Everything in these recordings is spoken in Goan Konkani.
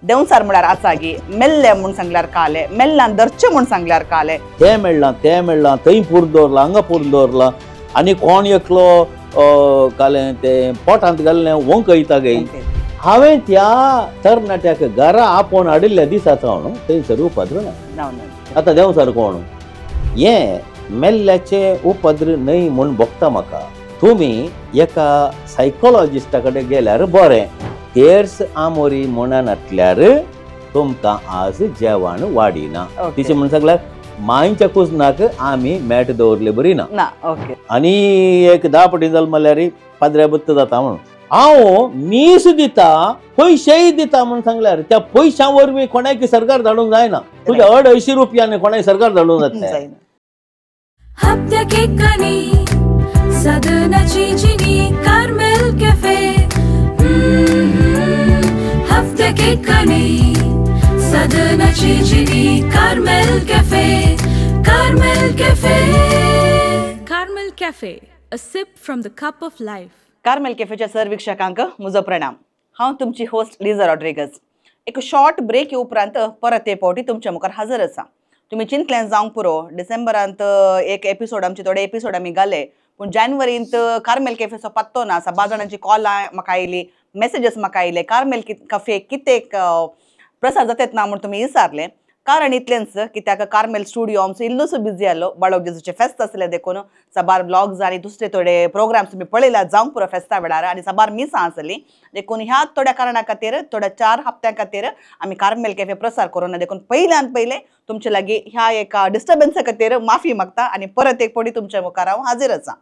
देंवचार म्हळ्यार आसागी मेल्ले म्हूण सांगल्यार काले मेल्ल्यान धरचें म्हूण सांगल्यार काले तें मेळ्ळां तें मेळ्ळां थंय पुरून दवरलां हांगा पुरून दवरलां आनी कोण एकलो कालें तें पोटांत घाल्लें वंकयता गे. हांवें त्या तरणाट्याक घरा आपोवन हाडिल्ल्या दिसा सावन थंयसर उपद्र ना. आतां देंवचार कोण हें मेल्ल्याचें उपद्र न्हय म्हूण भोगता म्हाका. तुमी एका सायकोलॉजिस्टा कडेन गेल्यार बरें. तेर्स आमोरी म्हणनातल्यार तुमकां आज जेवण वाडिना. तिचें म्हण सांगल्यार मांयच्या कुजनाक आमी मॅट दवरले बरी ना. आनी एक 10 पटी जाल म्हणल्यार पाद्र्या बत्त जाता म्हणून हांव मीस दिता पयशेय दिता म्हूण सांगल्यार त्या पयशां वरवीं कोणाक सरकार धाडूंक जायना. तुज्या 250 रुपयांनी कोणाक सरकार धाडूंक जाता. Carmel Cafe, a sip from the cup of life. Carmel कॅफेच्या sir वीक्षकांक म्हजो प्रणाम. हांव तुमची होस्ट लिजा रॉड्रिगस. एक शॉर्ट ब्रेक उपरांत परत एक फावटी तुमच्या मुखार हजर आसा. तुमी चिंतल्यान जावंक पुरो डिसेंबरांत एक एपिसोड आमचे थोडे एपिसोड आमी घाले पूण जानेवारींत कार्मेल कॅफेचो पत्तो ना. साबार जाणांची कॉलां म्हाका आयली, मॅसेजीस म्हाका आयले कार्मेल कॅफे कितें प्रसार जातात ना म्हूण तुमी विचारलें. कारण इतलेंच कित्याक कार्मेल स्टुडियो आमचो इल्लोसो बिजी आसलो. बाळोक जेजूचें फेस्त आसलें देखून साबार ब्लॉग्स आनी दुसरे थोडे प्रोग्राम्स तुमी पळयला जावंक पुरो फेस्ता वेळार आनी साबार मिसां आसली देखून ह्या थोड्या कारणा खातीर थोड्या 4 हप्त्यां खातीर आमी कार्मेल कॅफे प्रसार करूं ना. देखून पयल्यान पयलें तुमचे लागीं ह्या एका डिस्टर्बन्सा खातीर माफी मागता आनी परत एक फावटी तुमच्या मुखार हांव हाजीर आसा.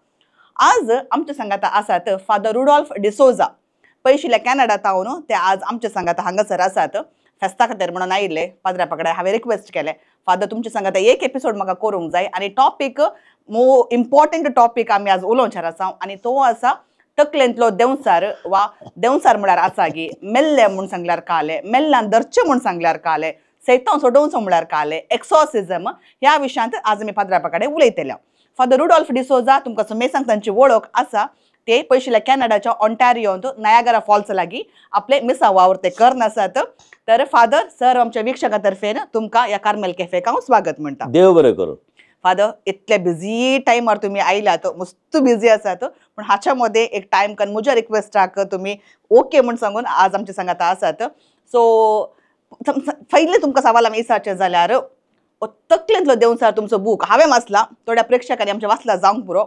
आज आमच्या सांगाता आसात फादर रुडॉल्फ डिसोजा. पयशिल्ल्या कॅनडा तावन ते आज आमच्या सांगाता हांगासर आसात. फेस्ता खातीर म्हणून आयिल्ले पाद्रा पकड्या हांवें रिक्वेस्ट केलें फादर तुमच्या सांगाता एक एपिसोड म्हाका करूंक जाय आनी टॉपीक मो इम्पॉर्टंट टॉपीक आमी आज उलोवचेर आसा आनी तो आसा तकलेंतलो देंवचार वा देंवचार म्हळ्यार आसागी मेल्ले म्हूण सांगल्यार काले मेल्ल्यान धरचें म्हूण सांगल्यार काले सैतांव सोडोवचो म्हळ्यार काले एक्सॉसिजम ह्या विशयांत आज आमी पाद्रा कडेन उलयतले. फादर रुडॉल्फ डिसोजा तुमकां सुमेसांक तांची वळख आसा. ते पयशिल्ल्या कॅनडाच्या ऑन्टारियोंत नायागरा फॉल्स लागीं आपले मिसां वावर ते करनासात. तर फादर सर आमच्या वीक्षकां तर्फेन तुमकां ह्या कार्मेल कॅफेक हांव स्वागत म्हणटा. देव बरें करूं. फादर इतले बिजी टायमार तुमी आयल्यात, मस्त बिजी आसात पूण हाच्या मदें एक टायम करून म्हज्या रिक्वेस्टाक तुमी ओके म्हूण सांगून आज आमच्या सांगाता आसात. सो पयलें तुमकां सवाल आमी विचारचें जाल्यार तकलेंतलो देंवचार तुमचो बूक हांवें वाचला, थोड्या प्रेक्षकांनी आमच्या वाचला जावंक पुरो.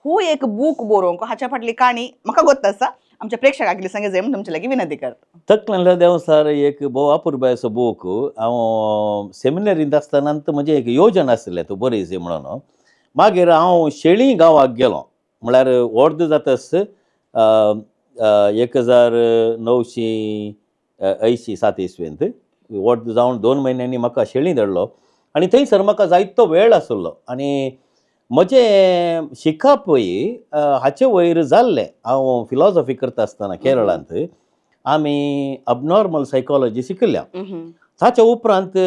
हो एक बूक बरोवंक हाच्या फाटली काणी म्हाका गोत्त आसा, आमच्या प्रेक्षकांक सांगे जाय म्हूण तुमचे लागीं विनंती करता. तकलेंतलो देंवचार एक भोव अपुरबायेचो बूक. हांव सेमिनरींत आसतना म्हजें एक योजन आसलें तो बरय जाय म्हणून. मागीर हांव शेळी गांवाक गेलो म्हळ्यार अर्द जातच 1987 इसवेंत अर्द जावन 2 म्हयन्यांनी म्हाका शेळी धाडलो आनी थंयसर म्हाका जायतो वेळ आसलो आनी म्हजें शिकपूय हाचे वयर जाल्लें. हांव फिलॉसॉफी करता आसतना केरळांत आमी अबनॉर्मल सायकोलॉजी शिकिल्ल्या. ताच्या उपरांत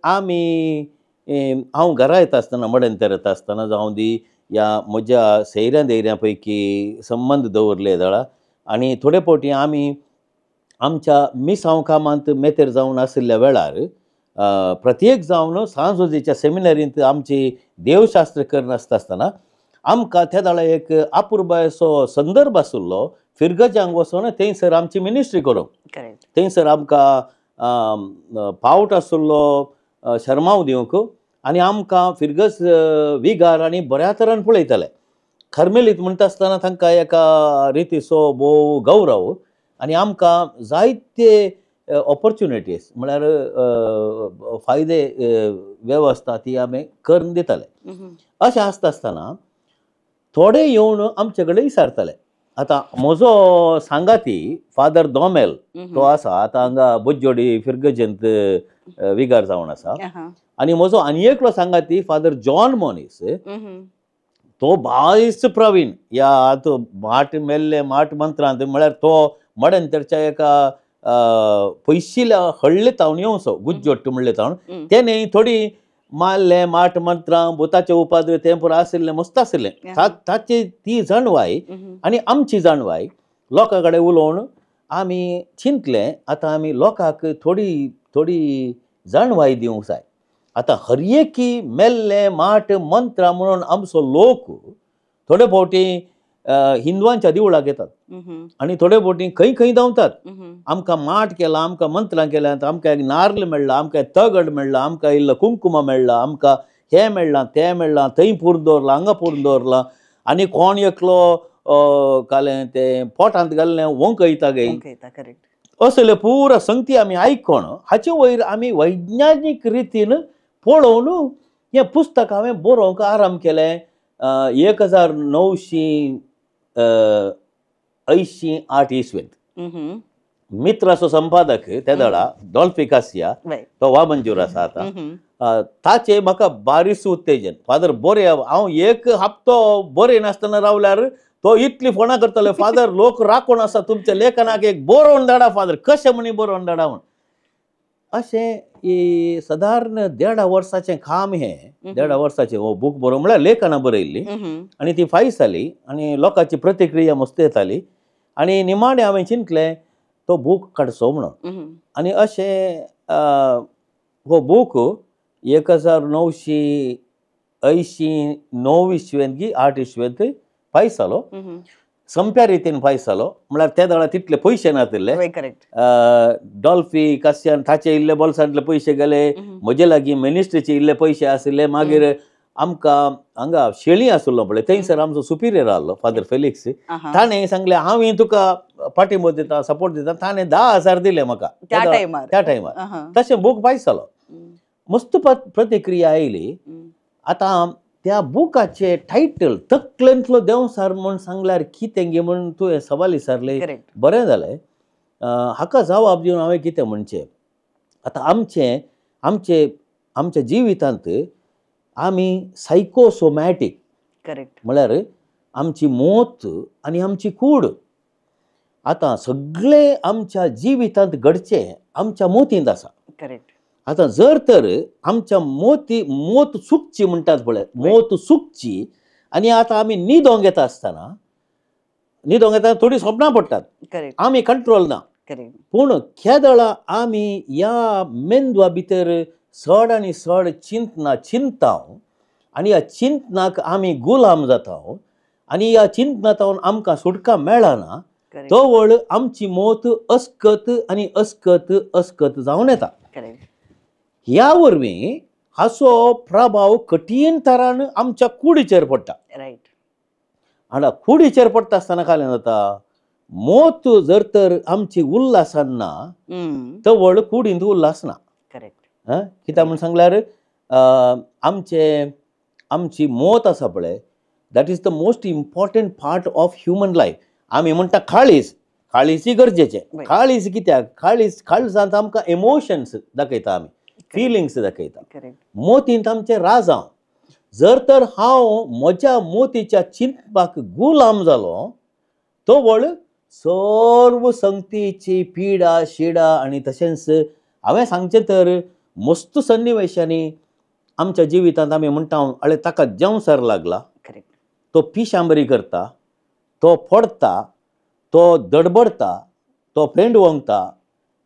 आमी हांव घरा येता आसतना मडेंतर येता आसतना जावं दी ह्या म्हज्या सैऱ्यां धैर्यां पैकी संबंद दवरले जाळा आनी थोडे फावटी आमी आमच्या मिसांव कामांत मेतेर जावन आशिल्ल्या वेळार प्रत्येक जावन सांजोजेच्या सेमिनरींत आमची देवशास्त्र करनासता आसतना आमकां त्या वेळार एक अपुरबायेचो संदर्भ आशिल्लो फिरगजांक वचून थंयसर आमची मिनिस्ट्री करूंक. थंयसर आमकां पावट आशिल्लो शर्माव दिवंक आनी आमकां फिरगज विगार आनी बऱ्या तरान पळयताले. कार्मेलीत म्हणटा आसतना तांकां एका रितीचो भोव गौरव आनी आमकां जायते ऑपॉर्च्युनिटीज म्हळ्यार फायदे वेवस्था ती आमी करून दिताले. अशें आसता आसतना थोडे येवन आमचे कडेन विचारताले. आतां म्हजो सांगाती फादर दोमेल तो आसा आतां हांगा बोज्जोडी फिरगजेंत विगार जावन आसा आनी म्हजो आनी एकलो सांगाती फादर जॉन मोनीस तो बायस प्रवीण ह्या आतां माट मेल्ले माट मंत्रांत म्हळ्यार तो मडेंतरच्या एका पयशिल्या हळ्ळे तावन येवचो गुज्जोट्ट म्हणले तावन तेणे थोडी मारले माट मंत्रां भुताचे उपाद्रे तें पुरो आशिल्लें मस्त आशिल्लें. ताची ती जाणवाय आनी आमची जाणवाय लोकां कडेन उलोवन आमी चिंतलें आतां आमी लोकांक थोडी थोडी जाणवाय दिवंक जाय. आतां हर एकी मेल्लें माठ मंत्रां म्हणून आमचो लोक थोडे फावटी हिंदवांच्या देवळाक येतात आनी थोडे फावटी खंय खंय धांवतात. आमकां माठ केला, आमकां मंत्रां केल्यात, आमकां एक नार्ल मेळ्ळा, आमकां एक तगड मेळ्ळा, आमकां इल्लो कुंकुमा मेळ्ळा, आमकां हें मेळ्ळां तें मेळ्ळां, थंय पुरून दवरलां, हांगा पुरून दवरलां आनी कोण एकलो कालें तें पोटांत घाल्लें वंकयता गे, असले पुरा संगती आमी आयकोण हाचे वयर आमी वैज्ञानीक रितीन पळोवन हें पुस्तक हांवें बरोवंक आरंभ केलें 1988 इसवेंत. मित्राचो संपादक त्या वेळा डॉल्फी कासिया, तो वामंजूर आसा आतां, ताचें म्हाका बारीस उत्तेजन. फादर बरें, हांव एक हप्तो बरें नासतना रावल्यार तो इतली फोनां करताले, फादर लोक राखून आसा तुमच्या लेखनाक एक बरोवन धाडा फादर, कशें म्हणी बरोवन धाडा म्हण. अशें सादारण 1.5 वर्साचें काम हें, 1.5 वर्साचें हो बूक बरोवन म्हळ्यार लेखनां बरयल्लीं आनी ती फायस जाली आनी लोकांची प्रतिक्रिया मस्त येताली आनी निमाणें हांवें चिंतलें तो बूक काडचो म्हणून. आनी अशें हो बूक 1989 इसवेंत की 8 इसवेंत फायस जालो, संप्या रितीन फायस जालो. म्हळ्यार त्या वेळार तितले पयशे नाशिल्ले. डॉल्फी कासियान ताचे इल्ले बोल्सांतले पयशे गेले, म्हजे लागीं मिनिस्ट्रीचे इल्ले पयशे आशिल्ले. मागीर आमकां हांगा शेळी आशिल्लो पळय थंयसर आमचो सुपिरियर आहलो फादर फेलिक्स, ताणें सांगलें हांव तुका पाठिंबो दिता, सपोर्ट दिता. ताणें 10,000 दिले म्हाका त्या टायमार. तशें बूक फायस जालो, मस्त प्रतिक्रिया आयली. आतां त्या बुकाचे टायटल तकलेंतलो देंवसार म्हूण सांगल्यार कितें गे म्हूण तुवें सवाल विचारलें, बरें जालें. हाका जवाब दिवन हांवें कितें म्हणचें, आतां आमचें आमचे आमच्या जिवितांत आमी सायकोसोमॅटीक, करेक्ट, म्हळ्यार आमची मोत आनी आमची कूड. आतां सगळें आमच्या जिवितांत घडचें आमच्या मोतींत आसा. करेक्ट. आतां जर तर आमच्या मोती मोत चुकची म्हणटात पळय, मोत चुकची आनी आतां आमी न्हिदोंक येता आसतना, न्हिदोंक येता थोडीं स्वप्नां पडटात, आमी कंट्रोल ना. पूण केदळा आमी ह्या मेंदवा भितर चड आनी चड चिंतना चिंता आनी ह्या चिंतनाक आमी गुलाम जाता आनी ह्या चिंतनांत आमकां सुटका मेळना, तवळ आमची मोत अस्कत आनी अस्कत अस्कत जावन येता. ह्या वरवीं हाचो प्रभाव कठीण तरान आमच्या कुडीचेर पडटा. रायट. आनी कुडीचेर पडटा आसतना कालें जाता, मोत जर तर आमची उल्हासान ना तवळ कुडींत उल्हास ना. करेक्ट. कित्याक म्हूण सांगल्यार आमचे आमची मोत आसा पळय, that is the most important part of human life. आमी म्हणटा काळीज, काळीजय गरजेचें. काळीज कित्याक, काळीज काळजांत आमकां इमोशन्स दाखयता, आमी फिलिंग्स दाखयता. मोतींत आमचें राजांव. जर तर हांव म्हज्या मोतीच्या चिंतपाक गुलाम जालो तवळ सर्व संगतीची पिडा शिडा आनी तशेंच हांवें सांगचें तर मस्त सन्निवेशांनी आमच्या जिवितांत आमी म्हणटा अळे ताका जेवसार लागला, तो पिशांबरी करता, तो पडटा, तो दडबडटा, तो फेंड वंगता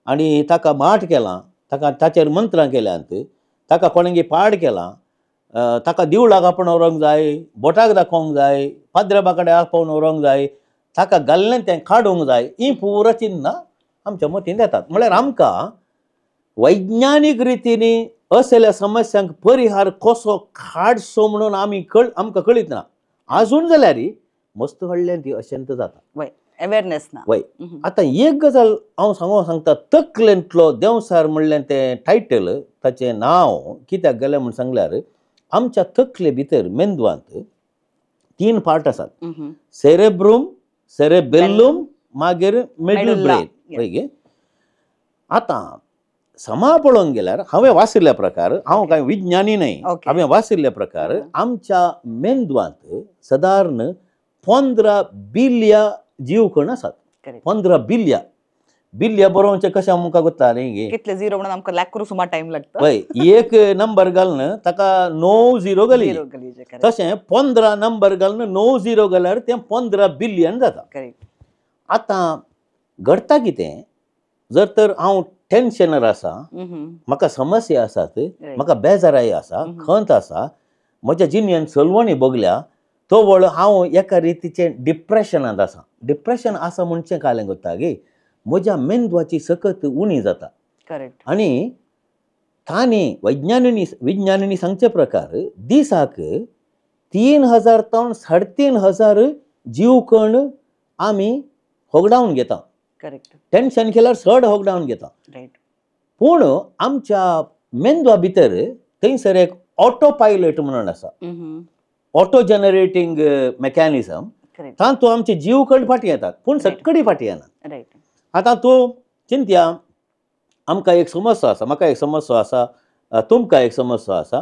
आनी ताका माठ केलां, ताका ताचेर मंत्रां केल्यांत, ताका कोणें पाड केलां, ताका दिवळाक आपोवन व्हरूंक जाय, बोटाक दाखोवंक जाय, पाद्रबा कडेन आपोवन व्हरूंक जाय, ताका घाल्लें तें काडूंक जाय. ही पुरा चिन्नां आमच्या मतींत येतात. म्हळ्यार आमकां वैज्ञानीक रितीन असल्या समस्यांक परिहार कसो काडचो म्हणून आमी आमकां कळीत ना आजून जाल्यार मस्त व्हडल्यान ती अशंत जाता. अवेरनेस ना. वय. आतां एक गजाल हांव सांगता, तकलेंतलो देंवसार म्हणलें तें टायटल, ताचें नांव कित्याक गेलें म्हूण सांगल्यार आमच्या तकले भितर मेंदवांत 3 पार्ट आसात, सेरेब्रूम, सेरेबेल्लूम, मागीर मेडल ब्रेन. वय गे. आतां समा पळोवंक गेल्यार हांवें वाचिल्ल्या प्रकार, हांव कांय विज्ञानी न्हय, हांवें वाचिल्ल्या प्रकार आमच्या मेंदवांत सादारण 15 बिलया जीवकण आसात. 15 बिलया. बिलया बरोवचें कशें आमकां कोत्ता न्ही गे, कितले झिरो म्हणून आमकां लाख करूं सुमार टायम लागता. वय, एक नंबर घालून ताका 9 झिरो घाली, तशें 15 नंबर घालून 9 झिरो घाल्यार तें 15 बिलियन जाता. आतां घडटा कितें जर तर हांव टेन्शनार आसा, म्हाका समस्या आसात, म्हाका बेजाराय आसा, खंत आसा, म्हज्या जिणेन सलवणी बगल्या, तो वळ हांव एका रितीचें डिप्रेशनांत आसा. डिप्रेशन आसा म्हणचें कालें कोत्ता गे म्हज्या मेंदवाची सकत उणी जाता. करेक्ट. आनी तांणी विज्ञानिनी सांगचे प्रकार दिसाक 3000 तावन 3500 जीवकण आमी होगडावन घेता. करेक्ट. टेन्शन केल्यार चड होगडावन घेता. रायट. पूण आमच्या मेंदवा भितर थंयसर एक ऑटो पायलट म्हणून आसा, ऑटो जनरेटींग मेकॅनिजम, तातूंत आमचे जीवकण फाटीं येतात पूण सक्कडी फाटीं येना. रायट. आतां तूं चिंतया, आमकां एक समस्या आसा, म्हाका एक समस्या आसा, तुमकां एक समस्या आसा,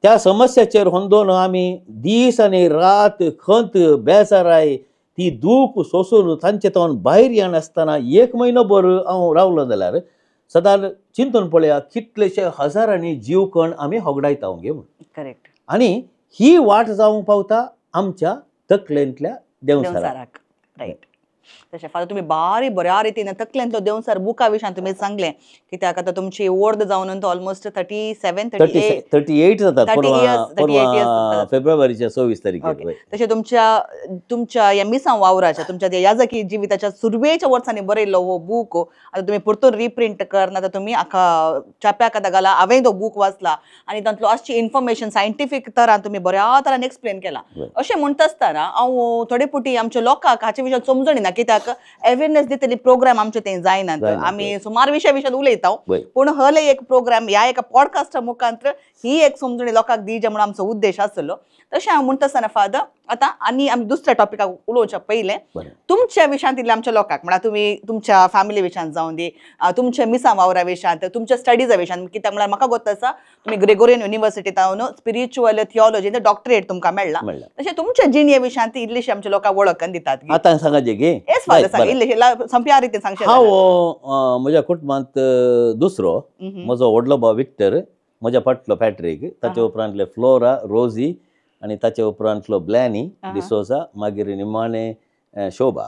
त्या समस्याचेर होंदोन आमी दीस आनी रात खंत बेजाराय ती दूख सोसून तांचे तावन भायर येनासतना एक म्हयनो भर हांव रावलो जाल्यार सदांच चिंतून पळया कितलेशे हजारांनी जीवकण आमी होगडायता गे म्हूण. करेक्ट. आनी ही वाट जावंक पावता आमच्या तकलेंतल्या देंवचाराक. रायट. तशें फादर तुमी बारी बऱ्या रितीन तकलेंतलो देंवचार बुका विशयान तुमी सांगलें, कित्याक आतां तुमची ओर्द जावन ऑलमोस्ट 37 38 जातात फेब्रुवारीच्या 26 तारखेर. तशें तुमच्या तुमच्या ह्या मिसांव वावराच्या तुमच्या त्या याजकी जिविताच्या सुरवेच्या वर्सांनी बरयल्लो हो बूक आतां तुमी परतून रिप्रिंट करना, आतां तुमी आख्खा चाप्याक आतां घाला. हांवें तो बूक वाचला आनी तातूंतलो आसची इन्फॉर्मेशन सायंटिफीक तरान तुमी बऱ्या तरान एक्सप्लेन केला. अशें म्हणटा आसतना हांव थोडे पुटी आमच्या लोकांक हाचे विशयान समजणी ना, कित्याक अवेरनेस दितली प्रोग्राम आमचे ते जायना. आमी सुमार विशया विशयान उलयता पूण हले एक प्रोग्राम ह्या एका पॉडकास्टा मुखांत ही एक समजणी लोकांक दिवचे म्हणून आमचो उद्देश आसलो. तशें हांव म्हणटा आसतना फादर आतां आनी आमी दुसऱ्या टॉपिकाक उलोवच्या पयलें तुमच्या विशयांत इल्लें आमच्या लोकांक, म्हळ्यार तुमी तुमच्या फॅमिली विशयांत जावन दी, तुमच्या मिसां वावरा विशयांत, तुमच्या स्टडीजा विशयांत, कित्याक म्हळ्यार म्हाका गोत आसा तुमी ग्रेगोरियन युनिवर्सिटींत स्पिरिच्युअल थियोलॉजी डॉक्टरेट तुमकां मेळ्ळा, तशें तुमच्या जिणे विशयांत इल्लीशी आमच्या लोकांक वळख दितात. आतां सांगाचे गे? येस फादर, सांग इल्लें संप्या रितीन सांगचें. हांव म्हज्या कुटुंबांत दुसरो, म्हजो व्हडलो भाव विक्टर, म्हज्या फाटलो पॅट्रीक, ताचे उपरांतले फ्लोरा रोजी आनी ताचे उपरांतलो ब्लॅनी डिसोजा, मागीर निमाणे शोभा.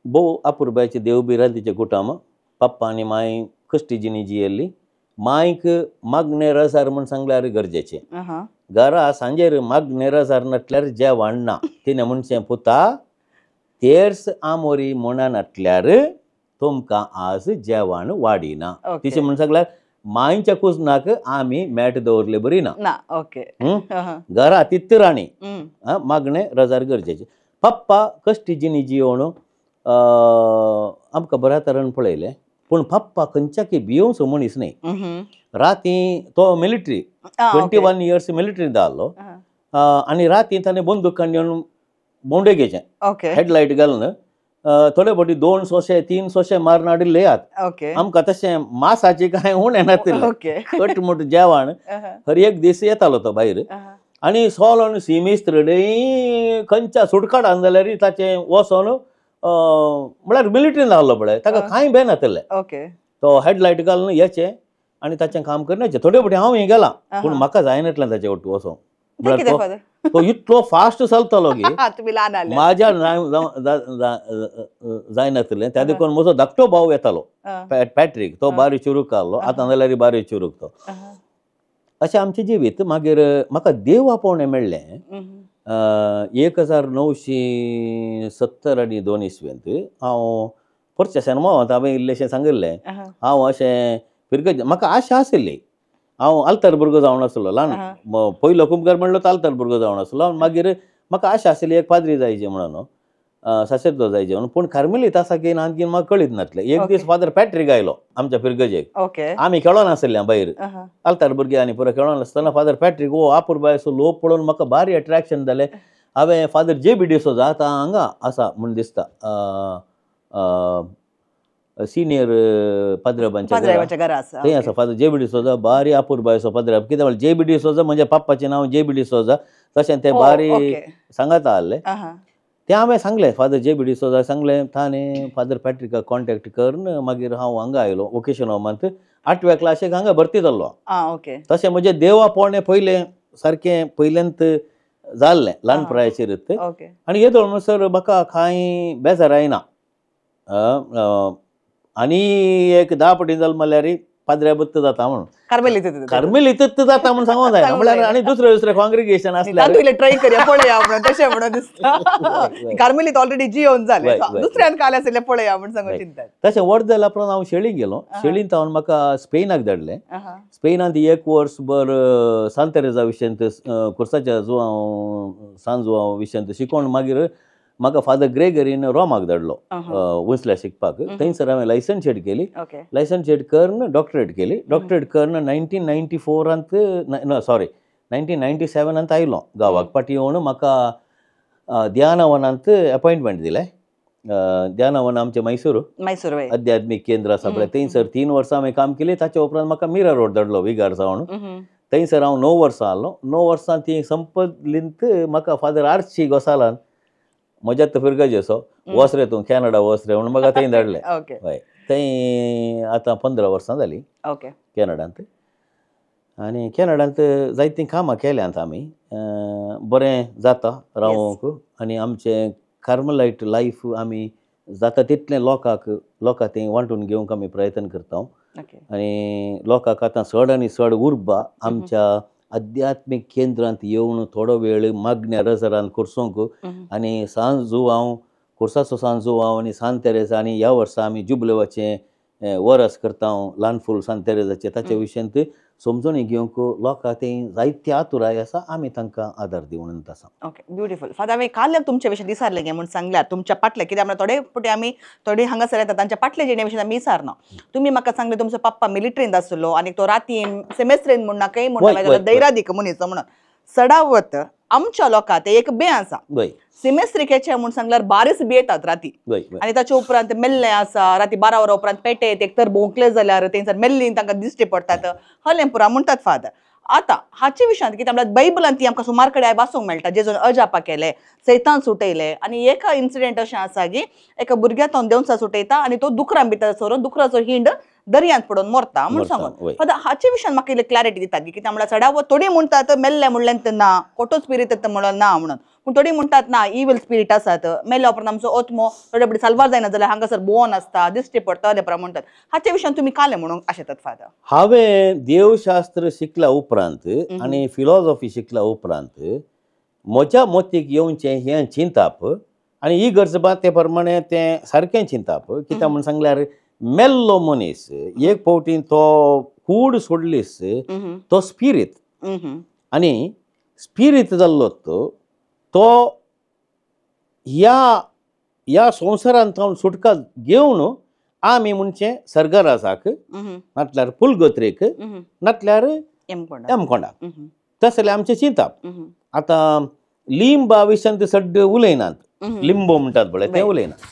भोव अपुरबायचे देवबिरांतीचे कुटुंब. पप्पा आनी मांय कश्टी जिणी जियेल्ली. मांयक मागणे रजार म्हूण सांगल्यार गरजेचें, घरा सांजेर मागणे रजार नाटल्यार जेवण ना. तिणें म्हणचें, पुता तेर्स आमोरी म्हणा नाटल्यार तुमकां आज जेवण वाडिना. तिचें म्हण सांगल्यार मांयच्या कुजनाक आमी मॅट दवरले बरी ना. घरा तित राणी मागणे रजार गरजेचे. पप्पा कश्टी जिणी जियोवन आमकां बऱ्या तरेन पळयलें, पूण पप्पा खंयच्याकी भियोवचो मनीस न्हय. राती तो मिलिटरी 21 इयर्स मिलिटरींत आहलो आनी राती ताणें बंदूक काडून भोंवडे घेवचें, हेडलायट घालून थोडे फावटी 2 सोशे 3 सोशे मारून हाडिल्ले याद. आमकां तशें मासाची कांय उणें नाशिल्लें, कटमुट जेवण हर एक दीस येतालो तो भायर. आनी सोल सिमिस्त्र खंयच्या सुटकाडान जाल्यार ताचें वचोन म्हळ्यार मिलिटरीन आहलो पळय, ताका कांय बें नाशिल्लें. तो हेडलायट घालून येचें आनी ताचें काम करून येचें. थोडे फावटी हांव हें गेलां पूण म्हाका जायनातलें ताचे वट्टू वचों, म्हळ्यार तो इतलो फास्ट चलतालो की म्हाज्या जायनातलें. त्या देखून म्हजो धाकटो भाव येतालो पॅट्रीक, तो बारीक चुरूक आहलो, आतां जाल्यार बारीक चुरूक तो. अशें आमचें जिवीत. मागीर म्हाका देव आपोवणें मेळ्ळें 1972 इस्वेंत. हांव परच्या शेनमावांत हांवें इल्लेशें सांगिल्लें, हांव अशें फिरगज म्हाका आशा आशिल्ली. हांव आल्तार भुरगो जावन आसलो ल्हान, पयलो कुमकार म्हणलो तो आल्तार भुरगो जावन आसलो. मागीर म्हाका आशा आशिल्ली एक पाद्री जायची म्हणून, सासेर्दोस जायचे म्हणून. पूण कार्मेलीत आसा की ना की म्हाका कळीत नासलें. एक दीस फादर पॅट्रीक आयलो आमच्या फिरगजेक. आमी खेळोन आशिल्ले भायर आल्तार भुरगे आनी पुरो खेळोन आसतना फादर पॅट्रीक हो आपुरबायचो लोक पळोवन म्हाका भारी एट्रॅक्शन जालें. हांवें फादर जे बी डिसोजा आतां हांगा आसा म्हूण दिसता, सिनियर पाद्रबांच्या घरा थंय आसा फादर जे बी डिसोजा, बारी अपुरबायचो पाद्र. कितें म्हणल्यार जे बी डिसोजा म्हणजे पप्पाचें नांव जे बी डिसोजा, तशें ते बारी सांगाता आहले. तें हांवें सांगलें फादर जे बी डिसोजा सांगलें, ताणें फादर पॅट्रिकाक कॉन्टेक्ट करून मागीर हांव हांगा आयलो वोकेशन होमांत. 8व्या क्लासीक हांगा भरती जाल्लो. तशें म्हजें देवा पोवणें पयलें सारकें पयल्यांत जाल्लें ल्हान प्रायेचेरच. आनी येदोळ म्हणसर म्हाका कांय बेजार आयना. आनी एक 10 पटी जाल म्हणल्यार पाद्र्या बत्त जाता म्हणून कार्मेलीतच जाता म्हणून सांगूंक जायना म्हणल्यार आनी दुसरें दुसरें कॉंग्रिगेशन आसल्यार ट्राय करया पळया म्हणून तशें म्हणून दिसता. कार्मेलीत ऑलरेडी जियोन जालें, दुसऱ्यान काल आसलें पळया म्हणून सांगून चिंतात. तशें व्हड जाल्या उपरांत हांव शेळीक गेलो. शेळीन हांव म्हाका स्पेनाक धाडलें. स्पेनांत 1 वर्सभर सांत तेरेजा विशयांत कुर्साच्या जुवांव सान जुवांव विशयांत शिकोवन मागीर म्हाका फादर ग्रेगरीन रोमाक धाडलो उंचल्या शिकपाक. थंयसर हांवें लायसन्शेट केली. लायसन्शेट करून डॉक्टरेट केली. डॉक्टरेट करून 1994 ना सॉरी 1997 आयलो गांवाक. फाटीं येवन म्हाका ध्यानवनांत अपॉयंटमेंट दिलें. ध्यानवन आमचें मैसूर मैसूर आध्यात्मीक केंद्र आसा पळय, थंयसर 3 वर्सां हांवें काम केलें. ताच्या उपरांत म्हाका मिरा रोड धाडलो विगार जावन. थंयसर हांव 9 वर्सां आसलो. 9 वर्सां ती संपलींत म्हाका फादर आर्ची गोसालान म्हज्या फिरगजेचो वच रे तूं कॅनडा वच रे म्हणून म्हाका थंय धाडलें. हय, थंय आतां 15 वर्सां जालीं कॅनडांत. आनी कॅनडांत जायतीं कामां केल्यांत आमी. बरें जाता रावोंक आनी आमचें कार्मलायट लायफ आमी जाता तितलें लोकांक लोकां थंय वांटून घेवंक आमी प्रयत्न करता. आनी लोकांक आतां चड आनी चड उर्बा आमच्या आध्यात्मीक केंद्रांत येवन थोडो वेळ मागण्या रजरान कुर्सोंक. आनी सांज जुवांव कुर्साचो सांज जुवांव आनी सांत तेरेजा आनी ह्या वर्सा आमी जुबलेवाचें वरस करता ल्हान फूल सांत तेरेजाचें, ताच्या विशयांत समजून घेवंक लोकांक थंय जायती आतुराय आसा, आमी तांकां आदार दिवन आसा. Okay, beautiful. फादर, हांवें काल तुमच्या विशय विचारलें गे म्हूण सांगल्यार तुमच्या पाटले कित्याक म्हळ्यार थोडे फावटी आमी थोडे हांगासर येता तांच्या पाटले जिणे विशय आमी विचारना. तुमी म्हाका सांगलें तुमचो पप्पा मिलिटरींत आसलो आनी तो राती सेमेस्ट्रीन म्हूण नाकाय म्हूण दैरादीक मनीस म्हणून सडावत आमच्या लोकांक ते एक बे आसा. सिमेस्ट्रिकेचे म्हूण सांगल्यार बारीस भियेतात राती. आनी ताच्या उपरांत मेल्ले आसा राती 12 वरां उपरांत पेटे एक तर भोंकले जाल्यार थंयसर मेल्ली तांकां दिश्टी पडटात हलें पुरा म्हणटात फादर. आतां हाचे विशयांत कितें म्हणल्यार बायबलांत ती आमकां सुमार कडेन वाचूंक मेळटा जेजून अजापा केले, सैतान सुटयले. आनी एका इन्सिडेंट अशें आसा की एका भुरग्या तो देंवचा सुटयता आनी तो दुकरां भितर सरून दुकराचो हिंड दर्यांत पडून मरता म्हूण सांगून. फादर, हाचे विशयान म्हाका इल्ली क्लॅरिटी दितात की कितें म्हणल्यार चडावत थोडी म्हणटात मेल्ले म्हणल्यार ना खोटो स्पिरीट म्हणून ना म्हणून, पूण थोडी म्हणटात ना इविल स्पिरीट आसात, मेल्या उपरांत आमचो आत्मो थोडे फावटी साल्वार जायना जाल्यार हांगासर बोवन आसता दिश्टी पडटा अशें म्हणटात. हाचे विशयान तुमी कालें म्हणूंक आशेतात फादर? हांवें देवशास्त्र शिकल्या उपरांत आनी फिलॉसॉफी शिकल्या उपरांत म्हज्या मतीक येवचें हें चिंताप आनी ही गरज बा ते प्रमाणे तें सारकें चिंताप. कित्याक म्हूण सांगल्यार मेल्लो मनीस एक फावटी तो कूड सोडलीस तो स्पिरीत आनी स्पिरीत जाल्लो तो ह्या ह्या संवसारांत सुटका घेवन आमी म्हणचे सर्गराजाक नातल्यार पुलगत्रेक नातल्यार यमकोंडाक तसलें आमचें चिंताप. आतां लिंबा विशयांत सड्ड उलयनात, लिंबो म्हणटात पळय तें उलयनात.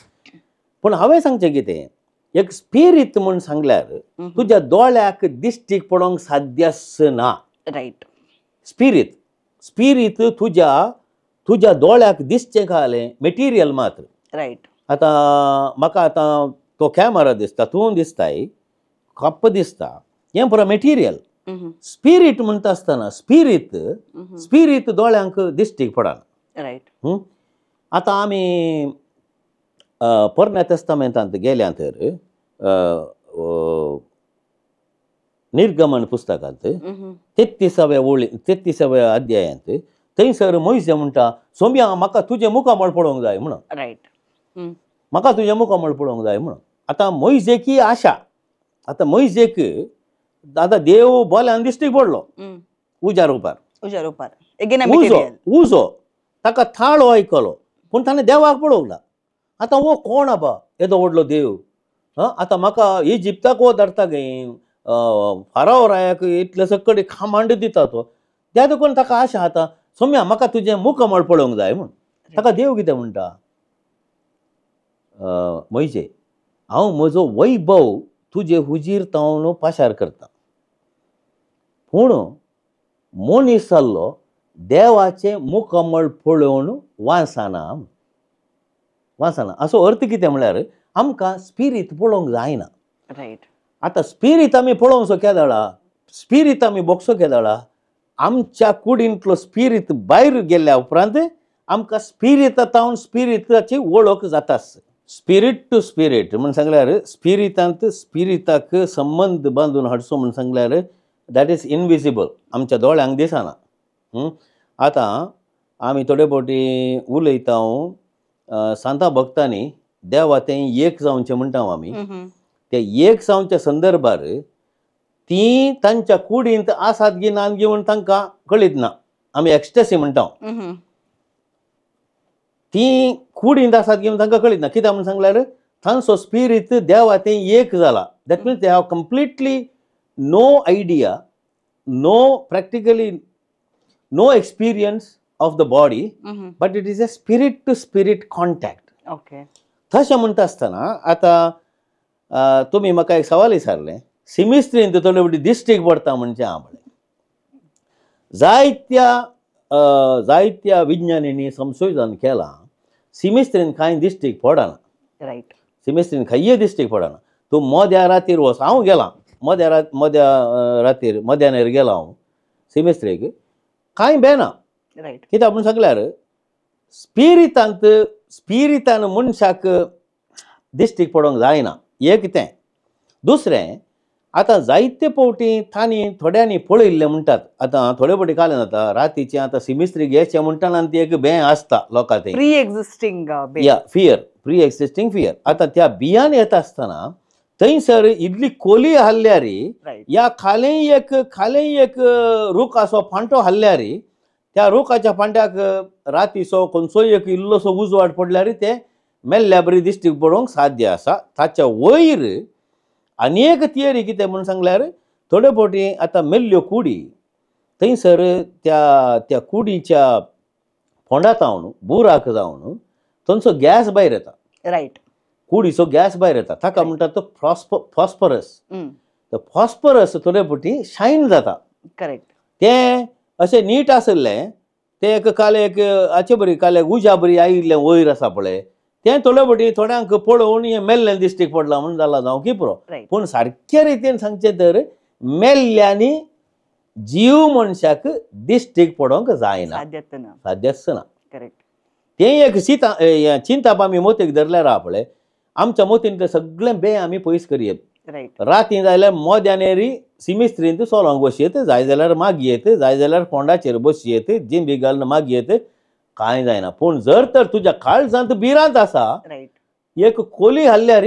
पूण हांवें सांगचें कितें, एक स्पिरीत म्हूण सांगल्यार तुज्या दोळ्याक दिश्टीक पडोवंक साध्यच ना. रायट. स्पिरीत स्पिरीत तुज्या तुज्या दोळ्याक दिसचें खालें मटेरियल मात्र. रायट. आतां म्हाका आतां तो कॅमेरा दिसता, तूं दिसताय, कप्प दिसता, हें पुरो मटेरियल. स्पिरीट म्हणटा आसतना स्पिरीत स्पिरीत दोळ्यांक दिश्टीक पडना. रायट. आतां आमी पोरण्या तेस्तामेंतांत गेल्या तर निर्गमन पुस्तकांत 33व्या ओळी 33व्या अध्यायांत थंयसर मोयजे म्हणटा, सोम्या म्हाका तुजें मुखामळ पळोवंक जाय म्हणून. रायट. म्हाका तुजें मुखामळ पळोवंक जाय म्हणून. आतां मोयजेकी आशा, आतां मोयजेक आतां देव बोल्यान दिश्टीक पडलो उज्या रुपार, उज्या रुपार उजो उजो ताका थाळो आयकलो पूण ताणें देवाक पळोवंक ना. आतां हो कोण आबा येदो व्हडलो देव, हां आतां म्हाका इजिप्ताक हो धाडटा गे, फाराव रायाक इतले सकड खामांड दिता तो, त्या देखून ताका आशा आतां सोम्या म्हाका तुजें मुखामळ पळोवंक जाय म्हूण. ताका देव कितें म्हणटा, मोयजे हांव म्हजो वैभव तुजे हुजीर तावन पाशार करता, पूण मनीस जाल्लो देवाचें मुखामळ पळोवन वांसाना वांसाना. असो अर्थ कितें म्हणल्यार आमकां स्पिरीत पळोवंक जायना. रायट. आतां स्पिरीत आमी पळोवंक केदळा, स्पिरीत आमी भोगसो केदळा, आमच्या कुडींतलो स्पिरीत भायर गेल्ल्या उपरांत आमकां स्पिरिता तावन स्पिरिताची वळख जाताच. स्पिरीट टू स्पिरीट म्हण सांगल्यार स्पिरितांत स्पिरिताक संबंद बांदून हाडचो म्हण सांगल्यार that is invisible, आमच्या दोळ्यांक दिसना. आतां आमी थोडे फावटी उलयता सांता भक्तांनी देवा तें एक जावचें म्हणटा आमी. ते एक जावच्या संदर्भार ती तांच्या कुडींत आसात गी ना गी म्हण तांकां कळीत ना, आमी एक्स्टसी म्हणटा. ती कुडींत आसात गी म्हण तांकां कळीत ना, कित्याक म्हण सांगल्यार तांचो स्पिरीत देवा तें एक जाला. That means they have completely no idea, no practically no experience of the body, but it is a spirit to spirit contact. Okay. तशें म्हणटा आसतना आतां तुमी म्हाका एक सवाल विचारलें, सिमिस्त्रीन थोडे फावटी दिश्टीक पडटा म्हणजे हांव म्हळें जायत्या जायत्या विज्ञानींनी संशोधन केलां, सिमिस्त्रीन कांय दिश्टीक पडना. रायट. सिमिस्त्रीन खंयय दिश्टीक पडना. तूं मद्या रातीर वच, हांव गेलां मद्या मद्या रातीर मध्यानेर गेला हांव सिमिस्त्रीक, कांय बेना. रायट. कित्याक म्हूण सांगल्यार स्पिरितांत स्पिरितान मनशाक दिश्टीक पडोंक जायना, एक तें. दुसरें आतां जायते फावटी तांणी थोड्यांनी पळयल्लें म्हणटात. आतां थोडे फावटी कालें जाता रातीचें आतां सिमिस्त्रीक येचें म्हणटाना आनी ती एक बें आसता लोकां थंय, प्री एक्झिस्टींग या फियर, प्री एक्झिस्टींग फियर. आतां त्या बियान येता आसतना थंयसर इतली कोली हाडल्यार या खालें एक खालें एक रुखाचो फांटो हाडल्यार त्या रुखाच्या फांट्याक रातीचो खंयचोय एक इल्लोसो उजवाड पडल्यार ते मेल्ल्या बरी दिश्टीक पडोवंक साध्य आसा. ताच्या वयर आनी एक थियरी कितें म्हूण सांगल्यार थोडे फावटी आतां मेल्ल्यो कुडी थंयसर त्या त्या कुडीच्या फोंडात जावन बुराक जावन थंयचो गॅस भायर येता. रायट. कुडीचो गॅस भायर येता, ताका म्हणटात तो फॉस्फरस. तो फॉस्फरस थोडे फावटी शायन जाता. करेक्ट. तें अशें नीट आशिल्लें तें एक काल एक हाचे बरी काल एक उज्या बरी आयिल्लें वयर आसा पळय, तें थोडे फावटी थोड्यांक पळोवन हें मेल्लें दिश्टीक पडलां म्हूण जालां जावं की पुरो. पूण सारके रितीन सांगचें तर मेल्ल्यांनी जीव मनशाक दिश्टीक पडोवंक जायना, साध्यच ना. करेक्ट. तें एक चिंताप आमी मोतीक धरल्यार आहा पळय, आमच्या मोतींतलें सगळें बें आमी पयस करयेत. राती जाल्यार मोद्यानेरी सिमिस्त्रींत सोलोंक बसयेत, जाय जाल्यार मागयेत, जाय जाल्यार फोंडाचेर बसयेत, जिंबी घालून मागयेत, कांय जायना. पूण जर तर तुज्या काळजांत भिरांत आसा, एक कोली हाडल्यार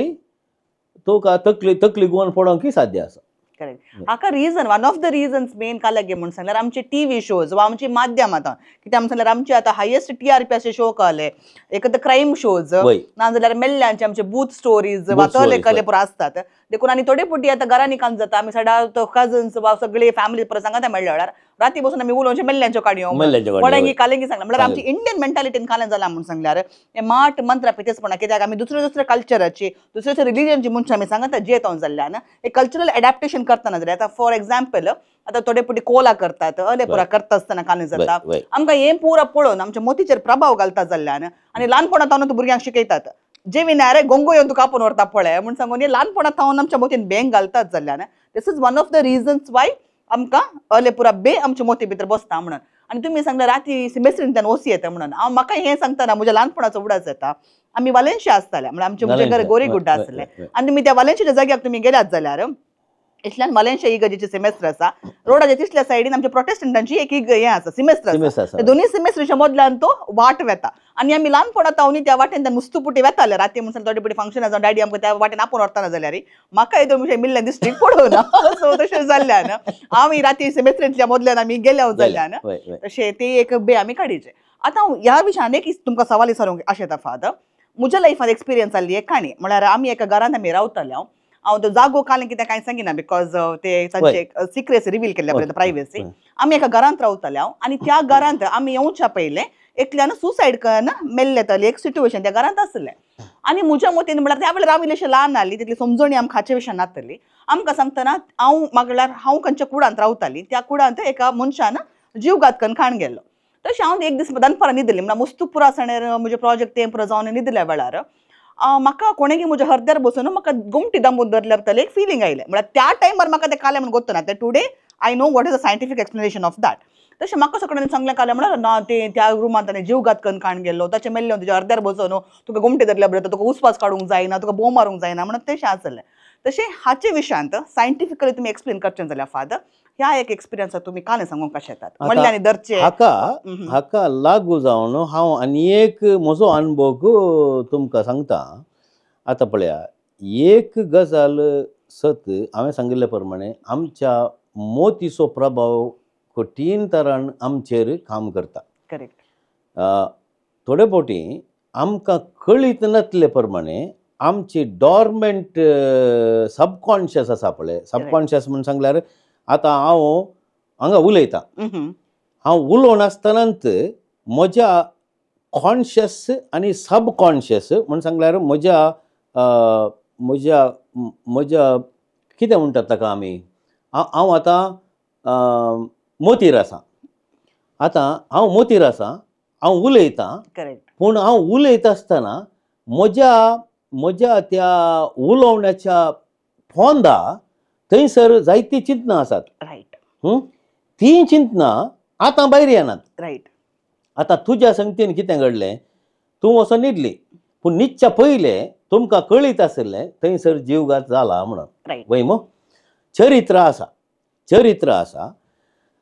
तुका तकली तकली गुवन पडोवंक साध्य आसा. करेक्ट. हाका reason, one of the reasons main Kalge म्हूण सांगल्यार आमचे टीव्ही शोज वा आमची माध्यम आतां कित्याक म्हूण सांगल्यार आमचे आतां हायेस्ट टीआरपी अशे शो कळ्ळे, एक तर क्रायम शोज ना जाल्यार मेल्ल्यांचे आमचे बूथ स्टोरीज वा तले कले पुरो आसतात. देखून आनी थोडे फावटी आतां घरांनी काम जाता, आमी सडा कजन्स वा सगळे फॅमिली पुरो सांगता मेळ्ळे वेळार राती बसून आमी उलोवचे मेल्ल्यांच्यो काणयो कोणांगी कालेंगी सांगला. म्हणल्यार आमची इंडियन मेंटालिटीन कालें जालां म्हूण सांगल्यार हें माट मंत्र पितेसपणा, कित्याक आमी दुसऱ्या दुसऱ्या कल्चराची दुसऱ्या दुसऱ्या रिलिजनची मनशां आमी सांगता जियेता जाल्ल्यान हे कल्चरल एडॅप्टेशन करतना जाल्यार आतां फॉर एग्जाम्पल आतां थोडे फावटी कोला करतात, अले पुरा करता आसतना कालें जाता, आमकां हें पुरा पळोवन आमच्या मोतीचेर प्रभाव घालता जाल्ल्यान आनी ल्हानपणांत हांव भुरग्यांक शिकयतात जेविना रे गोंगो येवन तुका आपोवन व्हरता पळय म्हूण सांगून हें ल्हानपणांत हांव आमच्या मोतीन बेंग घालतात जाल्ल्यान this is one of the reasons why आमकां अले पुरा बे आमच्या मोती भितर बसता म्हणून. आनी तुमी सांगता राती सिमेस्त्रींतल्यान ओसी येता म्हणून, हांव म्हाका हें सांगतना म्हज्या ल्हानपणाचो उडास येता. आमी वालेन्शिया आसताले, म्हणल्यार आमचें म्हजें घर गोरीगुड्डा आसलें आनी तुमी त्या वालेन्शियाच्या जाग्याक तुमी गेल्यात जाल्यार इतल्यान वालेन्शिया इगर्जेचे सेमेस्टर आसा, रोडाच्या तिसल्या सायडीन आमच्या प्रोटेस्टंटांची एक हें आसा सिमेस्टर आसा, दोनूय सिमेस्टरच्या मदल्यान तो वाट वेता आनी आमी ल्हानपणांत हांव त्या वाटेन त्या मुस्तुपुटी वेताले राती म्हणून थोडे फावटी फंक्शन आसा डॅडी आमकां त्या वाटेन आपोवन व्हरतना जाल्यार म्हाका येदो म्हणजे मिल्ल्या दिश्टीक पडोवना. सो तशें जाल्ल्यान आमी राती सेमेस्टरींतल्या मदल्यान आमी गेल्या जाल्ल्यान तशें ते एक बे आमी काडीचे. आतां ह्या विशयान एक तुमकां सवाल विचारूंक अशें येता फादर, म्हज्या लायफान एक्सपिरियन्स जाल्ली एक काणी म्हळ्यार आमी एका घरांत आमी रावताले, हांव तो जागो कालें कितें कांय सांगिना because ते तांचे सिक्रेट्स रिवील केल्ल्या पर्यंत प्रायव्हसी. आमी एका घरांत रावताले हांव आनी त्या घरांत आमी येवच्या पयलें एकल्यान सुसायड करून मेल्ले तली एक सिट्युएशन त्या घरांत आसलें. आनी म्हज्या मतीन म्हळ्यार त्या वेळार आमी इल्लेशे ल्हान आसली, तितली समजणी आमकां हाचे विशयान नासली. आमकां सांगतना हांव म्हळ्यार हांव खंयच्या कुडांत रावताली त्या कुडांत एका मनशान जीवघात करून खाण गेल्लो. तशें हांव एक दीस दनपारां न्हिदली म्हळ्यार मुस्तू पुरा सणेर म्हजें प्रोजेक्ट तें पुरो जावन न्हिदल्या वेळार म्हाका कोणेगी म्हज्या हरद्यार बसून म्हाका गोमटी दामून धरल्यार तले एक फिलींग आयलें. म्हळ्यार त्या टायमार म्हाका तें कालें म्हूण गोत्तना, ते today I know what is a scientific explanation of that. तशें म्हाका सगळ्यांनी सांगलें कालें म्हळ्यार ना ते त्या रुमान ताणें जीवघात करून काण गेल्लो ताचें मेल्लें तुज्या अर्द्यार बसोवन तुका गोमटे धरल्या बरें तुका उस्वास काडूंक जायना तुका बोव मारूंक जायना म्हणून तशें आसलें. तशें हाचे विशयांत सायंटिफिकली तुमी एक्सप्लेन करचें जाल्यार फादर ह्या एक एक्सपिरियन्सा तुमी कालें सांगूंक कशें येतात म्हणलें आनी धरचें हाका हाका लागू जावन हांव आनी एक म्हजो अनुभव तुमकां सांगता. आतां पळया एक गजाल सत हांवें सांगिल्ले प्रमाणे आमच्या मोतीचो प्रभाव कठीण तरान आमचेर काम करता. करेक्ट. थोडे फावटी आमकां कळीत नासले प्रमाणे आमची डॉर्मेंट सबकॉन्शियस आसा पळय. सबकॉन्शियस म्हूण सांगल्यार आतां हांव हांगा उलयतां, हांव उलोवन आसतनाच म्हज्या कॉन्शियस आनी सबकॉन्शियस म्हूण सांगल्यार म्हज्या म्हज्या म्हज्या कितें म्हणटात ताका आमी हांव आतां मोतीर आसा, आतां हांव मोतीर आसा, हांव उलयतां, पूण हांव उलयता आसतना म्हज्या म्हज्या त्या उलोवण्याच्या फोंदा थंयसर जायतीं चिंतनां आसात. रायट. तीं चिंतनां आतां भायर येनात. रायट. आतां तुज्या संगतीन कितें घडलें, तूं वचोन न्हिदली पूण न्हिदच्या पयलें तुमकां कळीत आशिल्लें थंयसर जीवघात जाला म्हणून. वय मो चरित्र आसा, चरित्र आसा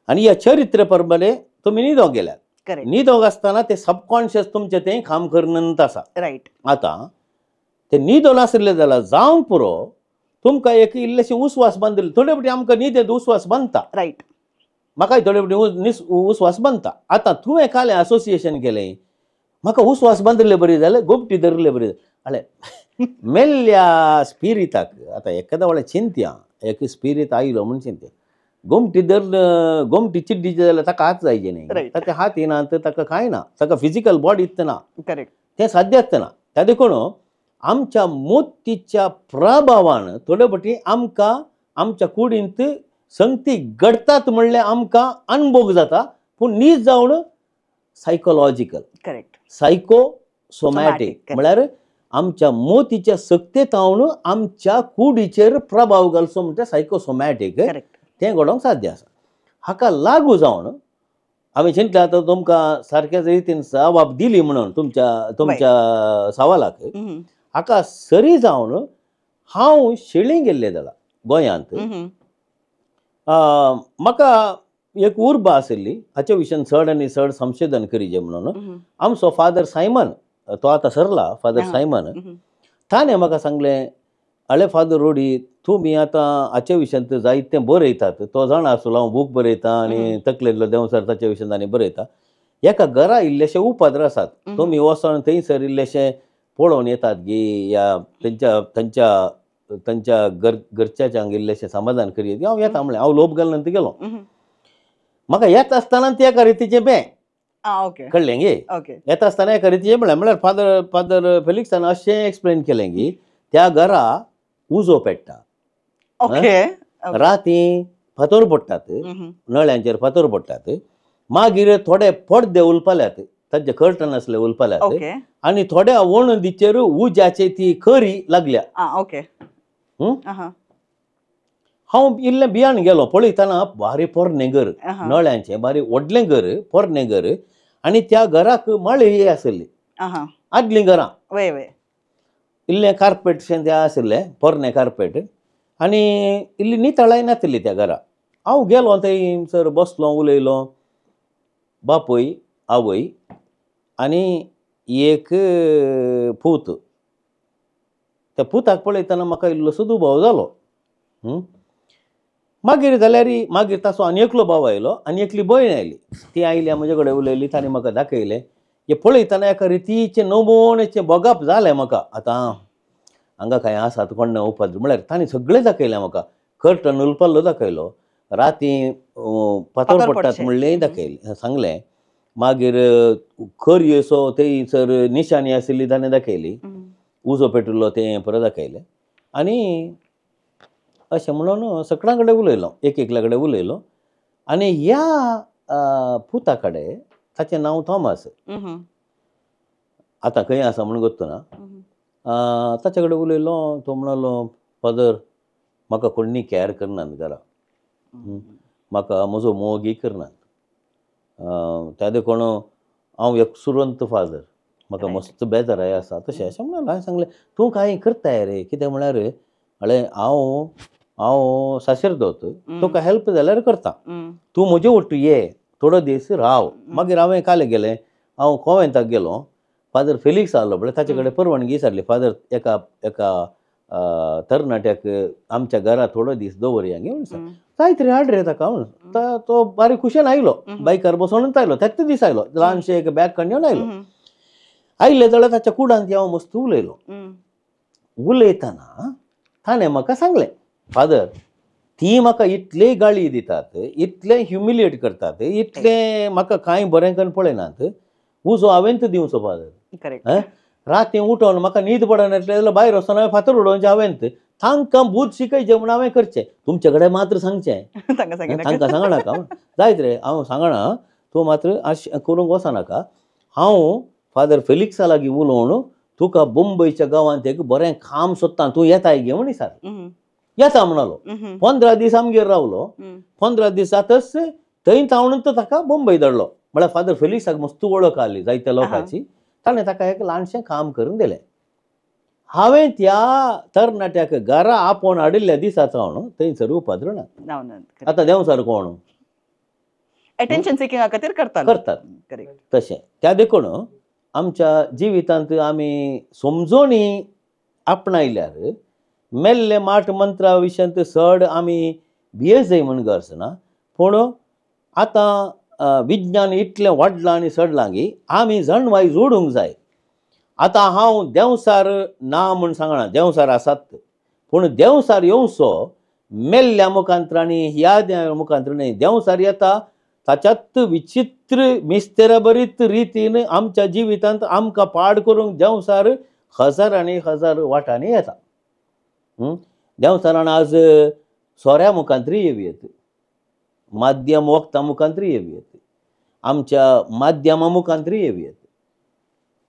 आनी ह्या चरित्र प्रमाणे तुमी न्हिदोंक गेल्यात. न्हिदोंक आसतना तें सबकॉन्शियस तुमचें तें काम करनंत आसा. रायट. आतां तें न्हिदोन आशिल्लें जाल्यार जावंक पुरो तुमकां एक इल्लेशें उस्वास बांदिल्ले. थोडे फावटी आमकां न्हिदेंत उस्वास बांदता. रायट. म्हाकाय थोडे फावटी उस्वास बांदता. आतां तुवें कालें असोसिएशन केलें, म्हाका उस्वास बांदिल्ले बरी जालें, गोपटी धरिल्ले बरी जालें. मेल्ल्या स्पिरिताक आतां एकादा वेळार चिंतया, एक स्पिरीत आयलो म्हूण चिंतया, गोमटी धर गोमटी चिड्डीचे जाल्यार ताका हात जायचे न्ही, ताका हात येना तर ताका कांय ना, ताका फिजिकल बॉडी ना, करेक्ट, तें साध्य ना. त्या देखून आमच्या मोतीच्या प्रभावान थोडे फावटी आमकां आमच्या कुडींत संगती घडटात म्हणल्यार आमकां अनभोग जाता, पूण नीज जावन सायकोलॉजिकल, करेक्ट, सायकोसोमॅटीक म्हळ्यार आमच्या मोतीच्या सक्तेतावन आमच्या कुडीचेर प्रभाव घालचो म्हणटा सायकोसोमॅटीक, तें घडोवंक साध्य आसा. हाका लागू जावन हांवें चिंतलें आतां तुमकां सारक्याच रितीन जबाब दिली म्हणून तुमच्या तुमच्या सवालाक, हाका सरी जावन हांव शेळी गेल्लें जाला गोंयांत. म्हाका एक उर्बा आशिल्ली हाच्या विशयान चड आनी चड संशोधन करीजे म्हणून. आमचो फादर सायमन, तो आतां सरला फादर सायमन, ताणें म्हाका सांगलें, अळे फादर रोडी तुमी आतां हाच्या विशयांत जायतें बरयतात, तो जाणा आसलो हांव बूक बरयतां आनी तकलेंतलो देंवचार ताच्या विशयांत आनी बरयता. एका घरा इल्लेशे उपद्र आसात, तुमी वचोन थंयसर इल्लेशे पळोवन येतात गी या तेंच्या तेंच्या तेंच्या घरच्याच्यांक इल्लेशें समाधान करीत. हांव येता म्हणलें, हांव लोप घालून गेलो. म्हाका येता आसतना ते एका रितीचें बें कळ्ळें गे, येता आसतना एका रितीचें म्हणलें, म्हळ्यार फादर फादर फेलिक्सान अशें एक्सप्लेन केलें की त्या घरा उजो पेट्टा, राती फातर पडटात, नळ्यांचेर फातर पडटात, मागीर थोडे पडदे उलपाल्यात, तांचे कर्टन आसले उलपाल्यात, आनी थोड्या वणदीचेर उज्याची ती खरी लागल्या. हांव इल्लें बियाण गेलो पळयतना भारी पोरणें घर, नळ्यांचें भारी व्हडलें घर, पोरणें घर, आनी त्या घराक माळी आसली, आदलीं घरां, इल्लें कार्पेटशें तें आशिल्लें, पोरणें कार्पेट, आनी इल्ली नितळाय नासली त्या घरा. हांव गेलो थंयसर बसलो, उलयलो, बापूय आवय आनी एक पूत. त्या पुताक पळयतना म्हाका इल्लोसो दुबाव जालो. मागीर जाल्यार मागीर ताचो आनी एकलो भाव आयलो आनी एकली भयण आयली. ती आयली म्हजे कडेन उलयली, ताणें म्हाका दाखयलें. हें पळयतना एका रितीचें नमोण्याचें भोगप जालें म्हाका. आतां हांगा कांय आसात कोण उपद्र म्हळ्यार ताणें सगळें दाखयलें म्हाका. कर्टन उलपाल्लो दाखयलो, राती फातर पडटात म्हणलेंय दाखयलें सांगलें, मागीर खरयेचो थंयसर निशाणी आशिल्ली ताणें दाखयली, उजो पेटिल्लो तें परत दाखयलें. आनी अशें म्हणून सगळ्यां कडेन उलयलो, एक एकल्या कडेन उलयलो. आनी ह्या पुता कडेन, ताचें नांव थॉमस, आतां खंय आसा म्हूण गोत्तो ना, ताचे कडेन उलयलो. तो म्हणलो, फादर म्हाका कोणी कॅर करनात घरा, म्हाका म्हजो मोगूय करनात, त्या देखून हांव एक सुरंत फादर, म्हाका मस्त बेजाराय आसा तशें अशें म्हणलें. हांवें सांगलें तूं कांय करताय रे, कितें म्हळ्यार म्हळें हांव हांव साशेरदोत, तुका हेल्प जाल्यार करता, तूं म्हजे ಒಟ್ಟು ये थोडो दीस राव. मागीर हांवें काले गेलें, हांव कोवेंताक गेलो, फादर फेलिक्स आहलो पळय ताचे कडेन परवानगी विचारली, फादर एका एका तरणाट्याक आमच्या घरा थोडो दीस दवरया गे म्हणून, जायत रे हाड रे ताका म्हणून. तो बारीक खुशेन आयलो, बायकार बसोनूच आयलो, त्याच दीस आयलो, ल्हानशें एक बॅग काडून घेवन आयलो. आयले जाल्यार ताच्या कुडांत हांव मस्त उलयलो. उलयतना ताणें म्हाका सांगलें, फादर ती म्हाका इतले गाळी दितात, इतले ह्युमिलिएट करतात, इतलें म्हाका कांय बरें करून पळयनात, उजो हांवेंच दिवचो फादर. राती उठोवन म्हाका न्हीद पडना जाल्यार भायर वचून हांवें फातर उडोवचें हांवेंच, तांकां बूद शिकयचें म्हूण हांवें करचें, तुमचे कडेन मात्र सांगचें, तांकां सांगनाका. जायत रे हांव सांगना, तूं मात्र अशें करूंक वचनाका, हांव फादर फेलिक्सा लागीं उलोवन तुका मुंबयच्या गांवांत एक बरें काम सोदता, तूं येताय गे म्हूण विचार. येता म्हणालो. 15 दीस आमगेर रावलो, 15 दीस जातच थंय तावणून तो ताका मुंबय धाडलो. म्हळ्यार फादर फेलिक्साक मस्त वळख आसली जायत्या लोकांची, ताणें ताका एक ल्हानशें काम करून दिलें. हांवें त्या तरणाट्याक घरा आपोवन हाडिल्ल्या दिसा सावन थंयसर उपद्र ना. आतां देंवचार कोण अटेन्शन सिकिंगा खातीर करतात तशें. त्या देखून आमच्या जिवितांत आमी समजोणी आपणायल्यार मेल्ले माठ मंत्रा विशयांत चड आमी भियेजय म्हूण गरज ना. पूण आतां विज्ञान इतलें वाडलां आनी चडलां की आमी जाणवाय जोडूंक जाय. आतां हांव देंवचार ना म्हूण सांगना, देंवचार आसात, पूण देंवचार येवचो मेल्ल्या मुखांत्रांनी ह्या मुखांत्रांनी देंवचार येता ताच्यात विचित्र मिस्तेराबरीत रितीन आमच्या जिवितांत आमकां पाड करूंक देंवचार हजार आनी हजार वाटांनी येता. देंवचारान आज सोऱ्या मुखांतरी येवं येत, माध्यम वखदां मुखांतरी येवं येत, आमच्या माध्यमा मुखांतरी येवं येत,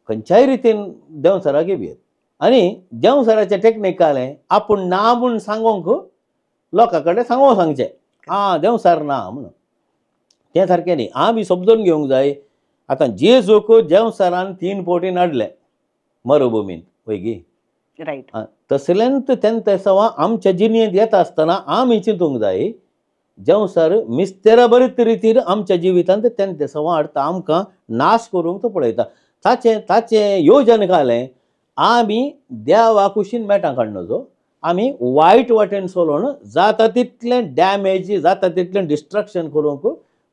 खंयच्याय रितीन देंवचाराक येवं येत. आनी देंवचाराचें टॅक्नीक कालें आपूण ना म्हूण सांगूंक लोकां कडेन सांगूंक सांगचें आं देंवचार ना म्हणून, तें सारकें न्ही. आमी समजून घेवंक जाय. आतां जेजूक देंवचारान 3 फावटी हाडलें मरुभुमींत, वय गी रायट. तसलेंच तें सवा आमच्या जिणेंत येता आसतना आमी चिंतूंक जाय देंवचार मिस्तेरा बरीत रितीन आमच्या जिवितांत तें सवा हाडटा, आमकां नाश करूंक तो पळयता. ताचें ताचें योजन घालें आमी देवा कुशीन मेटां काडना, आमी वायट वाटेन चलोवन जाता तितलें डॅमेज जाता तितलें डिस्ट्रक्शन करूंक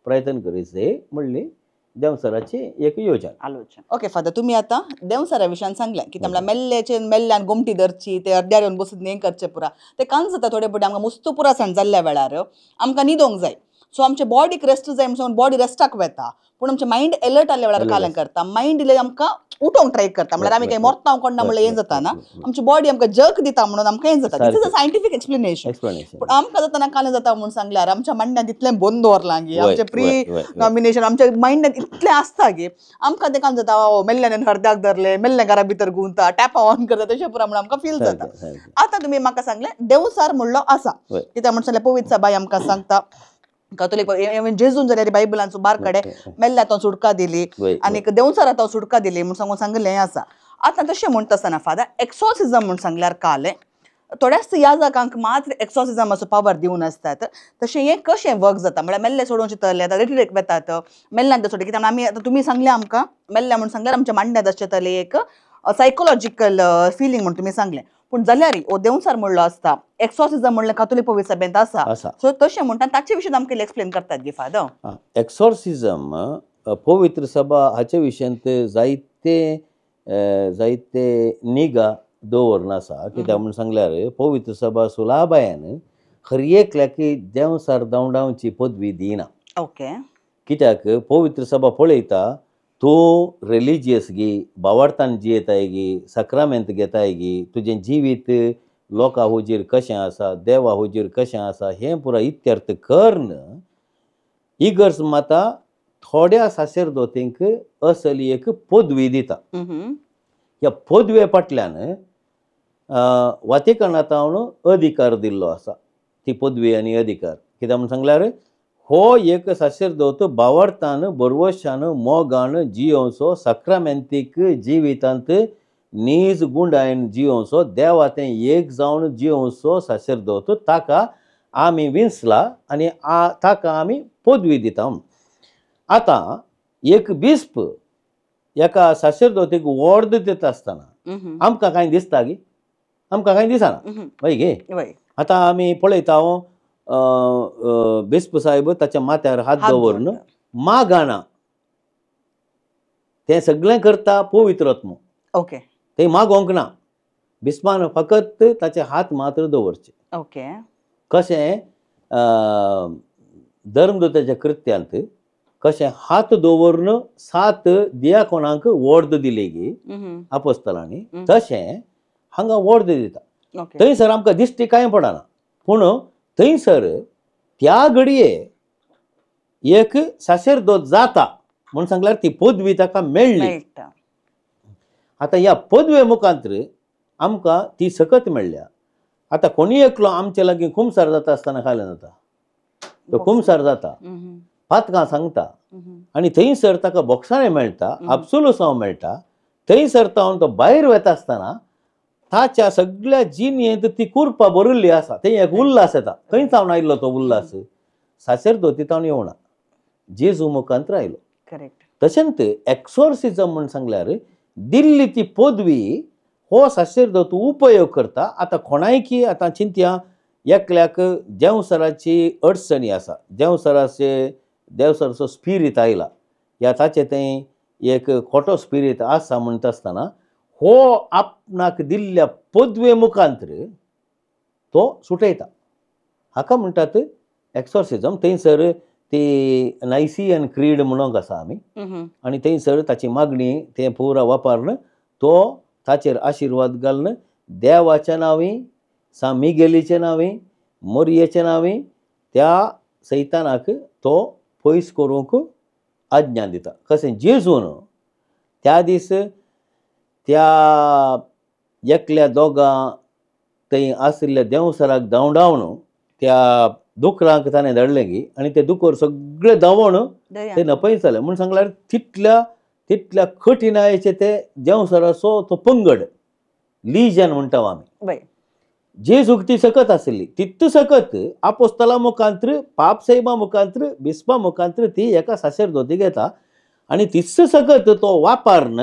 प्रयत्न करीत म्हणली देंवचाराची एक योजना आलोचना. ओके फादर, तुमी आतां देंवचारा विशयान सांगलें की म्हळ्यार मेल्ल्याचे मेल्ल्यान गोमटी धरची, ते अर्द्यार येवन बसून हें करचें पुरा ते कांच जाता. थोडे फावटी आमकां मुस्तू पुरा सण जाल्ल्या वेळार आमकां न्हिदोंक जाय, सो आमच्या बॉडीक रेस्ट जाय म्हणून बॉडी रेस्टाक वता, पूण आमचें मायंड एलर्ट आसल्या वेळार कालें करता, मायंड इल्लें आमकां उठोवंक ट्राय करता. म्हळ्यार आमी कांय मरता कोण ना म्हणल्यार हें जाता ना, आमची बॉडी आमकां जग दिता म्हणून आमकां हें जाता. This is a scientific explanation. पूण आमकां जातना कालें जाता म्हणून सांगल्यार आमच्या मांड्यांत इतलें बंद दवरलां गी, आमचें प्री नॉमिनेशन आमच्या मायंडांत इतलें आसता गी आमकां तें कांय जाता, मेल्ल्यान हर्द्याक धरलें, मेल्ल्या घरा भितर गुंता, टॅप ऑन करता, तशें पुरा म्हणून आमकां फील जाता. आतां तुमी म्हाका सांगलें देंवचार म्हणलो आसा, कित्याक म्हण सांगलें पवित्र सभाई आमकां सांगता कातोलीक जेजून जाल्यार बायबलांचो बार कडे मेल्ल्या तो सुटका दिली आनी देंवचारा तो सुटका दिली म्हूण सांगून सांगलें हें आसा. आतां तशें म्हणटा आसतना फादर एक्सॉर्सिजम म्हूण सांगल्यार कालें थोड्याच याजकांक मात्र एक्सॉर्सिजमाचो पावर दिवन आसतात, तशें हें कशें वर्क जाता? म्हळ्यार मेल्ले सोडून चिंतले आतां रिट्रीट वतात मेल्ल्यान ते सोडले, कित्याक आमी आतां तुमी सांगलें आमकां मेल्ल्या म्हूण सांगल्यार आमच्या मांड्यांत आसचें तले एक सायकोलॉजिकल फिलींग म्हूण तुमी सांगलें, पूण जाल्यार हो देंवचार म्हणलो आसता, एक्सॉर्सिजम म्हणलें कातोलीक पवित्र सभेंत आसा, सो तशें म्हणटा ताचे विशीं आमकां एक्सप्लेन करतात गे फादर. एक्सॉर्सिजम पवित्र सभा हाचे विशयांत जायते जायते निगा दवरून आसा. कित्याक म्हूण सांगल्यार पवित्र सभा सुलाबायान हर एकल्याक देंवचार धांवडावची पदवी दिना. ओके, कित्याक पवित्र सभा पळयता तूं रिलिजियस गी, भावार्थान जियेताय गी, साक्रामेंत घेताय गी, तुजें जिवीत लोकां हुजीर कशें आसा, देवा हुजीर कशें आसा हें पुरा इत्यर्थ करून इगर्ज माता थोड्या सासेरदोतींक असली एक पदवी दिता. ह्या पदवे फाटल्यान वातिकनांत अधिकार दिल्लो आसा, ती पदवी आनी अधिकार. कित्याक म्हूण सांगल्यार हो एक साशेरदोत बावडतान बरवशान मोगान जियोवचो सक्रामेंतीक जिवितांत नीज गुंडायन जियोवचो देवा तें एक जावन जियोवचो साशेरदोत ताका आमी विंचला आनी ताका आमी पदवी दिता. आतां एक बिस्प एका साशेरदोतीक वॉर्द दिता आसतना आमकां कांय दिसता गी? आमकां कांय दिसना हय गे. आतां आमी पळयता बिस्प साहेब ताच्या माथ्यार हात दवरून मागाना तें सगळें करता पवित्र आत्मो. ओके तें मागोवंक ना, बिस्पान फकत ताचे हात मात्र दवरचे. ओके कशें धर्मदूताच्या कृत्यांत कशें हात दवरून 7 दियाकोणांक वॉर्द दिली गी आपोस्तलांनी, तशें हांगा वॉर्द दिता. थंयसर आमकां दिश्टी कांय पडना, पूण थंयसर त्या घडये एक साशेरदोत जाता म्हूण सांगल्यार ती पदवी ताका मेळ्ळी. आतां ह्या पदवे मुखांत आमकां ती सकत मेळ्ळ्या. आतां कोणी एकलो आमचे लागीं कुमसार जाता आसतना खायला जाता, तो कुमसार जाता, पातकां सांगता आनी थंयसर ताका बोक्साणें मेळटा, आबसुलुसांव मेळटा. थंयसर तावन तो भायर वता आसतना ताच्या सगळ्या जिणेंत ती कुरपा भरिल्ली आसा, थंय एक उल्हास येता. खंय सावन आयिल्लो तो उल्हास? साशेरदोती तावन येवना, जेजू मुखांत आयलो. करेक्ट. तशेंच एक्सोर्सिजम म्हूण सांगल्यार दिल्ली ती पदवी हो साशेरदोत उपयोग करता. आतां कोणायकी आतां चिंतया एकल्याक देंवसराची अडचणी आसा, देंवसराचे देंवसराचो स्पिरीत आयला या ताचें तें एक खोटो स्पिरीत आसा म्हणटा आसतना हो आपणाक दिल्ल्या पदवे मुखांत तो सुटयता. हाका म्हणटात एक्सोर्सिजम. थंयसर ती नायसियन क्रीड म्हणूंक आसा आमी, आनी थंयसर ताची मागणी तें पुरा वापरून तो ताचेर आशिर्वाद घालून देवाच्या नांवी, सान मिगेलीच्या नांवी, मोरयेच्या नांवी त्या सैतानाक तो पयस करूंक आज्ञा दिता. कशें जेजून त्या दीस त्या एकल्या दोगां थंय आशिल्ल्या देंवसराक धांवडावन त्या दुकरांक ताणें धाडलें गी आनी ते दुकर सगळे धांवोन ते नपय जाले. म्हूण सांगल्यार तितल्या तितल्या कठिणायेचे ते देंवसराचो तो पंगड लिजन म्हणटा आमी. जेजूक ती सकत आशिल्ली, तितू सकत आपोस्तला मुखांत, पापसाहेबा मुखांत, बिस्पा मुखांत ती एका साशेरदोतीक येता आनी तीच सकत तो वापरून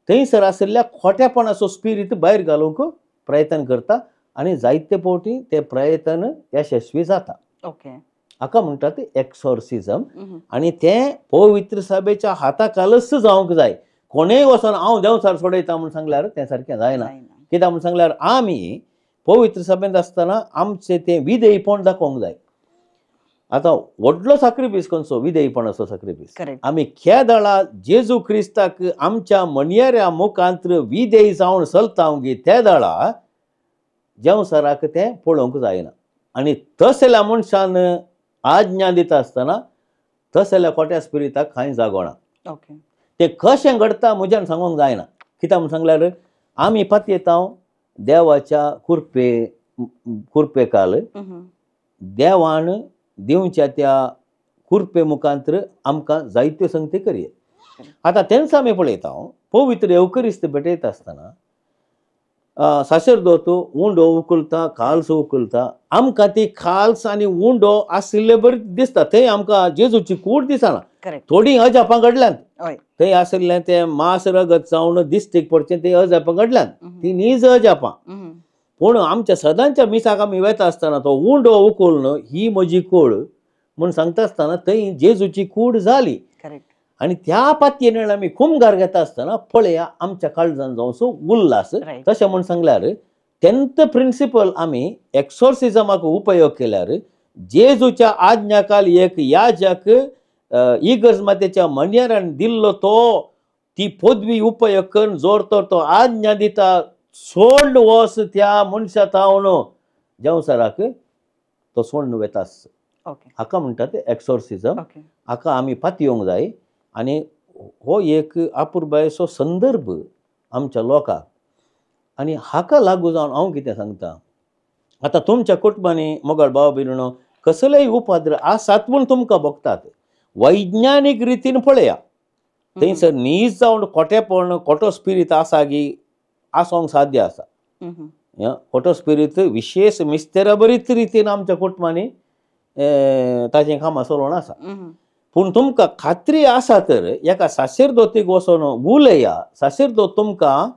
थंयसर आशिल्ल्या खोट्यापणाचो स्पिरीत भायर घालूंक प्रयत्न करता आनी जायते फावटी ते प्रयत्न यशस्वी जाता. ओके. हाका म्हणटात एक्सोर्सिजम. आनी तें पवित्र सभेच्या हाताखालच जावंक जाय. कोणेय वचोन हांव देंवचार सोडयता म्हूण सांगल्यार तें सारकें जायना. कित्याक म्हूण सांगल्यार आमी पवित्र सभेंत आसतना आमचें तें विधेयपण दाखोवंक जाय. आतां व्हडलो साक्रिफीस खंयचो? विधेयपणाचो साक्रिफीस. आमी केदळा जेजू क्रिस्ताक आमच्या मनयेऱ्या मुखांत विधेय जावन चलता गी त्या दळा देंवचाराक तें पळोवंक जायना. आनी तसल्या मनशान आज्ञा दिता आसतना तसल्या खोट्या स्पिरिताक कांय जागो ना. ओके. तें कशें घडटा म्हज्यान सांगूंक जायना. कित्याक म्हूण सांगल्यार आमी पातयेता देवाच्या कुरपे कुरपेकाल देवान दिवच्या त्या कुरपे मुखांत आमकां जायत्यो संगती करये. आतां तेंच आमी पळयता पवित्र येवकरिस्त भेटयता आसतना साशेरदोत उंडो उखलता, खाल्स उखलता, आमकां ती खाल्स आनी उंडो आशिल्ले बरी दिसता. थंय आमकां जेजूची कूड दिसना. थोडीं अजापां घडल्यांत, थंय आशिल्लें तें मांस रगत जावन दिश्टीक पडचें तें अजापां घडल्यांत, ती नीज अजापां. पूण आमच्या सदांच्या मिसाक आमी वेता आसतना तो उंडो उखलून ही म्हजी कूड म्हूण सांगता आसतना थंय जेजूची कूड जाली. आनी त्या पातयेन आमी खुमगार घेता आसतना पळया आमच्या काळजान जावचो उल्हास. तशें म्हूण सांगल्यार 10th principal आमी एक्सोर्सिजमाक उपयोग केल्यार जेजूच्या आज्ञाकाल एक याजक इगर्ज मातेच्या मनयेरान दिल्लो तो ती पदवी उपयोग करून जोर तर तो आज्ञा दिता सोडून वच त्या मनशा तावन देंवचाराक तो सोडून वेता. हाका म्हणटात एक्सोर्सिजम. हाका आमी पातयेवंक जाय आनी हो एक अपुरबायेचो संदर्भ आमच्या लोकांक. आनी हाका लागू जावन हांव कितें सांगता, आतां तुमच्या कुटुंबांनी मोगाळ भाव भयणीनो कसलेय उपद्र आसात म्हूण तुमकां भोगतात वैज्ञानीक रितीन पळया थंयसर नीज जावन खोटेपण खोटो स्पिरीत आसा गी आसोंक साध्य आसा. खोटो स्पिरीत विशेश मिस्तेरा बरीच रितीन आमच्या कुटुंबांनी ताचें कामां चलोवन आसा. पूण तुमकां खात्री आसा तर एका साशेरदोतीक वचोन उलया, साशेरदोत तुमकां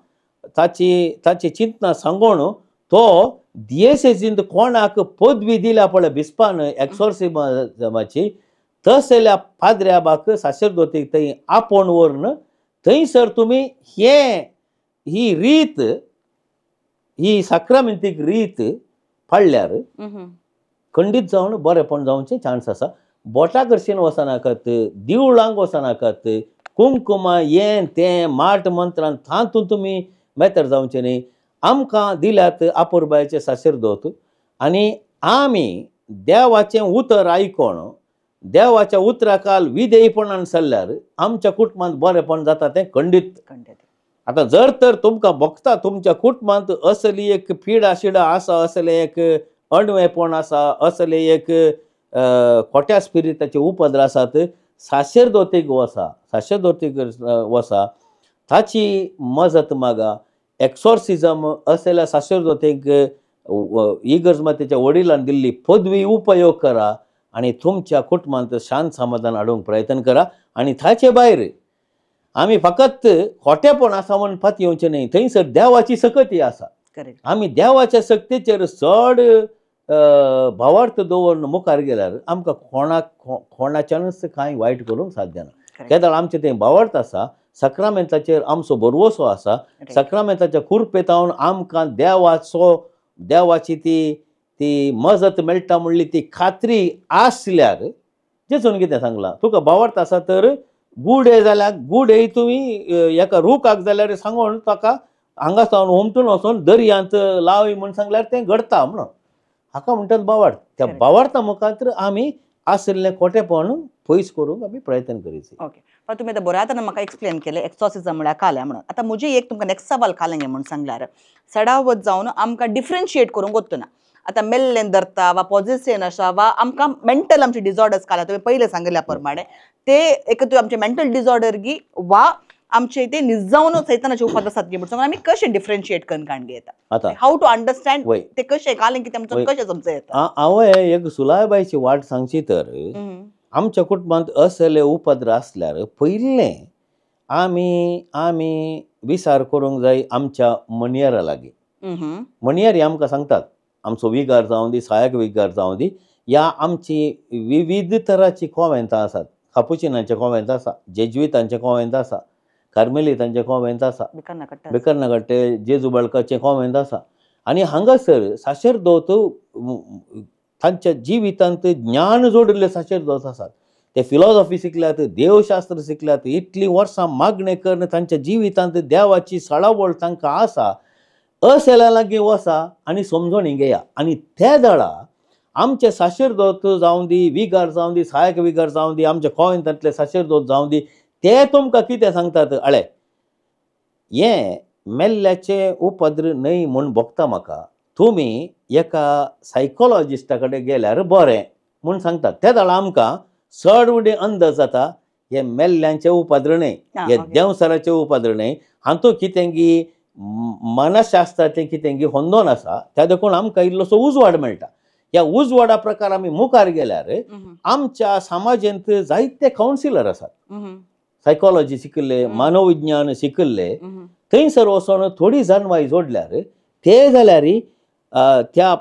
ताची ताची चिंतना सांगोन तो दियेसेजींत कोणाक पदवी दिल्या पळय बिस्पान एक्सोर्सिजमाची तसल्या पाद्र्याबाक साशेरदोतीक थंय आपोवन व्हरून थंयसर तुमी हे ही रीत ही साक्रामेंतीक रीत पाळल्यार खंडीत जावन बरेपण जावचें चान्स आसा. बोटा करशीन वचनाकात, दिवळांक वचनाकात, कुंकुमा हें तें माट मंत्रान तातूंत तुमी मेतर जावचें न्ही. आमकां दिल्यात आपुरबायचे साशेरदोत आनी आमी देवाचें उतर आयकोन देवाच्या उतराकाल विधेयपणान चल्ल्यार आमच्या कुटुंबांत बरेपण जाता तें खंडीत. आतां जर तर तुमकां भोगता तुमच्या कुटुंबांत असली एक पिडा शिडा आसा, असलें एक अणवेपण आसा, असलें एक खोट्या स्पिरिताचे उपद्र आसात, साशेरदोतीक वसा, साशेरदोतीक वसा, ताची मजत मागा. एक्सोर्सिजम असल्या साशेरदोतीक इगर्ज मातेच्या वडिलान दिल्ली पदवी उपयोग करा आनी तुमच्या कुटुंबांत शांत समाधान हाडूंक प्रयत्न करा. आनी ताचे भायर आमी फकत खोटेपण आसा म्हूण पातयेवचें न्ही, थंयसर देवाची सकती आसा. आमी देवाच्या सक्तीचेर चड भावार्थ दवरून मुखार गेल्यार आमकां कोणाक कोणाच्यानूच कांय वायट करूंक साध्य ना. केदळ आमचें तें भावार्थ आसा, साक्रामेंताचेर आमचो भरवसो आसा, साक्रामेंताच्या कुरपेतावन आमकां देवाचो देवाची ती ती मजत मेळटा म्हणली ती खात्री आसल्यार जेजून कितें सांगलां, तुका भावार्थ आसा तर गुडे जाल्यार गुडे तुमी एका रुखाक जाल्यार सांगून ताका हांगा सावन हुमटून वचून दर्यांत लाव म्हूण सांगल्यार तें घडटा म्हणून हाका म्हणटात भावार्थ. त्या भावार्था मुखार आमी आशिल्लें खोटेपण पयस करूंक आमी प्रयत्न करीत. ओके, पण तुमी आतां बऱ्या आतां म्हाका एक्सप्लेन केलें एक्सॉर्सिजम म्हळ्यार काल्या म्हणून. आतां म्हजी एक तुमकां नेक्स्ट सवाल कालें म्हूण सांगल्यार सडावत जावन आमकां डिफरन्शिएट करूंक वतना आतां मेल्लें धरता वा पॉझिशन आसा वा आमकां मेंटल आमचे डिजॉर्डर्स काल्या तुवें पयलें सांगिल्ल्या प्रमाणे ते एक तूं आमचे मेंटल डिजॉर्डर गी वा आमचे ते निजावन सैतानाचे उपद्र आसात गी म्हणून आमी कशें डिफरन्शिएट करून काण घेता, आतां how to understand ते कशें कालें कितें आमचो कशें समज येता. हांवें एक सुलायबायची वाट सांगची तर आमच्या कुटुंबांत असले उपद्र आसल्यार पयलें आमी आमी विचार करूंक जाय आमच्या मणयारा लागीं. मणयारी आमकां सांगतात आमचो विगार जावं दी, सहायक विगार जावं दी, ह्या आमची विविध तराची कोवेंतां आसात. कापुचिनांचें कोवेंत आसा, जेज्वितांचें कोवेंत आसा, कार्मेलितांचें कोवेंत आसा, बेकरनाकट्टे जेजू बाळकाचें कोवेंत आसा. आनी हांगासर साशेरदोत तांच्या जिवितांत ज्ञान जोडिल्ले साशेरदोत आसात. ते फिलॉसॉफी शिकल्यात, देवशास्त्र शिकल्यात, इतलीं वर्सां मागणें करून तांच्या जिवितांत देवाची सळावळ तांकां आसा. असल्या लागीं वसा आनी समजोणी घेया. आनी त्या दळा आमचे साशेरदोत जावं दी, विगार जावं दी, सहायक विगार जावं दी, आमच्या कोवेंतांतले साशेरदोत जावं दी, ते तुमकां कितें सांगतात, अळे हें मेल्ल्याचें उपद्र न्हय म्हूण भोगता म्हाका, तुमी एका सायकोलॉजिस्टा कडेन गेल्यार बरें म्हूण सांगतात. त्या दळा आमकां चड उणें अंदाज जाता हे मेल्ल्यांचें उपद्र न्हय, हे देंवसराचें उपद्र न्हय, हातूंत कितें गी मनशास्त्राचें कितें गी होंदोन आसा. त्या देखून आमकां इल्लोसो उजवाड मेळटा. ह्या उजवाडा प्रकार आमी मुखार गेल्यार आमच्या समाजेंत जायते कावन्सिलर आसात, सायकोलॉजी शिकिल्ले, मानवविज्ञान शिकिल्ले, थंयसर वचोन थोडी जाणवाय जोडल्यार ते जाल्यार त्या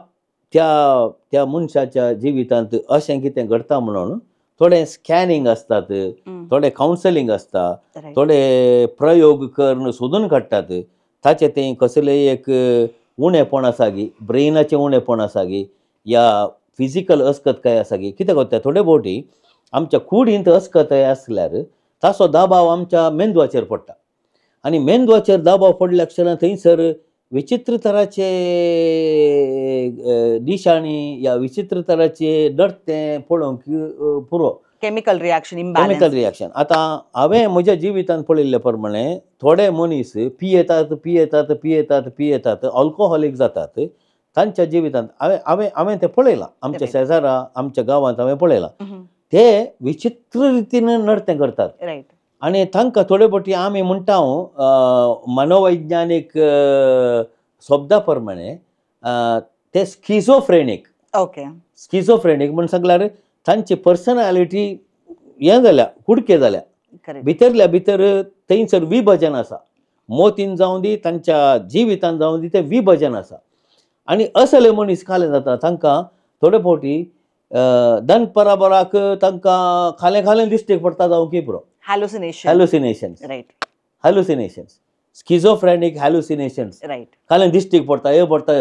त्या त्या मनशाच्या जिवितांत अशें कितें घडटा म्हणून थोडे स्कॅनिंग आसतात, थोडे कावन्सिलींग आसता, थोडे प्रयोग करून सोदून काडटात. ताचें तें कसलें एक उणेपण आसा गी, ब्रेनाचें उणेपण आसा गी, या फिजिकल अस्कतकाय आसा गी, कितें करता थोडे भोवटी आमच्या कुडींत अस्कताय आसल्यार ताचो दबाव आमच्या मेंदवाचेर पडटा आनी मेंदवाचेर दबाव पडल्या क्षणां थंयसर विचित्र तराचे निशाणी या विचित्र तराचे नडतें पळोवंक पुरो केमिकल रिएक्शन, केमिकल रिएक्शन. आतां हांवें म्हज्या जिवितांत पळयल्ले प्रमाणे थोडे मनीस पियेतात पियेतात पियेतात पियेतात, अल्कोहोलीक जातात, तांच्या जिवितांत हांवें हांवें हांवें तें पळयलां, आमच्या शेजारा आमच्या गांवांत हांवें पळयलां, ते विचित्र रितीन नडतें करतात. रायट. आनी तांकां थोडे फावटी आमी म्हणटा मनोवैज्ञानीक शब्दा प्रमाणे ते स्किझोफ्रेनीक. ओके. स्किझोफ्रेनीक म्हण सांगल्यार तांची पर्सनॅलिटी हें जाल्या, कुडके जाल्या, भितरल्या भितर थंयसर विभजन आसा, मोतीन जावं दी तांच्या जिवितान जावं दी तें विभजन आसा. आनी असले मनीस खालें जाता तांकां थोडे फावटी दनपराबराक तांकां खालें खालें दिश्टीक पडटा जावं की पुरो. Hallucination. Hallucinations. Right. Hallucinations, schizophrenic hallucinations. Right. खालें दिश्टीक पडटा, हे पडटा.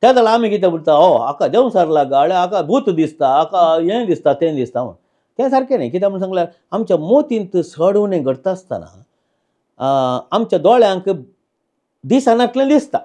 त्या जाल्यार आमी कितें म्हणटा, हो हाका देंवचार लागला, हाका भूत दिसता, हाका हें दिसता तें दिसता म्हूण. तें सारकें न्ही. कित्याक म्हूण सांगल्यार आमच्या मोतींत चड उणें घडटा आसतना आमच्या दोळ्यांक दिसनातलें दिसता.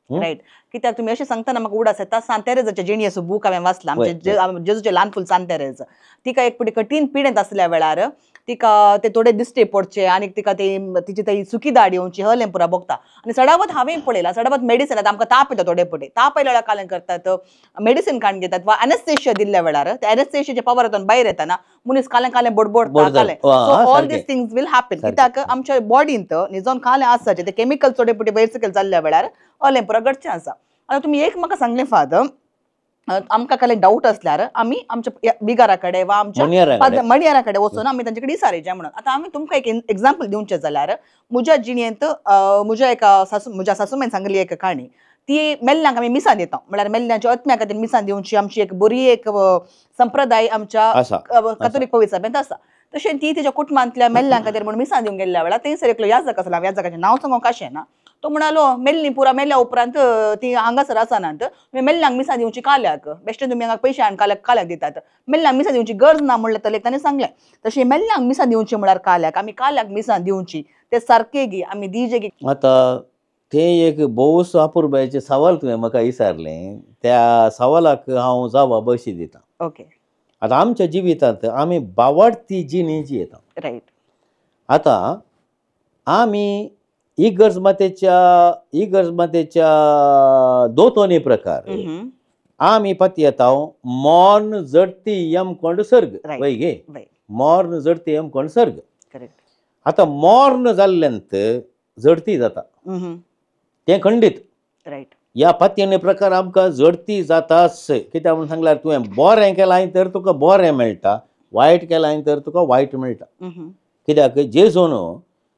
रायट. कित्याक तुमी अशें सांगतना म्हाका उडास येता, सांत तेरेजाचें जिणेचो बूक हांवें वाचला, आमचे जेजूचें ल्हान फूल सांत तेरेज. तिका एक फावटी कठीण पिडेंत आसल्या वेळार तिका ते थोडे दिश्टी पडचे आनी तिका ते तिची ती सुकी दाड येवची हलें पुरा भोगता. आनी चडावत हांवें पळयलां, चडावत मेडिसिन आतां आमकां ताप येता थोडे फावटी, ताप आयल्या वेळार कालें करतात, मेडिसिन काडून घेतात वा एनेस्थेशिया दिल्ल्या वेळार ते एनेस्थेशियाच्या पवर भायर येताना मनीस कालें कालें बडबडटा कालें. So all these things will happen. कित्याक आमच्या बॉडींत निजोन कालें आसा ते केमिकल थोडे फावटी वयर सकयल जाल्ल्या वेळार हलें पुरा घडचें आसा. आतां तुमी एक म्हाका सांगलें फादर, आमकां कांय डावट असल्यार आमी आमच्या बिगारा कडेन वा आमच्या मणयारा कडेन वचून आमी तांचे कडेन विचारचें म्हणून. आतां आमी तुमकां एक एग्जाम्पल दिवचें जाल्यार म्हज्या जिणेंत म्हज्या एका सासू, म्हज्या सासूमायन सांगली एक काणी. ती मेल्ल्यांक आमी मिसां दिता, म्हळ्यार मेल्ल्यांच्या आत्म्या खातीर मिसां दिवची आमची एक बरी एक संप्रदाय आमच्या कथोलीक पवित्र सभेंत आसा. तशें ती तिच्या कुटुंबांतल्या मेल्ल्यां खातीर म्हणून मिसां दिवंक गेल्ल्या वेळार थंयसर एकलो याजक आसला, याजकाचें नांव सांगूंक अशें ना, तो म्हणालो मेल्ली पुरा मेल्ल्या उपरांत ती हांगासर आसनात, तुमी मेल्ल्यांक मिसां दिवची काल्याक, बेश्टे तुमी हांगा पयशे हाडून काल्याक काल्याक दितात, मेल्ल्यांक मिसां दिवची गरज ना म्हणलें तलेक ताणें सांगलें. तशें मेल्ल्यांक मिसां दिवची म्हळ्यार काल्याक आमी काल्याक मिसां दिवची ते सारके गी आमी दिजे गी. आतां तें एक भोवस अपुरबायेचें सवाल तुवें म्हाका विचारलें, त्या सवालाक हांव जवाब अशी दिता. ओके. आतां आमच्या जिवितांत आमी बावाडती जिणी जियेता. रायट. आतां आमी इगर्ज मातेच्या दोतोनी प्रकार आमी पतयेता मॉर्न जडती यमकोंड सर्ग, वय गे, मॉर्न जडती यमकोंड सर्ग. करेक्ट. आतां मॉर्न जाल्ल्यांत जडती जाता तें खंडीत. रायट. ह्या पातयेणे प्रकार आमकां जडती जाताच. कित्याक म्हणून सांगल्यार तुवें बरें केलां तर तुका बरें मेळटा, वायट केलां तर तुका वायट मेळटा. कित्याक जेजून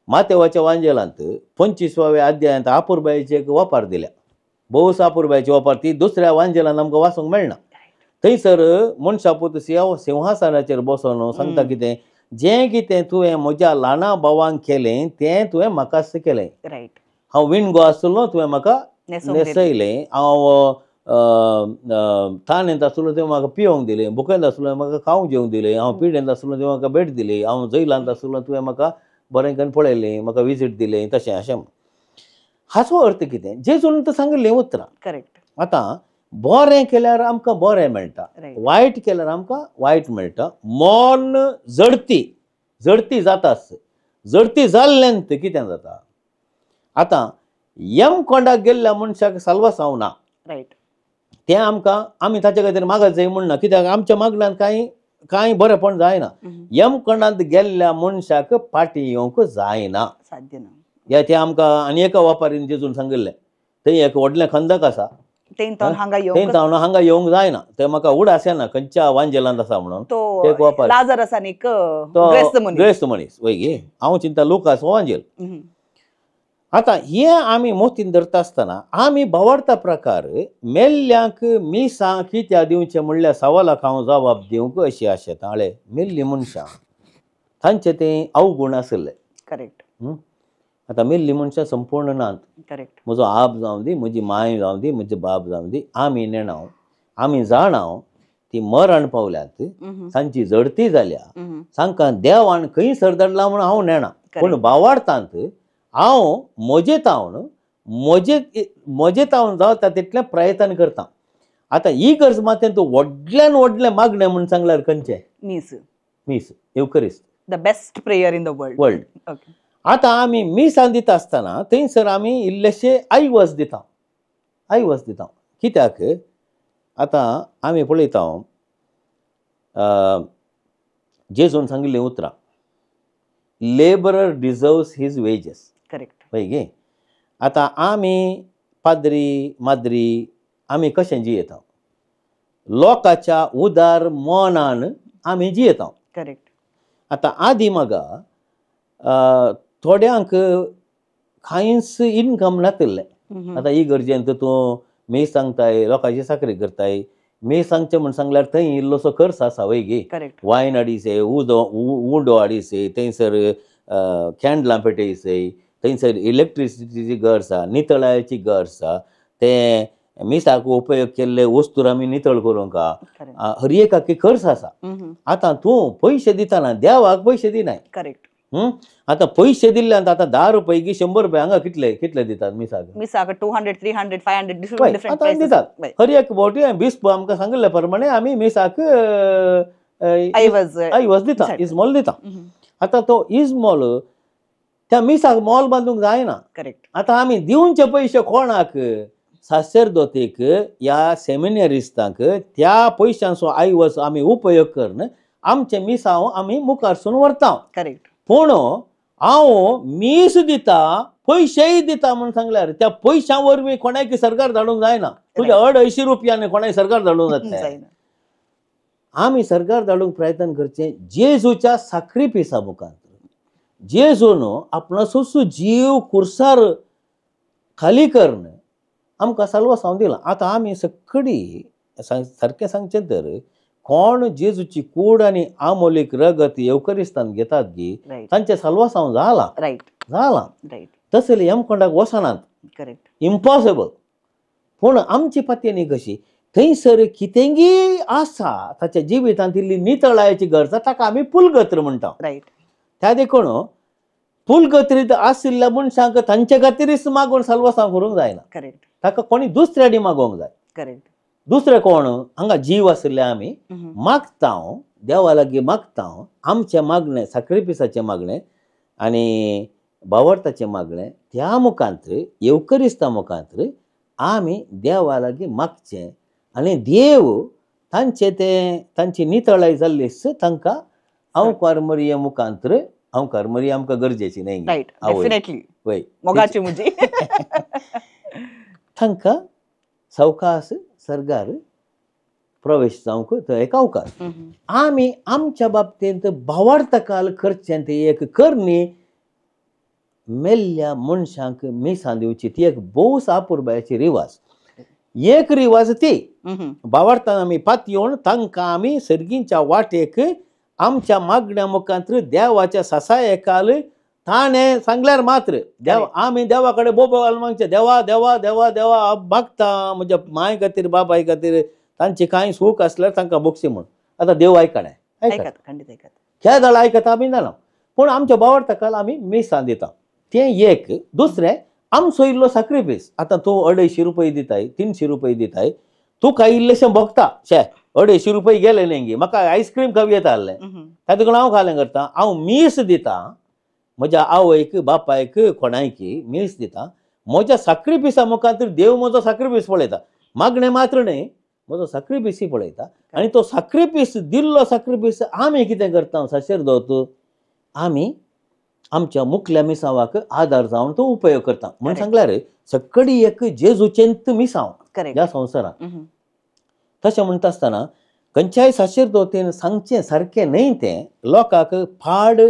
मातेवाच्या वांजेलांत 25व्या अध्यायांत अपुरबायेची एक वापर दिल्या, भोवस अपुरबायेची वापर ती दुसऱ्या वांजेलांत आमकां वाचूंक मेळना. थंयसर मनशापूत सिंहासनाचेर बसून सांगता कितें, जें कितें तुवें म्हज्या ल्हाना भावांक केलें तें तुवें म्हाकाच केलें. रायट. हांव विणगो आसलो तुवें म्हाका न्हेसयलें, हांव ताणेंत आसलो तुवें म्हाका पिवंक दिलें, भुकेंत आसलो म्हाका खावंक जेवंक दिलें, हांव पिडेंत आसलो तुवें म्हाका भेट दिली, हांव जैलांत आसलो तुवें म्हाका बरें करून पळयलें, म्हाका विजीट दिलें. तशें अशें हाचो अर्थ कितें, जेजून तर सांगिल्लीं उतरां. करेक्ट. आतां बरें केल्यार आमकां बरें मेळटा, वायट केल्यार आमकां वायट मेळटा. मॉर्न जडती जडती जाताच, जडती जाल्ल्यान कितें जाता, आतां यमकोंडाक गेल्ल्या मनशाक साल्वासांव ना. रायट. तें आमकां आमी ताचे खातीर मागत जाय म्हण ना, कित्याक आमच्या मागण्यान कांय कांय बरेंपण जायना. यमकोंडांत गेल्ल्या मनशाक फाटीं येवंक जायना, साध्य ना. ह्या तें आमकां आनी एका वापारीन जेजून सांगिल्लें, थंय एक व्हडलें खंदक आसा, थंय तावन हांगा येवंक जायना, तें म्हाका उडास येना खंयच्या वांजेलांत आसा म्हणून. तो लाजर आसा न्ही तो ग्रेस्त मनीस वय गे, हांव चिंता लुकास हो वांजेल. आतां हें आमी मोतीन धरता आसतना आमी भावार्था प्रकार मेल्ल्यांक मिसां कित्याक दिवचें म्हणल्यार सवालाक हांव जबाब दिवंक अशी आशेता. हळे मेल्लीं मनशां तांचे तें अवगूण आशिल्ले. करेक्ट. आतां मेल्लीं मनशां संपूर्ण नात. करेक्ट. म्हजो आप जावं दी, म्हजी माय जावं दी, म्हजे बाप जावं दी, आमी नेणाव, आमी जाणाव ती मरण पावल्यात, तांची जडती जाल्या, तांकां देवान खंय सरदडला म्हणून हांव नेणा. पूण भावार्थांत हांव म्हजे तावन म्हजे तावन जाता तितलें प्रयत्न करता. आतां ही गरज मात तूं व्हडल्यान व्हडलें मागणें म्हूण सांगल्यार खंयचें, मीस, मीस, Eucharist, the best prayer in the world. आतां आमी मिसां दिता आसतना थंयसर आमी इल्लेशे आयवज दिता, आयवज दिता. कित्याक आतां आमी पळयता जेजून सांगिल्लीं उतरां, labourer deserves his wages. Correct. पळय गे, आतां आमी पाद्री माद्री आमी कशें जियेता, लोकांच्या उदार मनान आमी जियेता. करेक्ट. आतां आदीं म्हाका थोड्यांक कांयच इनकम नातिल्लें. आतां इगर्जेंत तूं मीस सांगताय, लोकांची साकरी करताय, मीस सांगचें म्हूण सांगल्यार थंय इल्लोसो खर्च आसा वय गे. करेक्ट. वायन हाडीसे, उदो उंडो हाडीसे, थंयसर कॅन्डलां पेटयसे, थंयसर इलेक्ट्रिसिटीची गरज आसा, नितळायेची गरज आसा, ते मिसाक उपयोग केल्ले वस्तूर आमी नितळ करूंक हर एकाकी खर्च आसा. आतां तूं पयशे दितना देवाक पयशे दिनाय. करेक्ट. आतां पयशे दिल्ल्यान आतां 10 रुपये की 100 रुपये हांगा कितले कितले दितात मिसाक? मिसाक 200, 300, 500 डिफरंट आतां दितात हर एक फावटी. बिस्प आमकां सांगिल्ले प्रमाणे आमी मिसाक आयवज दिता, इजमोल दिता. आतां तो इजमोल त्या मिसाक मोल बांदूंक जायना. करेक्ट. आतां आमी दिवचे पयशे कोणाक? सासेरदोतीक या सेमिनरिस्तांक. त्या पयशांचो आयवज आमी उपयोग करून आमचे मिसांव आमी मुखारसून व्हरता. करेक्ट. पूण हांव मीस दिता, पयशेय दिता म्हूण सांगल्यार त्या पयशां वरवीं कोणाक सरकार धाडूंक जायना. तुज्या 250 रुपयांनी कोणाक सरकार धाडूंक जातलें? आमी सरकार धाडूंक प्रयत्न करचें जेजूच्या साक्रिफिसा मुखार. जेजून आपणाचो जीव कुर्सार खाली करून आमकां साल्वासांव दिलां. आतां आमी सगळी सारकें सांगचें तर कोण जेजूची कूड आनी आमोलीक रगत येवकरिस्तान घेतात गी तांचें साल्वासांव जालां. रायट. जालां. रायट. तसले यमकोंडाक वचनात. करेक्ट. इम्पॉसिबल. पूण आमची पातयेनी कशी थंयसर कितेंगी आसा ताच्या जिवितांत इल्ली नितळायेची गरज, ताका आमी पुलगत्र म्हणटा. रायट. त्या देखून पुलगत्रीत आशिल्ल्या मनशांक तांचे खातीरच मागून साल्वासांव करूंक जायना. करेक्ट. ताका कोणी दुसऱ्यांनी मागोवंक जाय. करेक्ट. दुसरें कोण हांगा जीव आशिल्ले आमी मागता, देवा लागीं मागता, आमचें मागणें साक्रिफिसाचें मागणें आनी भावार्थाचें मागणें त्या मुखांत येवकरिस्ता मुखांत आमी देवा लागीं मागचें आनी देव तांचे ते तांची नितळाय जाल्लीच तांकां अंवकार मरिये मुखांत. अंवकार मरिये आमकां गरजेची न्हय. रायट. डेफिनेटली. वय मोगाची म्हजी. तांकां सवकास सर्गार प्रवेश जावंक थंय एक अवकाश. आमी आमच्या बाबतींत भावार्थकाल करचें ती एक करणी मेल्ल्या मनशांक मिसां दिवची ती एक भोव अपुरबायेची रिवाज. एक रिवाज ती भावार्थान आमी पातयेवन तांकां आमी सर्गींच्या वाटेक आमच्या मागण्या मुखांत देवाच्या सासायेकाल ताणें सांगल्यार मात्र देव आमी देवा कडेन बोबो घालून मागचें, देवा देवा देवा देवा मागता म्हज्या माय खातीर बापाय खातीर तांची कांय सूख आसल्यार तांकां बोगशी म्हूण. आतां देव आयकना, आयकता, खंडीत आयकता, ह्या जाल्यार आयकता आमी जाणा. पूण आमच्या भावार्थाक आमी मिसां दिता तें एक. दुसरें आमचो इल्लो साक्रिफीस. आतां तूं 250 रुपये दिताय, 300 रुपये दिताय, तुका इल्लेशें भोगता, शे 250 रुपये गेले न्ही गे, म्हाका आयस्क्रीम खावं येता आहलें, ताका देखून हांव खालें करता, हांव मीस दिता म्हज्या आवयक बापायक कोणायक मीस दिता, म्हज्या साक्रिफिसा मुखार देव म्हजो साक्रिफीस पळयता, मागणें मात्र न्ही म्हजो साक्रिफिसूय पळयता. आनी तो साक्रिफीस दिल्लो साक्रिफीस आमी कितें करता सासेरदोत, आमी आमच्या मुखल्या मिसांवाक आदार जावन तो उपयोग करता. म्हूण सांगल्यार सगळी एक जेजूचेंत मिसांव ह्या संवसारांत. तशें म्हणटा आसतना खंयच्याय सासेरदोतीन सांगचें सारकें न्हय, तें लोकांक पाड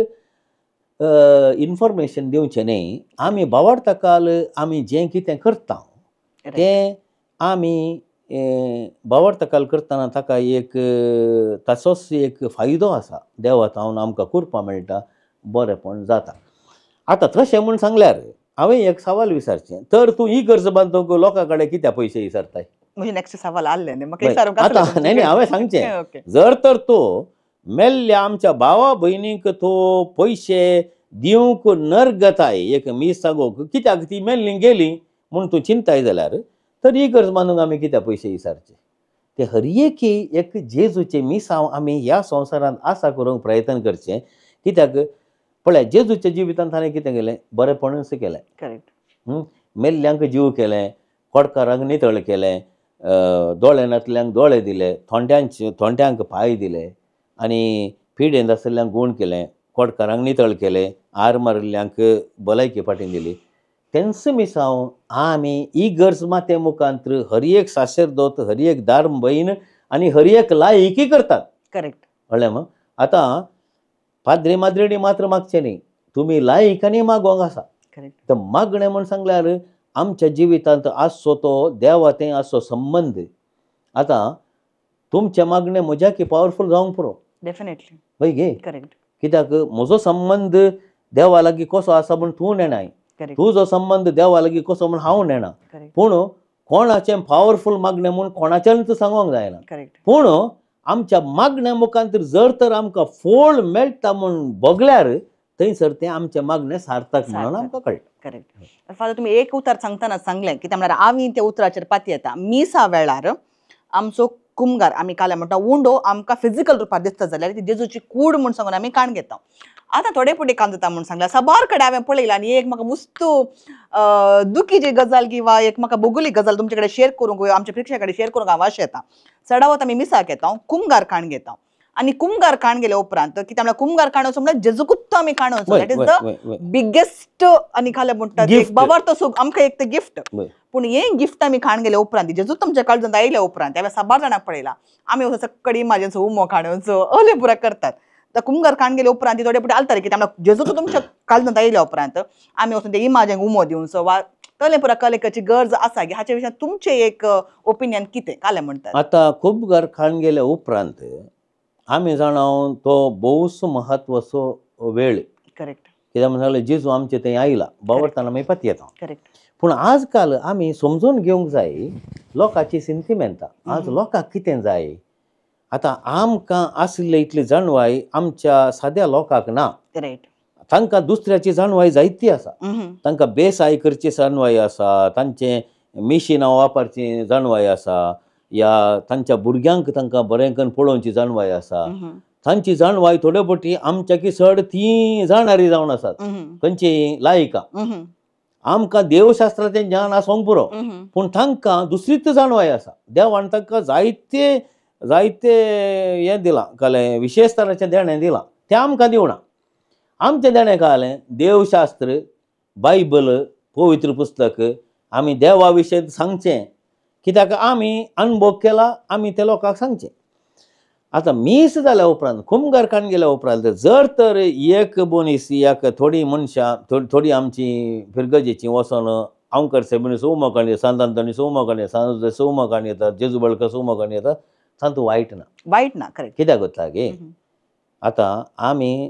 इन्फॉर्मेशन दिवचें न्हय. आमी भावार्थाकाल आमी जें कितें करता तें आमी भावार्थाकाल करतना ताका एक ताचोच एक फायदो आसा, देवा थावन आमकां कृपा मेळटा, बरेंपण जाता. आतां तशें म्हूण सांगल्यार हांवें एक सवाल विचारचें, तर तूं इगर्ज बांदूंक लोकां कडेन कित्याक पयशे विचारताय? म्हजें नेक्स्ट सवाल आहलें म्हाका. आतां न्हय न्हय हांवें सांगचें, जर तर तूं मेल्ल्या आमच्या भावा भयणींक तो पयशे दिवंक नरगताय एक मीस सांगूंक कित्याक ती मेल्ली गेली म्हूण तूं चिंताय जाल्यार, तर इगर्ज बांदूंक आमी कित्याक पयशे विचारचे? ते हर एकी एक जेजूचें मिसांव आमी ह्या संवसारांत आसा करूंक प्रयत्न करचें. कित्याक पळय जेजूच्या जिवितांत ताणें कितें केलें, बरेंपणूच केलें. करेक्ट. मेल्ल्यांक जीव केलें, कोडकारांक नितळ केलें, दोळे नासल्यांक दोळे दिले, थोंड्यांक पांय दिले आनी पिडेंत आसल्ल्यांक गूण केलें, कोटकारांक नितळ केलें, आर मारिल्ल्यांक भलायकी फाटीं दिली. तेंच मिसांव आमी इगर्ज माते मुखांत हर एक सासेरदोत, हर एक दार्म भयण आनी हर एक लायकी करतात. करेक्ट. कळ्ळें मग? आतां पाद्री माद्रिणी मात्र मागचें न्ही, तुमी लायकांनी मागोंक आसा. करेक्ट. तर मागणें म्हूण सांगल्यार आमच्या जिवितांत आसचो तो देवा थंय आसचो संबंद. आतां तुमचें मागणें म्हज्याकी पावरफूल जावंक पुरो. डेफिनेटली. हय गे? करेक्ट. कित्याक म्हजो संबंद देवा लागीं कसो आसा म्हूण तूं नेणाय, तुजो संबंद देवा लागीं कसो म्हूण हांव नेणा. पूण कोणाचें पावरफूल मागणें म्हूण कोणाच्यानच सांगोंक जायना. पूण आमच्या मागण्या मुखांत जर तर आमकां फोळ मेळटा म्हूण भोगल्यार थंयसर तें आमचें मागणें सार्थक म्हणून आमकां कळटा. करेक्ट. फादर, तुमी एक उतर सांगतना सांगलें की म्हणल्यार आमी त्या उतराचेर पाती येता. मिसा वेळार आमचो कुमगार आमी काल्या म्हणटा उंडो आमकां फिजिकल रुपार दिसता जाल्यार ती जेजूची कूड म्हूण सांगून आमी काण घेता. आतां थोडे फुडें काम जाता म्हूण सांगल्यार साबार कडेन हांवें पळयलां आनी एक म्हाका मुस्तू दुखीची गजाल किंवा एक म्हाका बोगुली गजाल तुमचे कडेन शेअर करूंक, आमच्या प्रेक्षकां कडेन शेअर करूंक हांव अशें येता. चडावत आमी मिसाक येता, कुमगार काण घेता आनी कुमगार काण गेल्या उपरांत कितें म्हळ्यार कुमगार काण वचून म्हळ्यार जेजूकूच आमी काण वचून, that is the biggest आनी खाल्या म्हणटात एक बाबार तो आमकां एक ते गिफ्ट. पूण हें गिफ्ट आमी खाण गेल्या उपरांत जेजूच तुमच्या काळजांत आयल्या उपरांत हांवें साबार जाणांक पळयलां आमी वचून सक्कडी इमाजिन्सो उमो खाणोवचो अले पुरा करतात. तर कुमगार खाण गेल्या उपरांत थोडे फुडें आलताले कितें म्हळ्यार जेजूच तुमच्या काळजांत आयल्या उपरांत आमी वचून ते इमाजींक उमो दिवचो वा तले पुरा कलेकाची गरज आसा की हाच्या विशयान तुमचें एक ओपिनियन कितें कालें म्हणटात? आतां खूब घर खाण गेल्या उपरांत आमी जाणा तो भोवसो म्हत्वाचो वेळ. करेक्ट. कित्याक म्हण सांगलें जेजू आमचे थंय आयला बावडताना आमी पतयेता. करेक्ट. पूण आजकाल आमी समजून घेवंक जाय लोकांची सिंतिमेंतां, आज लोकांक कितें जाय. आतां आमकां आशिल्ले इतली जाणवाय आमच्या साद्या लोकांक ना. रायट. तांकां दुसऱ्याची जाणवाय जायती आसा, तांकां बेसाय करची जाणवाय आसा, तांचें मिशिनां वापरची जाणवाय आसा, या तांच्या भुरग्यांक तांकां बरें करून पळोवची जाणवाय आसा. तांची जाणवाय थोडे फावटी आमच्याकी चड ती जाणारी जावन आसात. खंयची लायकां आमकां देवशास्त्राचें ज्ञान आसूंक पुरो, पूण तांकां दुसरीच जाणवाय आसा. देवान तांकां जायते जायते हें दिलां, कळ्ळें, विशेश तराचें देणें दिलां, तें आमकां दिवना. आमचें देणें कळ्ळें देवशास्त्र, बायबल, पवित्र पुस्तक आमी देवा विशय सांगचें, कित्याक आमी अनुभव केला, आमी त्या लोकांक सांगचें. आतां मीस जाल्या उपरांत कुमगार काण गेल्या उपरांत जर तर एक मनीस एक थोडीं मनशां थोडीं आमची फिरगजेची वचोन आंवकर सायबिणीचो उमो काण सांत आंतोनीचो उमो काण सांत उमो काण येता, जेजू बळकाचो उमो काण येता, तातूंत वायट ना. वायट ना. करेक्ट. कित्याक वता गे आतां आमी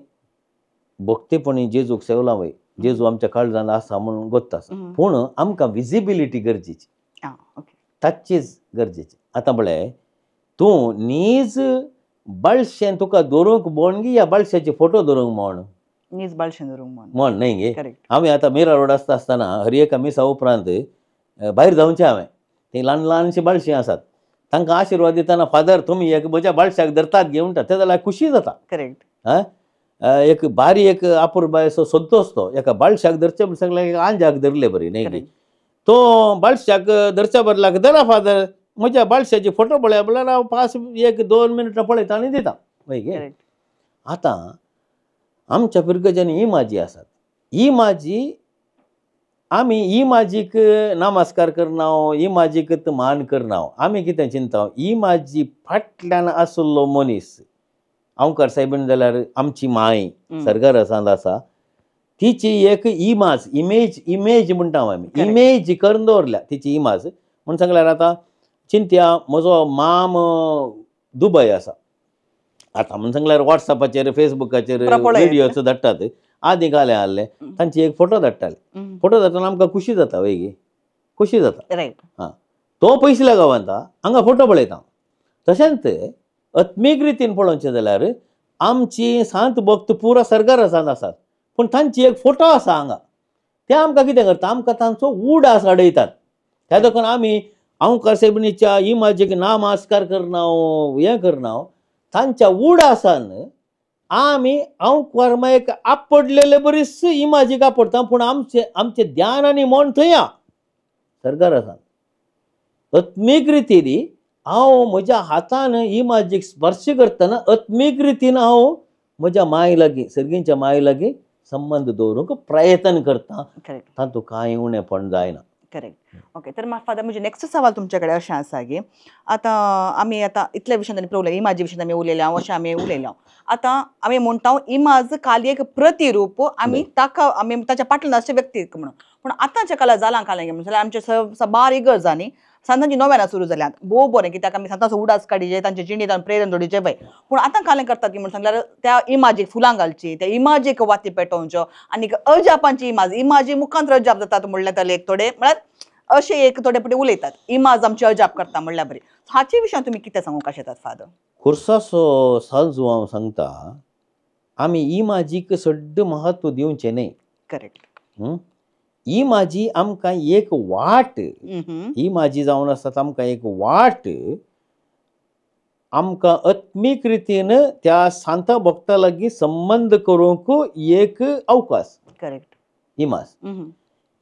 भक्तीपणी जेजूक सेवला वय, जेजू आमच्या काळजान आसा म्हणून गोत्त आसा, पूण आमकां विजिबिलिटी गरजेची, ताचीच गरजेची. आतां पळय तूं नीज बाळशें तुका दवरूंक म्हण गी या बाळशाचे फोटो दवरूंक म्हण? नीज बाळशें दवरूंक म्हण म्हण न्हय गे. हांवें आतां मिरा रोड आसता आसतना हर एका मिसा उपरांत भायर जावचें हांवें, तीं ल्हान ल्हानशीं बाळशीं आसात, तांकां आशिर्वाद दितना फादर तुमी एक म्हज्या बाळशाक धरतात गे म्हणटा, तें जाल्यार खुशी जाता. करेक्ट. आं, एक बारी एक आपुरबायेचो संतोश तो एका बाळशाक धरचें म्हण सांगलें, एका आंज्याक धरले बरी न्हय गे, तो बाळशाक धरच्या बदलाक धरा फादर म्हज्या बाळशाची फोटो पळया म्हणल्यार हांव 5 1 2 मिनटां पळयता आनी दिता. हय गे. आतां आमच्या फिरगजांनी इमाजी आसात, इमाजी आमी इमाजीक नमस्कार करना, इमाजीक मान करना. आमी कितें चिंता, इमाजी फाटल्यान आशिल्लो मनीस आंवकर सायबीण जाल्यार आमची माय सरकार आसा, तिची एक इमाज, इमेज, इमेज म्हणटा आमी, इमेज करून दवरल्या तिची इमाज म्हूण सांगल्यार. आतां चिंत्या म्हजो माम दुबय आसा, आतां म्हूण सांगल्यार वॉट्सॅपाचेर फेसबुकाचेर व्हिडियोच धाडटात, आदी कालें आहले तांची एक फोटो धाडटाले, फोटो धाडटना आमकां खुशी जाता वय गे, खुशी जाता. हां, तो पयसुल्या गांवांत हांगा फोटो पळयता. तशेंच आत्मीक रितीन पळोवचें जाल्यार आमची सांत भक्त पुरा सरकार आसात, पूण तांची एक फोटो आसा हांगा, ते आमकां कितें करता, आमकां तांचो उडास हाडयतात. त्या देखून आमी आंवकर सायबिणीच्या इमाजीक नामस्कार करना, हें करना, तांच्या उडासान आमी आंवकर मायक आपडलेले बरीच इमाजीक आपडटा, पूण आमचें आमचें ध्यान आनी मन थंय सरकार आसा. आत्मीक रितीन हांव म्हज्या हातान इमाजीक स्पर्श करतना आत्मीक रितीन हांव म्हज्या माय लागीं सर्गींच्या माय लागीं संबंद दवरूंक प्रयत्न करता. तातूंत कांय उणेपण जायना. करेक्ट. ओके, तर फादर म्हजें नेक्स्ट सवाल तुमचे कडेन अशें आसा की आतां आमी आतां इतल्या विशयांत आमी उलयले, इमाजी विशयांत आमी उलयल्या, अशें आमी उलयल्या. आतां आमी म्हणटा इमाज खाली एक प्रतिरूप, आमी ताका आमी ताच्या फाटल्यान आसचे व्यक्ती म्हणून. पूण आतांच्या काळार जालां कालें म्हणून जाल्यार आमचे साबार इगर्जांनी सांतांची नोवेनां सुरू जाल्यात. भोव बरें कित्याक आमी सांतांचो उडास काडीचे, तांचे जिणेंत प्रेरण जोडीचे पळय. पूण आतां कालें करतात की म्हणून सांगल्यार त्या इमाजीक फुलां घालची, त्या इमाजीक वाती पेटोवच्यो आनी अजापांची इमाज, इमाजी मुखांत अजाप जातात म्हणल्यार जाले एक थोडे म्हळ्यार अशें एक थोडे पटी उलयतात इमाज आमची अजाप करता म्हणल्यार बरी. हाचे विशयान तुमी कितें सांगूंक शकतात फादर? खुर्साचो सांजू हांव सांगता, आमी इमाजीक सड्ड महत्व दिवचें न्हय. करेक्ट. इमाजी आमकां एक वाट, इमाजी जावन आसता आमकां एक वाट, आमकां आत्मीक रितीन त्या सांता भक्ता लागीं संबंद करूंक एक अवकाश. करेक्ट. इमाज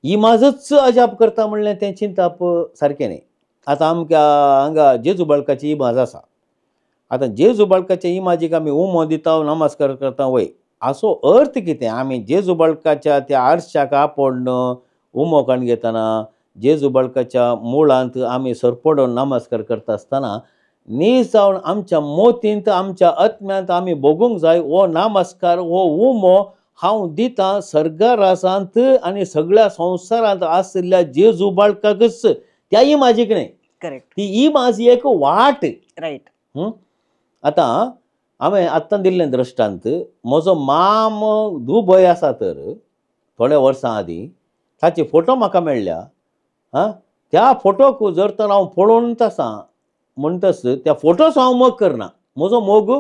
इमाजच अजाप करता म्हणल्यार तें चिंतप सारकें न्ही. आतां आमकां हांगा जेजू बाळकाची इमाज आसा. आतां जेजू बाळकाच्या इमाजीक आमी उमो दिता, नमस्कार करता वय, हाचो अर्थ कितें? आमी जेजू बाळकाच्या त्या आरशाक आपोवन उमो काडून घेतना, जेजू बाळकाच्या मुळांत आमी सरपडून नमस्कार करता आसतना नीज जावन आमच्या मोतींत आमच्या आत्म्यांत आमी भोगूंक जाय हो नमस्कार, हो उमो हांव दितां सर्गरासांत आनी सगळ्या संवसारांत आशिल्ल्या जेजू बाळकाकच, त्या इमाजीक न्हय. करेक्ट. ती इमाज एक वाट. रायट. आतां हांवें आत्तां दिल्लें दृश्टांत, म्हजो माम दुबय आसा तर थोड्या वर्सां आदीं ताचे फोटो म्हाका मेळ्ळ्या. आं, त्या फोटोक जर तर हांव पळोवनच आसा म्हणटच त्या फोटोचो हांव मोग करना, म्हजो मोग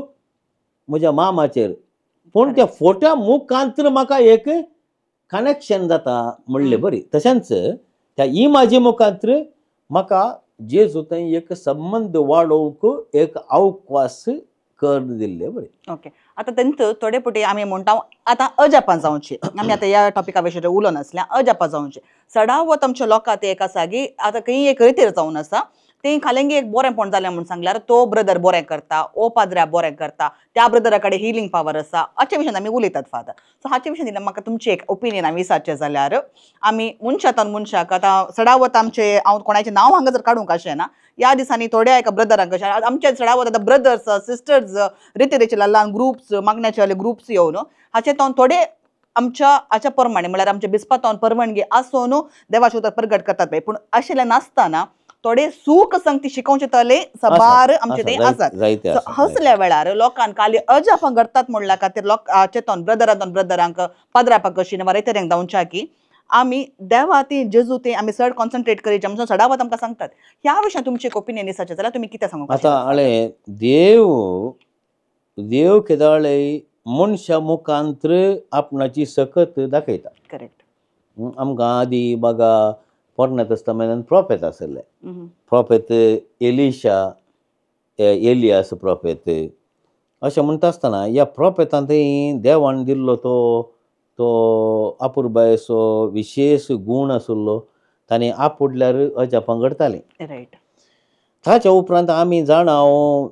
म्हज्या मामाचेर, पूण त्या फोट्या मुखांत म्हाका एक कनेक्शन जाता म्हणलें बरी. तशेंच त्या इमाजी मुखांत म्हाका जेजू थंय एक संबंद वाडोवंक एक अवकाश कर दिल्ले बरें. ओके, आतां तेंच थोडे पुटी आमी म्हणटा आतां अजापां जावची, आमी आतां ह्या टॉपिका विशीं उलोवन आसल्या अजापां जावची. सडावत आमच्या लोकांत एक आसा की आतां खंय एक रितीर जावन आसा, ते खालेंगी एक बरेंपण जालें म्हूण सांगल्यार तो ब्रदर बरें करता, ओ पाद्र्या बरें करता, त्या ब्रदरा कडेन हिलींग पावर आसा, हाचे विशयान आमी उलयतात फादर. सो हाचे विशयान म्हाका तुमची एक ओपिनियन आमी विचारचें जाल्यार आमी मनशांत मनशाक आतां सडावत आमचे, हांव कोणाचें नांव हांगा जर काडूंक अशें ना, ह्या दिसांनी थोड्या एका ब्रदरांक अशें आमच्या सडावत आतां ब्रदर्स सिस्टर्स रितीरेचे ल्हान ग्रुप्स मागण्याचे वाले ग्रुप्स येवन हाचे तो थोडे आमच्या हाच्या प्रमाणे म्हळ्यार आमच्या बिस्पातोन परवानगी आसून देवाचें उतर प्रगट करतात पळय. पूण अशें नासतना थोडे सूख संगती शिकोवचे तले सबार आमचे ते आसात. हसल्या वेळार लोकांक खाली अजापां घडतात म्हणल्या खातीर लोक चेतोन ब्रदरांतोन ब्रदरांक पाद्रापाक कशी वा रेतऱ्यांक धांवच्या की आमी देवा ती जेजू ते आमी चड कॉन्सन्ट्रेट करीचे म्हणून सडावत आमकां सांगतात. ह्या विशयान तुमची एक ओपिनियन दिसाचें जाल्यार तुमी कितें सांगूंक आतां? आळे देव देव केदाळे मनशा मुखांत आपणाची सकत दाखयता. करेक्ट. आमकां आदी बागा पोरण्या तस्तामेंतान प्रोफेत आसले, प्रोफेत एलिशा, एलियास प्रोफेत अशें म्हणटा आसतना ह्या प्रोफेतांत देवान दिल्लो तो तो अपुरबायेचो विशेश गूण आशिल्लो, ताणें आपुडल्यार अजापां घडतालीं. रायट. ताच्या उपरांत आमी जाणा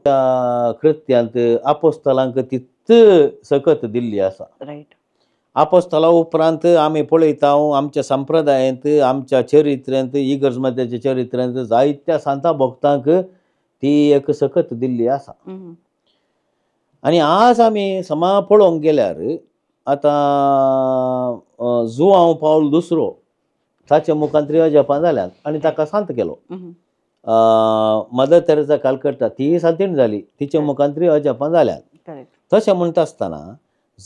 त्या कृत्यांत आपोस्तलांक तित सकत दिल्ली आसा. रायट. आपोस्तला उपरांत आमी पळयता आमच्या संप्रदायेंत, आमच्या चरित्र्यांत, इगर्ज मध्याच्या चरित्र्यांत जायत्या सांता भक्तांक ती एक सकत दिल्ली आसा. आनी आज आमी समा पळोवंक गेल्यार आतां जुआंव पावल दुसरो ताच्या मुखांत अजापां जाल्यात आनी ताका सांत केलो. मदर तेरेजा कलकत्ता तीय सांतीण जाली, तिच्या मुखांत अजापां जाल्यात. तशें म्हणटा आसतना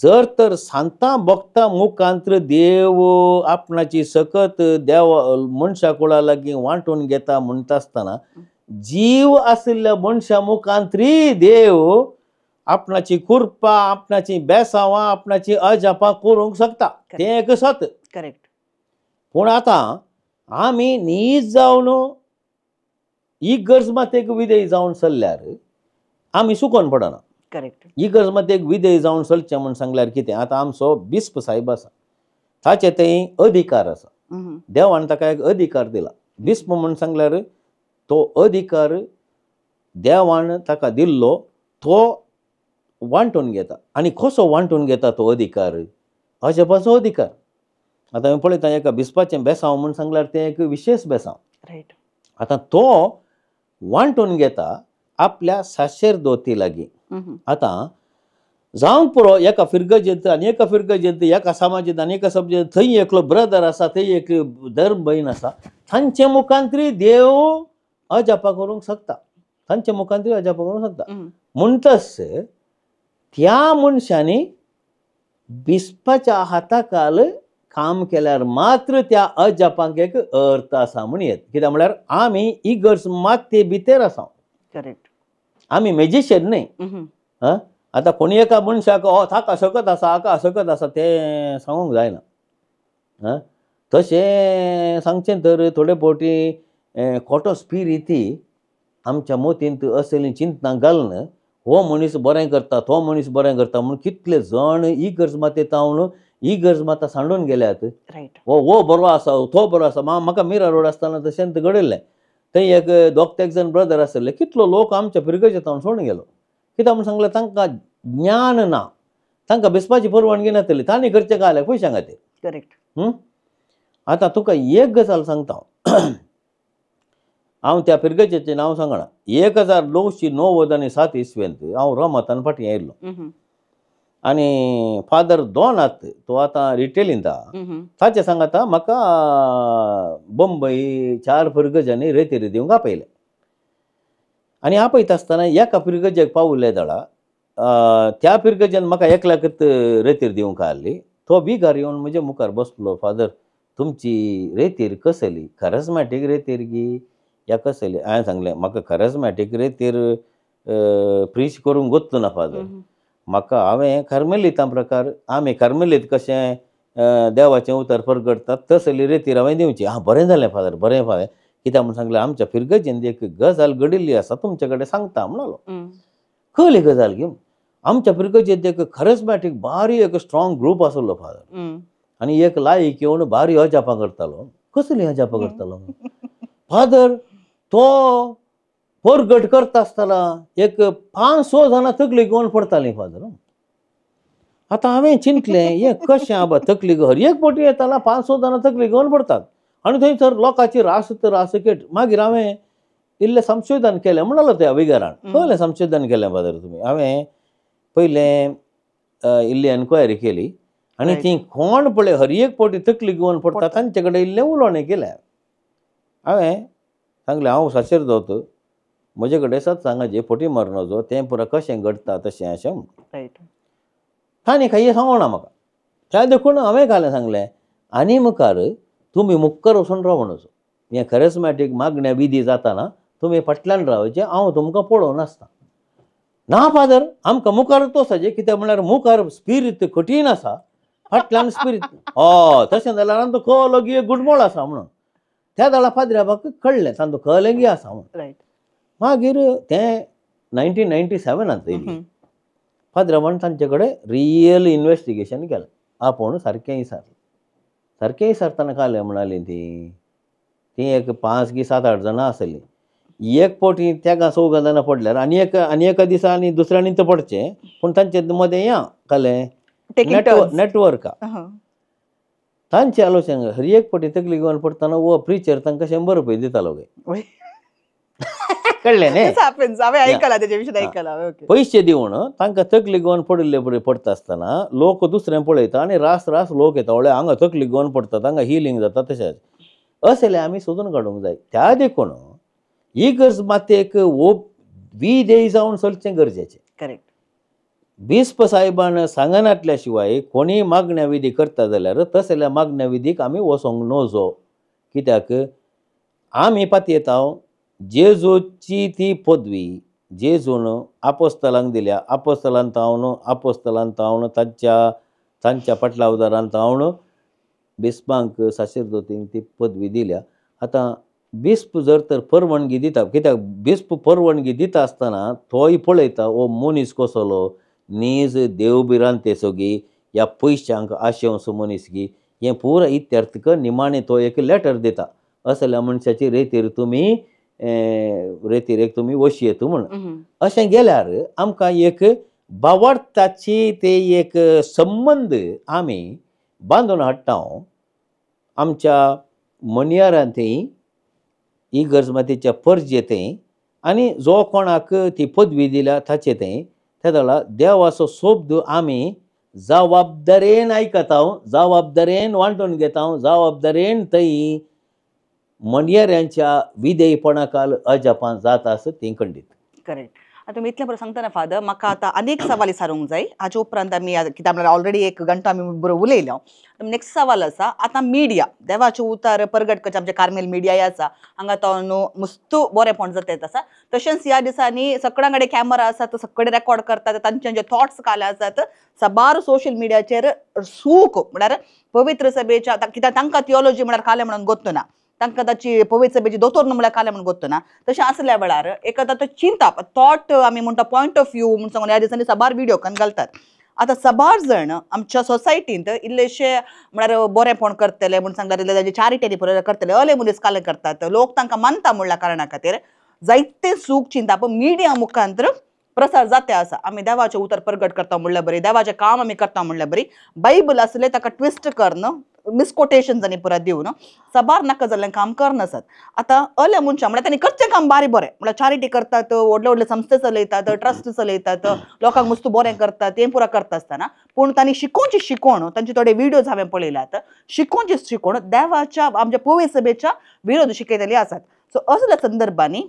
जर तर सांतां भक्तां मुखांत देव आपणाची सकत देव मनशा कुळा लागीं वांटून घेता म्हणटा आसतना जीव आशिल्ल्या मनशा मुखांतरी देव आपणाची कृपा, आपणाची बेसावां, आपणाची अजापां करूंक शकता, तें एक सत. करेक्ट. पूण आतां आमी नीज जावन इगर्ज मातेक विधेय जावन चल्ल्यार आमी सुकोन पडना. करेक्ट. इगर्ज मातेक विधेय जावन चलचें म्हूण सांगल्यार कितें, आतां आमचो बिस्प साहेब आसा, ताचे थंय अधिकार आसा, देवान ताका एक अधिकार दिला. बिस्प म्हूण सांगल्यार तो अधिकार देवान ताका दिल्लो तो वांटून घेता. आनी कसो वांटून घेता तो अधिकार? अजापाचो अधिकार. आतां आमी पळयता एका बिस्पाचें बेसांव म्हूण सांगल्यार तें एक विशेश बेसांव. रायट. आतां तो वांटून घेता आपल्या साशेरदोती लागीं. आतां जावंक पुरो एका फिरगजेंत आनी एका फिरगजेंत, एका समाजेंत आनी एका समाजेंत, थंय एकलो ब्रदर आसा, थंय एक धर्म भयण आसा, तांचे मुखांतरी देव अजापा करूंक शकता, तांचे मुखांतरी अजापा करूंक शकता. म्हणटच त्या मनशांनी बिस्पाच्या हाताखाल काम केल्यार मात्र त्या अजापांक एक अर्थ आसा म्हूण येत. कित्याक म्हळ्यार आमी इगर्ज मातये भितर आसा. करेक्ट. आमी मेजिशियन न्हय. आं, आतां कोणी एका मनशाक हो ताका सकत आसा, हाका सकत आसा तें सांगूंक जायना. आं, तशें सांगचें तर थोडे फावटी खोटो स्पिरिती आमच्या मतींत असलीं चिंतनां घालून हो मनीस बरें करता, तो मनीस बरें करता म्हूण कितले जाण इगर्ज मातयेंत हांव इगर्ज माता सांडून गेल्यात. रायट. हो हो बरो आसा, तो बरो आसा. म्हाका मिरा रोड आसतना तशेंच घडिल्लें. थंय एक दोग तेग जाण ब्रदर आसले, कितलो लोक आमच्या फिरगजेंत हांव सोडून गेलो. कित्याक म्हूण सांगलें, तांकां ज्ञान ना, तांकां बेसपाची परवानगी नासली, तांणी करचें काय पयशां खातीर. करेक्ट. आतां तुका एक गजाल सांगता हांव, हांव त्या फिरगजेचें नांव सांगना. 1997 इसवेंत हांव रोमांतान फाटीं आयिल्लो आनी फादर दोनात तो आतां रिटेलींत आहा, ताचें सांगाता म्हाका बंबई 4 फिरगजांनी रेतीर दिवंक आपयलें. आनी आपयता आसतना एका फिरगजेक पावले दळा, त्या फिरगजेन म्हाका एकल्याकच रेतीर दिवंक आहली. तो बिगार येवन म्हजे मुखार बसलो, फादर तुमची रेतीर कसली, खरजमॅटीक रेतीर गी या कसली? हांवें सांगलें म्हाका खरजमॅटीक रेतीर प्रीच करूंक गोत्तू ना फादर, म्हाका हांवें कार्मेलितां प्रकार आमी कार्मेलीत कशें देवाचें उतर परगटतात तसली रेतीर हांवें दिवची. आं, बरें जालें फादर, बरें फादर. कित्याक म्हूण सांगलें, आमच्या फिरगजेन एक गजाल घडिल्ली आसा तुमचे कडेन सांगता म्हणलो. कसली गजाल घेवन? आमच्या फिरगजेंत एक खरजमॅटीक बारी एक स्ट्रॉंग ग्रूप आसलो फादर, आनी एक लायक येवन बारी अजापां करतालो. कसली अजापां करतालो फादर? तो परगट करता आसतना एक 5-6 जाणां तकली घेवन पडटालीं फादर. आतां हांवें चिंतलें हें कशें आबा, तकली हर एक फावटी येताना 5-6 जाणां तकली घेवन पडटात आनी थंयसर लोकांची रास तर रास केट. मागीर हांवें इल्लें संशोधन केलें म्हणलो त्या विगारान. पयलें संशोधन केलें फादर तुमी, हांवें पयलें इल्ली एन्क्वायरी केली आनी ती कोण पळय हर एक फावटी तकली घेवन पडटा तांचे कडेन इल्लें उलोवणें केलें. हांवें सांगलें हांव साशेरदोत, म्हजे कडेन सत्संगाचे फटी मारून तें पुरो कशें घडटा तशें अशें म्हूण. रायट. तांणी कांय सांगना म्हाका, त्या देखून हांवें कालें सांगलें आनी मुखार तुमी मुक्कर वचून रावून वचो, हें खरेस्मॅटीक मागण्या विधी जाताना तुमी फाटल्यान रावचें, हांव तुमकां पळोवन आसता. ना फादर, आमकां मुखार तोसाचें, कित्याक म्हणल्यार मुखार स्पिरीत कठीण आसा, फाटल्यान स्पिरीत हय तशें जाल्यार आमकां कळ्ळो की एक गुडमोळ आसा म्हणून. त्या जाल्यार पाद्र्याबाक कळ्ळें तांचो कळ्ळें आसा म्हणून. रायट. मागीर तें 1997 येयलें. पाद्र्याबान तांचे कडेन रियल इन्वेस्टिगेशन केलें, आपूण सारकें विचारलें. सारकें विचारतना कालें म्हणालीं तीं तीं एक 5 की 7-8 जाणां आसलीं. एक फावटी तेगां चवगां जाणां पडल्यार आनी एक आनी एका दिसा आनी दुसऱ्यांनी तर पडचें, पूण तांचे मदें या कालें नेटवर्का तांचे आलोचन हर एक फावटी तकली घेवन पडटना हो प्रिचर तांकां 100 रुपये दितालो गे. कळ्ळें न्ही? पयशे दिवन तांकां तकली घेवन पडिल्ले बरें पडटा आसतना लोक दुसरें पळयता आनी रास रास लोक येता, व्हडले हांगा तकली घेवन पडटा, तांकां हिलींग जाता. तशेंच असलें आमी सोदून काडूंक जाय. त्या देखून ही गरज मात एक विधेय जावन चलचें गरजेचें. करेक्ट. बिस्प साहेबान सांगनातल्या शिवाय कोणीय मागण्या विधी करता जाल्यार तसल्या मागण्या विधीक आमी वचोंक नजो. कित्याक आमी पातयेता जेजूची ती पदवी जेजून आपोस्तलांक दिल्या, आपोस्तलान तावन आपोस्तलान तावन तांच्या तांच्या पाटलावदारान तावन बिस्पांक साशेरदोतींक ती पदवी दिल्या. आतां बिस्प जर तर परवानगी दिता, कित्याक बिस्प परवानगी दिता आसतना तोय पळयता हो मनीस कसलो, नीज देवभिरांतेचो गी या पयशांक आशेवचो मनीस गी, हें पुरा इत्यर्थक निमाणें तो एक लेटर दिता, असल्या मनशाची रेतीर तुमी रेतीर एक तुमी वशी येता म्हूण. अशें गेल्यार आमकां एक भावार्थाची ते एक संबंद आमी बांदून हाडटा आमच्या मनियारांतय, इगर्ज मातेच्या परजेतय आनी जो कोणाक ती पदवी दिल्या ताचे थंय. ते जाल्यार देवाचो शब्द आमी जबाबदारेन आयकता, जबाबदारेन वांटून घेता, जबाबदारेन थंय मनियाऱ्यांच्या विधेयपणाकाल अजापां जाता आसा ती खंडीत. करेक्ट. आतां तुमी इतलें बरें सांगतना फादर, म्हाका आतां आनीक सवाल विचारूंक जाय. हाचे उपरांत आमी कित्याक म्हळ्यार ऑलरेडी एक घंटो आमी बरो उलयलो. नेक्स्ट सवाल आसा, आतां मिडिया देवाचें उतार परगट करचें आमचें कार्मेल मिडियाय आसा, हांगा तो न्हू मस्तू बरेंपण जाता येत आसा. तशेंच ह्या दिसांनी सगळ्यां कडेन कॅमरा आसा, तो सगळे रेकॉर्ड करतात, तांचे जे थॉट्स काले आसात साबार सोशल मिडियाचेर सूख म्हळ्यार पवित्र सभेच्या, कित्याक तांकां थियोलॉजी म्हळ्यार काले म्हणून गोत्तू ना, तांकां ताची पवित्र सभेची दोतोर म्हळ्यार काले म्हणून गोत्तू ना. तशें आसल्या वेळार एक आतां चिंताप थॉट आमी म्हणटा पॉयंट ऑफ व्यू म्हूण सांगून ह्या दिसांनी साबार व्हिडियो कन्न घालतात. आतां साबार जण आमच्या सोसायटींत इल्लेशे म्हळ्यार बरेंपण करतले म्हूण सांगल्यार, इल्ले चॅरिटी करतले, अले मनीस काले करतात, लोक तांकां मानता म्हणल्या कारणा खातीर जायते सूख चिंताप मिडिया मुखांतर प्रसार जाते आसा. आमी देवाचें उतर प्रगट करता म्हणल्यार बरी, देवाचें काम आमी करता म्हणल्यार बरी, बायबल आसलें ताका ट्विस्ट करन मिसकोटेशन्स आनी पुरा दिवन साबार नाका जाल्लें काम करनासत. आतां अल्या मनशां म्हळ्यार तांणी करचें काम बारी बरें, म्हळ्यार चॅरिटी करतात, व्हडले व्हडले संस्थे चलयतात, ट्रस्ट चलयतात, लोकांक मस्तू बरें करतात, तें पुरा करता आसतना पूण तांणी शिकोवची शिकोवण, तांचे थोडे व्हिडियोज हांवें पळयल्यात, शिकोवची शिकोवण देवाच्या आमच्या पवित्र सभेच्या विरोध शिकयतली आसात. सो असल्या संदर्भांनी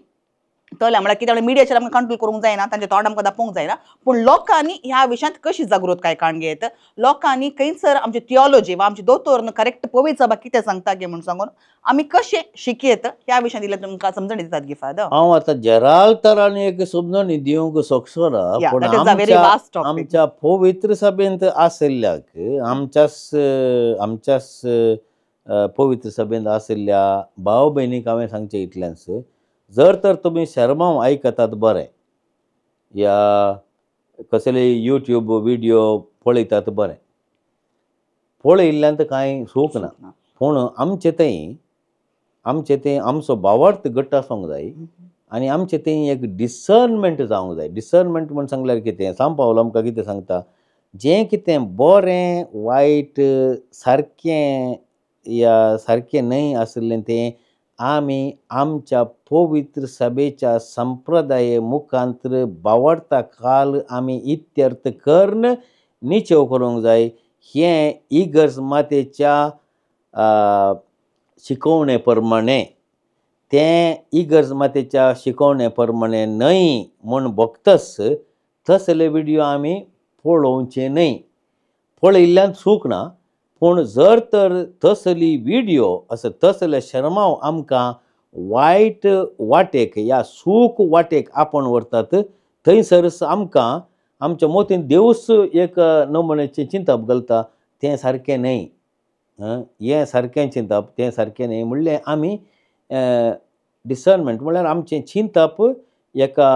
तल्या म्हळ्यार कितें मिडियाचेर आमकां कंट्रोल करूंक जायना, तांचे तोंड आमकां दापोवंक जायना, पूण लोकांनी ह्या विशयांत कशी जागृतकाय काडून घेत, लोकांनी खंयसर आमची थियोलॉजी वा आमची दोतोर करेक्ट पवित्र सभा कितें सांगता गे म्हूण सांगून आमी कशें शिकयत ह्या विशयांत इल्लें तुमकां समजणी दितात गे फादर. हांव आतां जेराल तरांनी एक समजणी दिवंक शकचो ना, पूण आमच्या पवित्र सभेंत आशिल्ल्याक, आमच्याच आमच्याच पवित्र सभेंत आशिल्ल्या भाव भयणीक हांवें सांगचें इतलेंच, जर तर तुमी शर्मांव आयकतात बरें या कसले यूट्यूब व्हिडियो पळयतात बरें, पळयल्ल्यान कांय सूख ना, पूण आमचे थंय आमचो भावार्थ घट्ट आसूंक जाय आनी आमचे थंय एक डिसर्नमेंट जावंक जाय. डिसर्नमेंट म्हूण सांगल्यार कितें, सांव पावल आमकां कितें सांगता, जें कितें बरें वायट सारकें या सारकें न्हय आशिल्लें तें आमी आमच्या पवित्र सभेच्या संप्रदाये मुखांतर भावार्था काल आमी इत्यर्थ करून निचेव करूंक जाय. हें इगर्ज मातेच्या शिकोवणे प्रमाणे, तें इगर्ज मातेच्या शिकोवणे प्रमाणे न्हय म्हूण भोगतस तसले व्हिडियो आमी पळोवचे न्हय. पळयल्ल्यान चूक ना, पूण जर तर तसली व्हिडियो असो तसले शर्मांव आमकां वायट वाटेक या सूख वाटेक आपोवन व्हरतात, थंयसरच आमकां आमच्या मोतीन देवूच एक नमुन्याचें चिंतप घालता, तें सारकें न्हय, हें सारकें चिंतप तें सारकें न्हय म्हणलें आमी डिसर्नमेंट म्हणल्यार आमचें चिंतप एका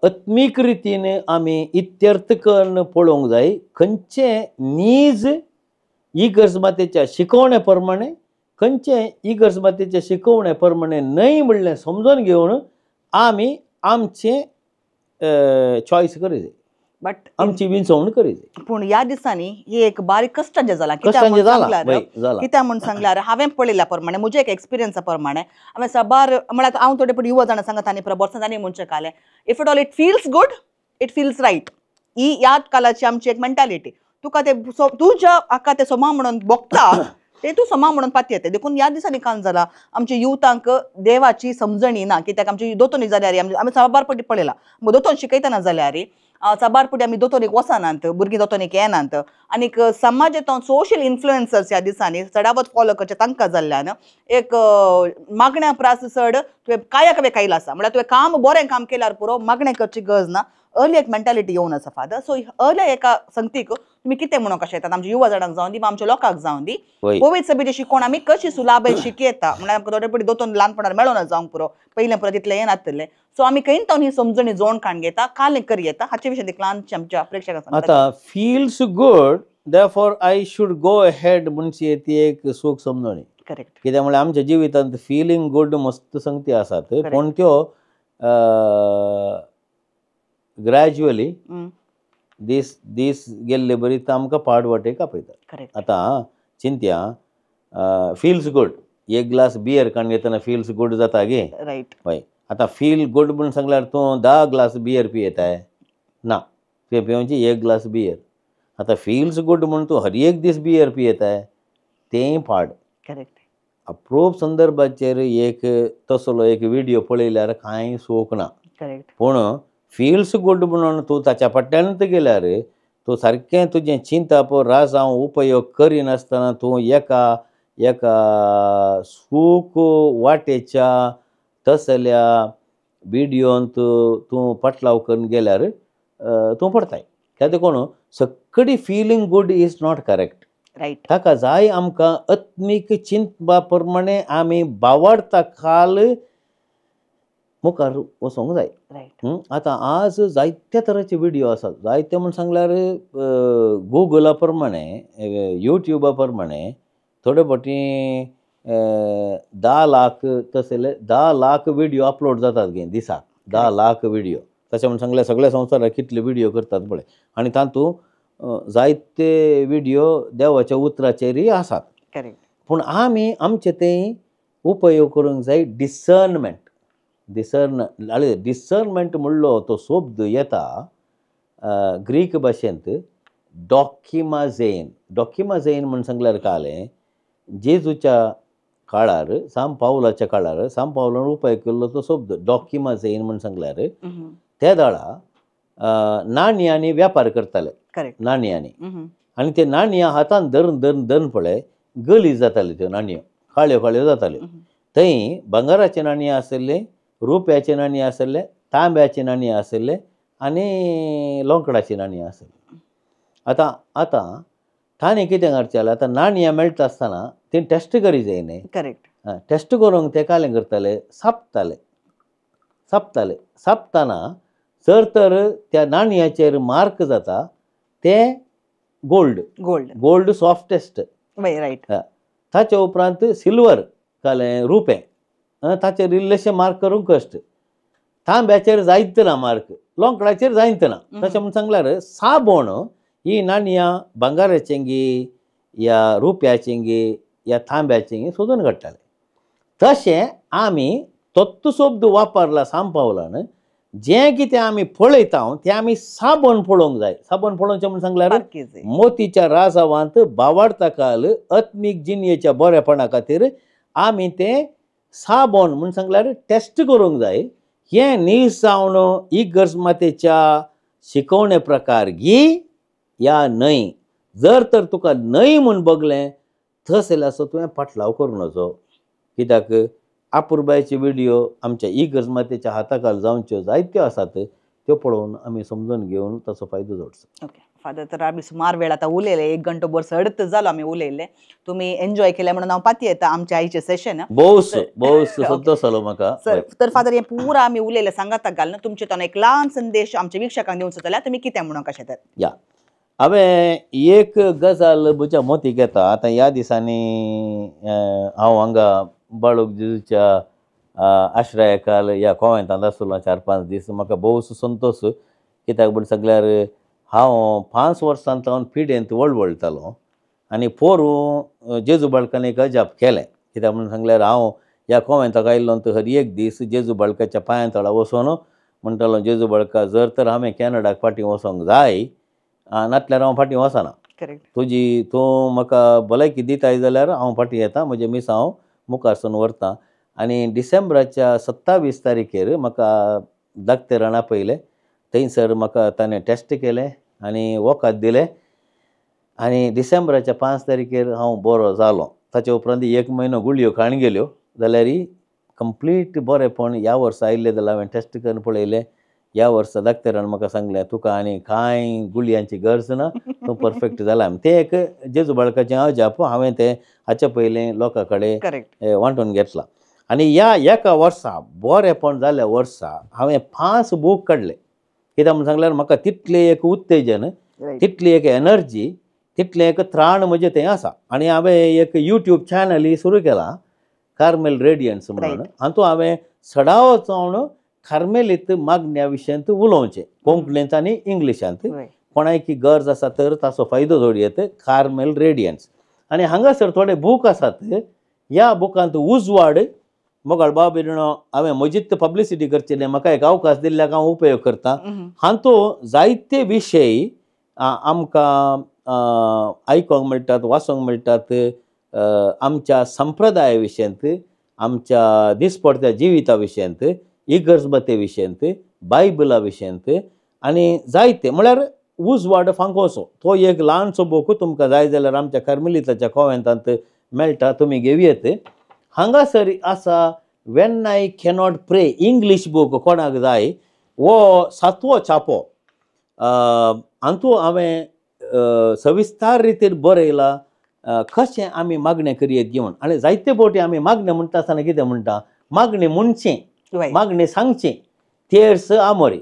आत्मीक रितीन आमी इत्यर्थ करून पळोवंक जाय, खंयचें नीज इगर्ज मातेच्या शिकोवणे प्रमाणे, खंयचें इगर्ज मातेच्या शिकोवणे प्रमाणे न्हय म्हणलें समजून घेवन आमी आमचें चॉयस करी जाय, बट आमची विंचवण करी जाय. पूण ह्या दिसांनी ही एक बारीक कश्टांचें जालां. कित्याक म्हूण सांगल्यार हांवें पळयल्या प्रमाणे, म्हज्या एक एक्सपिरियन्सा प्रमाणे हांवें साबार म्हळ्यार हांव थोडे पड युवा जाणां सांगता आनी वर्सां आनी म्हणचें कालें, if at all it feels good it feels right, ही ह्या कालाची आमची एक मेंटालिटी. तुका ते तुज्या हाका ते सोमा म्हणून भोगता ते तूं सोमा म्हणून पातयेता. देखून ह्या दिसांनी कांय जाला आमच्या युवतांक देवाची समजणी ना, कित्याक आमची दोतोनी जाल्यार आमी साबार पटी पळयला, दोतोन शिकयतना जाल्यार साबार पटी आमी दोतोनीक वचनात, भुरगीं दोतोनीक येनात, आनीक समाजांत सोशल इन्फ्लुएन्सर्स ह्या दिसांनी चडावत फॉलो करचे तांकां जाल्ल्यान एक मागण्या प्रास चड तुवें काया कवे कायला आसा, म्हळ्यार तुवें काम बरें काम केल्यार पुरो, मागणें करची गरज ना, अर्ली एक मेंटालिटी येवन आसा फादर. सो अर्ली एका संगतीक तुमी कितें म्हणूंक कशें येतात आमच्या युवा जाणांक जावन दी वा आमच्या लोकांक जावन दी, पवित्र सभेची शिकोवण आमी कशी सुलाभे शिकयता, म्हळ्यार आमकां थोडे पटी दोतोन ल्हानपणार मेळोना जावंक पुरो, पयलें पुरो तितलें येनातलें, सो आमी खंय तावन ही समजणी जोण काडून घेता, कालें करी येता, हाचे विशय ल्हानशें आमच्या प्रेक्षकांक. आतां feels good therefore I should go ahead म्हणची ती एक सूख समजणी. करेक्ट. कित्याक म्हळ्यार आमच्या जिवितांत फिलिंग गूड मस्त संगती आसात, पूण त्यो ग्रॅज्युअली दीस दीस गेल्ले बरी आमकां पाड वाटेक आपयतात. आतां चिंत्या फिल्स गूड, एक ग्लास बियर काडून घेतना फिल्स गूड जाता गे, रायट. हय. आतां फील गूड म्हूण सांगल्यार तूं 10 ग्लास बियर पियेताय ना, तुवें पिवची 1 ग्लास बियर. आतां फिल्स गूड म्हूण तूं हर एक दीस बियर पियेताय, तेंय पाड. करेक्ट. अप्रूप संदर्भाचेर एक तसलो एक विडियो पळयल्यार कांय सूख ना. करेक्ट. पूण फिल्स गूड म्हणून तूं ताच्या फाटल्यानूच गेल्यार तूं सारकें तुजें चिंतप राजांव उपयोग करिनासतना तूं एका एका सूख वाटेच्या तसल्या विडियोंत तूं पाटलाव करून गेल्यार तूं पडताय. कित्याक देखून सगळी feeling good is not correct. Right. ताका जाय आमकां आत्मीक चिंतपा प्रमाणे आमी बावडता खाल मुखार वचोंक जाय. रायट. आतां आज जायत्या तरांचे विडियो आसात. जायते म्हूण सांगल्यार गुगला प्रमाणे, युट्युबा प्रमाणे थोडे फावटी 10 लाख तसले 10 लाख विडियो अपलोड जातात गे दिसाक, 10 लाख विडियो. तशें म्हूण सांगल्यार सगळ्या संवसाराक कितले विडियो करतात पळय, आनी तातूंत जायते विडियो देवाच्या उतराचेरय आसात. करेक्ट. पूण आमी आमचे ते उपयोग करूंक जाय. डिसर्नमेंट, डिसर्नमेंट म्हणलो तो शब्द येता ग्रीक भाशेंत डॉकिमाझेन. डॉकिमाझेन म्हूण सांगल्यार कालें जेजूच्या काळार, साम पावलाच्या काळार, साम पावलान उपाय केल्लो तो शब्द डॉकिमाझेन म्हूण सांगल्यार त्या दाळा नाणयांनी व्यापार करताले. करेक्ट. नाणयांनी, आनी ते नाणयां हातान धरून धरून धरून पळय गली जाताल्यो, त्यो नाणयो काळ्यो काळ्यो जाताल्यो. थंय भांगराचें नाणीं आशिल्लें, रुप्याचें नाणीं आशिल्लें, तांब्याचें नाणीं आशिल्लें आनी लोंकडाचें नाणीं आशिल्लें. आतां आतां ताणें कितें करचें जाल्यार आतां नाणयां मेळटा आसतना ती टेस्ट करी जाय न्ही. करेक्ट. टेस्ट करूंक ते कालें करताले, सापताले सापताले. सापतना जर तर त्या नाणयाचेर मार्क जाता तें gold, gold gold softest. Right. ताचे उपरांत सिल्वर कालें रुपें, ताचेर इल्लेशें मार्क करूंक कश्ट. तांब्याचेर जायत ना मार्क, लोंकडाचेर जायत ना. तशें म्हूण सांगल्यार साबण ही नाणयां भांगराचेंगी या रुप्याचेंगी या तांब्याचेंगी सोदून काडटाले. तशें आमी तत्व शब्द वापरला साम पावलान, जें कितें आमी पळयता तें आमी साबण पळोवंक जाय. साबण पळोवचें म्हूण सांगल्यार मोतीच्या राजावांत बावाडता काल आत्मीक जिणयेच्या बरेपणा खातीर आमी तें साबण म्हूण सांगल्यार टेस्ट करूंक जाय. हें नीज जावन इगर्ज मातेच्या शिकोवणे प्रकार गी या न्हय. जर तर तुका न्हय म्हूण बगलें थंय आसो तुवें पाटलाव करूं नजो. कित्याक आपुरबायचे विडियो आमच्या इगर्ज मातेच्या हाताखाल जावच्यो जायत्यो आसात, त्यो पळोवन आमी समजून घेवन ताचो फायदो जोडचो. ओके फादर, तर आमी सुमार वेळ आतां उलयले, 1 घंटो भर सडत जालो आमी उलयले. तुमी एन्जॉय केलें म्हणून हांव पाती येता आमच्या आईचें सेशन. भोवस भोवस संतोश जालो म्हाका. सर, तर फादर हें पुरा आमी उलयलें सांगाताक घालून तुमचे तो एक ल्हान संदेश आमच्या वीक्षकांक दिवचो जाल्यार तुमी कितें म्हणूंक कशें तर? या, हांवें एक गजाल म्हज्या मोतीक येता. आतां ह्या दिसांनी हांव हांगा बाळूक जेजूच्या आश्रयाखाल ह्या कोवेंतांत आसलो 4-5 दीस. म्हाका भोवसो संतोश, कित्याक म्हण सांगल्यार हांव 5 वर्सां सावन पिडेंत वळवळटालो आनी पोरूं जेजू बाळकान एक अजाप केलें. कित्याक म्हण सांगल्यार हांव ह्या कोवेंताक आयिल्लो तो हर एक दीस जेजू बाळकाच्या पांयां तळा वचोन म्हणटालो, जेजू बाळका जर तर हांवें कॅनडाक फाटीं वचोंक जाय, नातल्यार हांव फाटीं वचना. करेक्ट. तुजी तूं म्हाका भलायकी दिताय जाल्यार हांव फाटीं येता, म्हजें मिसांव मुखारसून व्हरता. आनी डिसेंबराच्या 27 तारखेर म्हाका दाक्तेरान आपयलें. थंयसर म्हाका ताणें टेस्ट केलें आनी वखद दिलें आनी डिसेंबराच्या 5 तारखेर हांव बरो जालो. ताचे उपरांत 1 म्हयनो गुळयो खाण गेल्यो जाल्यार कंप्लीट बरेपण ह्या वर्सा आयिल्लें जाल्यार हांवें टेस्ट करून पळयलें. ह्या वर्सा दाक्तेरान म्हाका सांगलें तुका आनी कांय गुळयांची गरज ना, तूं परफेक्ट जाला. तें एक जेजू बाळकाचें अजाप हांवें तें हाचे पयलें लोकां कडेन वांटून घेतलां. आनी ह्या एका वर्सा बरेपण जाल्ल्या वर्सा हांवें 5 बूक काडले. कित्याक म्हूण सांगल्यार म्हाका तितलें एक उत्तेजन, तितली एक एनर्जी तितलें एक त्राण म्हजें तें आसा. आनी हांवें एक यूट्यूब चॅनलय सुरू केला, कार्मेल रेडियन्स म्हणून. हातूंत हांवें सडावत जावन कार्मेलीत मागण्या विशयांत उलोवचें कोंकणींत आनी इंग्लिशांत. कोणायकी गरज आसा तर ताचो फायदो जोडयेत, कार्मेल रेडियन्स. आनी हांगासर थोडे बूक आसात. ह्या बुकांत उजवाड मोगाळ बाब हांवें म्हजीच पब्लिसिटी करची न्ही, म्हाका एक अवकाश दिल्ल्याक हांव उपयोग करता. हातूंत जायते विशय आमकां आयकोंक मेळटात, वाचूंक मेळटात, आमच्या संप्रदाया विशयांत, आमच्या दिसपडत्या जिविता विशयांत, इगर्जमते विशयांत, बायबला विशयांत आनी जायते. म्हळ्यार उजवाड फांकोसो तो एक ल्हानसो बूक तुमकां जाय जाल्यार आमच्या कार्मेलिताच्या कोवेंतांत मेळटा, तुमी घेवयेत. हांगासर आसा when I cannot pray English book, कोणाक जाय हो सातवो छापो. हातूंत हांवें सविस्तार रितीन बरयला कशें आमी मागणें करयेत घेवन. आनी जायते फावटी आमी मागणें म्हणटा आसतना कितें म्हणटा, मागणें म्हणचें, मागणें सांगचें, तेर्स आमोरी.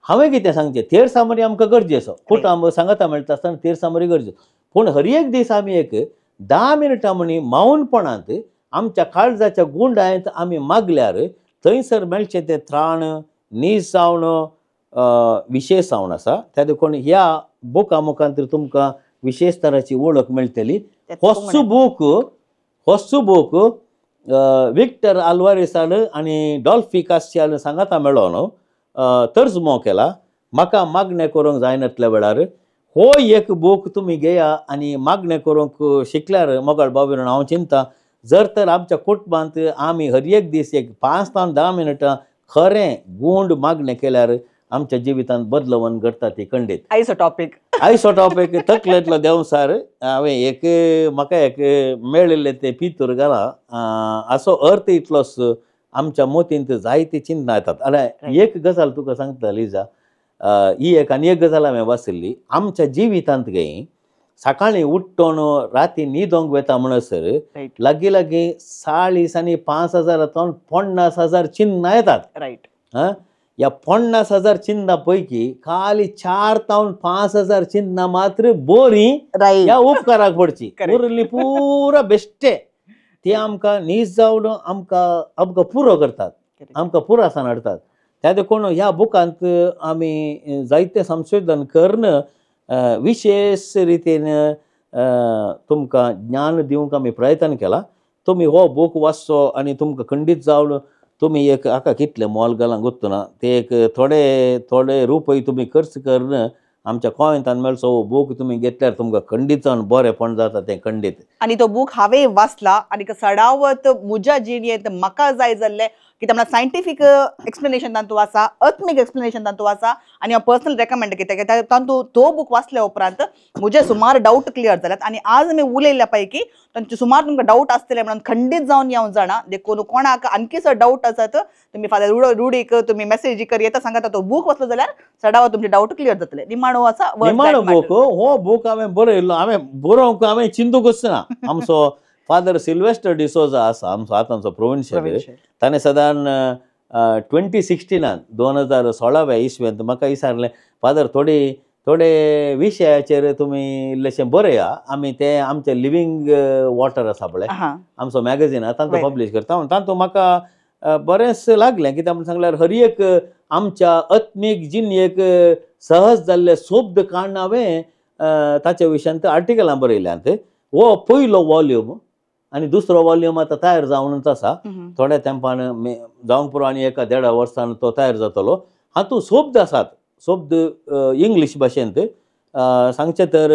हांवें कितें सांगचें, तेर्स आमोरी आमकां गरजेचो, कुटुंब सांगाता मेळटा आसतना तेर्स आमोरी गरजेचो. पूण हर एक दीस आमी एक 10 मिनटां म्हणी मौनपणांत आमच्या काळजाच्या गुंडायत आमी मागल्यार थंयसर मेळचें तें त्राण नीज जावन विशेश जावन आसा. त्या देखून ह्या बुका मुखांत तुमकां विशेश तराची वळख मेळटली. होच बूक विक्टर आल्वारीसान आनी डॉल्फी कास्टियान सांगाता मेळोन तर्जमो केला. म्हाका मागणें करूंक जायनातल्या वेळार हो एक बूक तुमी घेया आनी मागणें करूंक शिकल्यार मोगाळ बाबीन हांव चिंता जर तर आमच्या कुटुंबांत आमी हर एक दीस एक 5 ते 10 मिनटां खरें गूंड मागणें केल्यार आमच्या जिवितांत बदलवण घडटा ती खंडीत. आयचो टॉपीक, आयचो टॉपीक तकलेंतलो देंवसार. हांवें एक म्हाका एक मेळिल्लें तें पितूर घालां. असो अर्थ इतलोच आमच्या मोतींत जायती चिंतना येतात. आनी एक गजाल तुका सांगता लिजा, ही एक आनी एक गजाल हांवें वाचिल्ली. आमच्या जिवितांत गे सकाळीं उठ्ठोन राती न्हिदोंक वता म्हणसर लागीं लागीं 40 आनी 5,000 50,000 चिन्नां येतात. रायट. ह्या 50,000 चिन्नां पैकी खाली 4 ते 5,000 चिन्नां मात्र बरीं ह्या उपकाराक पडची, उरली पुरा बेश्टे. ती आमकां न्हीज जावन आमकां आमकां पुरो करतात, आमकां पुरासान हाडटात. त्या देखून ह्या बुकांत आमी जायते संशोधन करून विशेश रितीन तुमकां ज्ञान दिवंक आमी प्रयत्न केला. तुमी हो बूक वाचचो आनी तुमकां खंडीत जावन तुमी एक हाका कितलें मोल घालां गुत्तना ते एक थोडे थोडे रुपये तुमी खर्च करून आमच्या कोवेंतान मेळचो हो बूक तुमी घेतल्यार तुमकां खंडीत जावन बरेंपण जाता तें खंडीत. आनी तो बूक हांवें वाचला आनी सडावत म्हज्या जिणेंत म्हाका जाय जाल्लें कित्याक म्हळ्यार सायंटिफीक एक्सप्लेनेशन तातूंत आसा, आत्मीक एक्सप्लेनेशन तातूंत आसा आनी हांव पर्सनल रेकमेंड कित्याक तातूंत तो बूक वाचल्या उपरांत म्हजे सुमार डावट क्लियर जाल्यात. आनी आज आमी उलयल्ल्या पैकी तांचे सुमार तुमकां डावट आसतले म्हणून खंडीत जावन हांव जाणा. देखून कोणाक आणखी सर डावट आसत तुमी फादर रुडीक तुमी मेसेज कर येता सांगता तो बूक वाचलो जाल्यार सडावत तुमचे डावट क्लियर जातले. निमाणो आसा निमाणो बूक, हो बूक हांवें बरयल्लो, हांवें बरोवंक हांवें चिंतूंकच ना. आमचो फादर सिल्वेस्टर डिसोजा आसा आमचो आतांचो प्रोविन्शियल, ताणें सादारण 2016 2016व्या इस्वेंत म्हाका विचारलें, फादर थोडे थोडे विशयाचेर तुमी इल्लेशें बरया, आमी तें आमचें लिवींग वॉटर आसा पळय आमचो मॅगझीन आसा तांकां पब्लीश करता. तातूंत म्हाका बरेंच लागलें कित्याक म्हूण सांगल्यार हर एक आमच्या आत्मीक जिणेक सहज जाल्ले शब्द काडून हांवें ताच्या विशयांत आर्टिकलां बरयल्यांत. हो पयलो वॉल्यूम आनी दुसरो वॉल्यूम आतां तयार जावनूच आसा, थोड्या तेंपान जावंक पुरो आनी 1-1.5 वर्सान तो तयार जातलो. हातूंत शब्द आसात, शब्द इंग्लीश भाशेंत सांगचें तर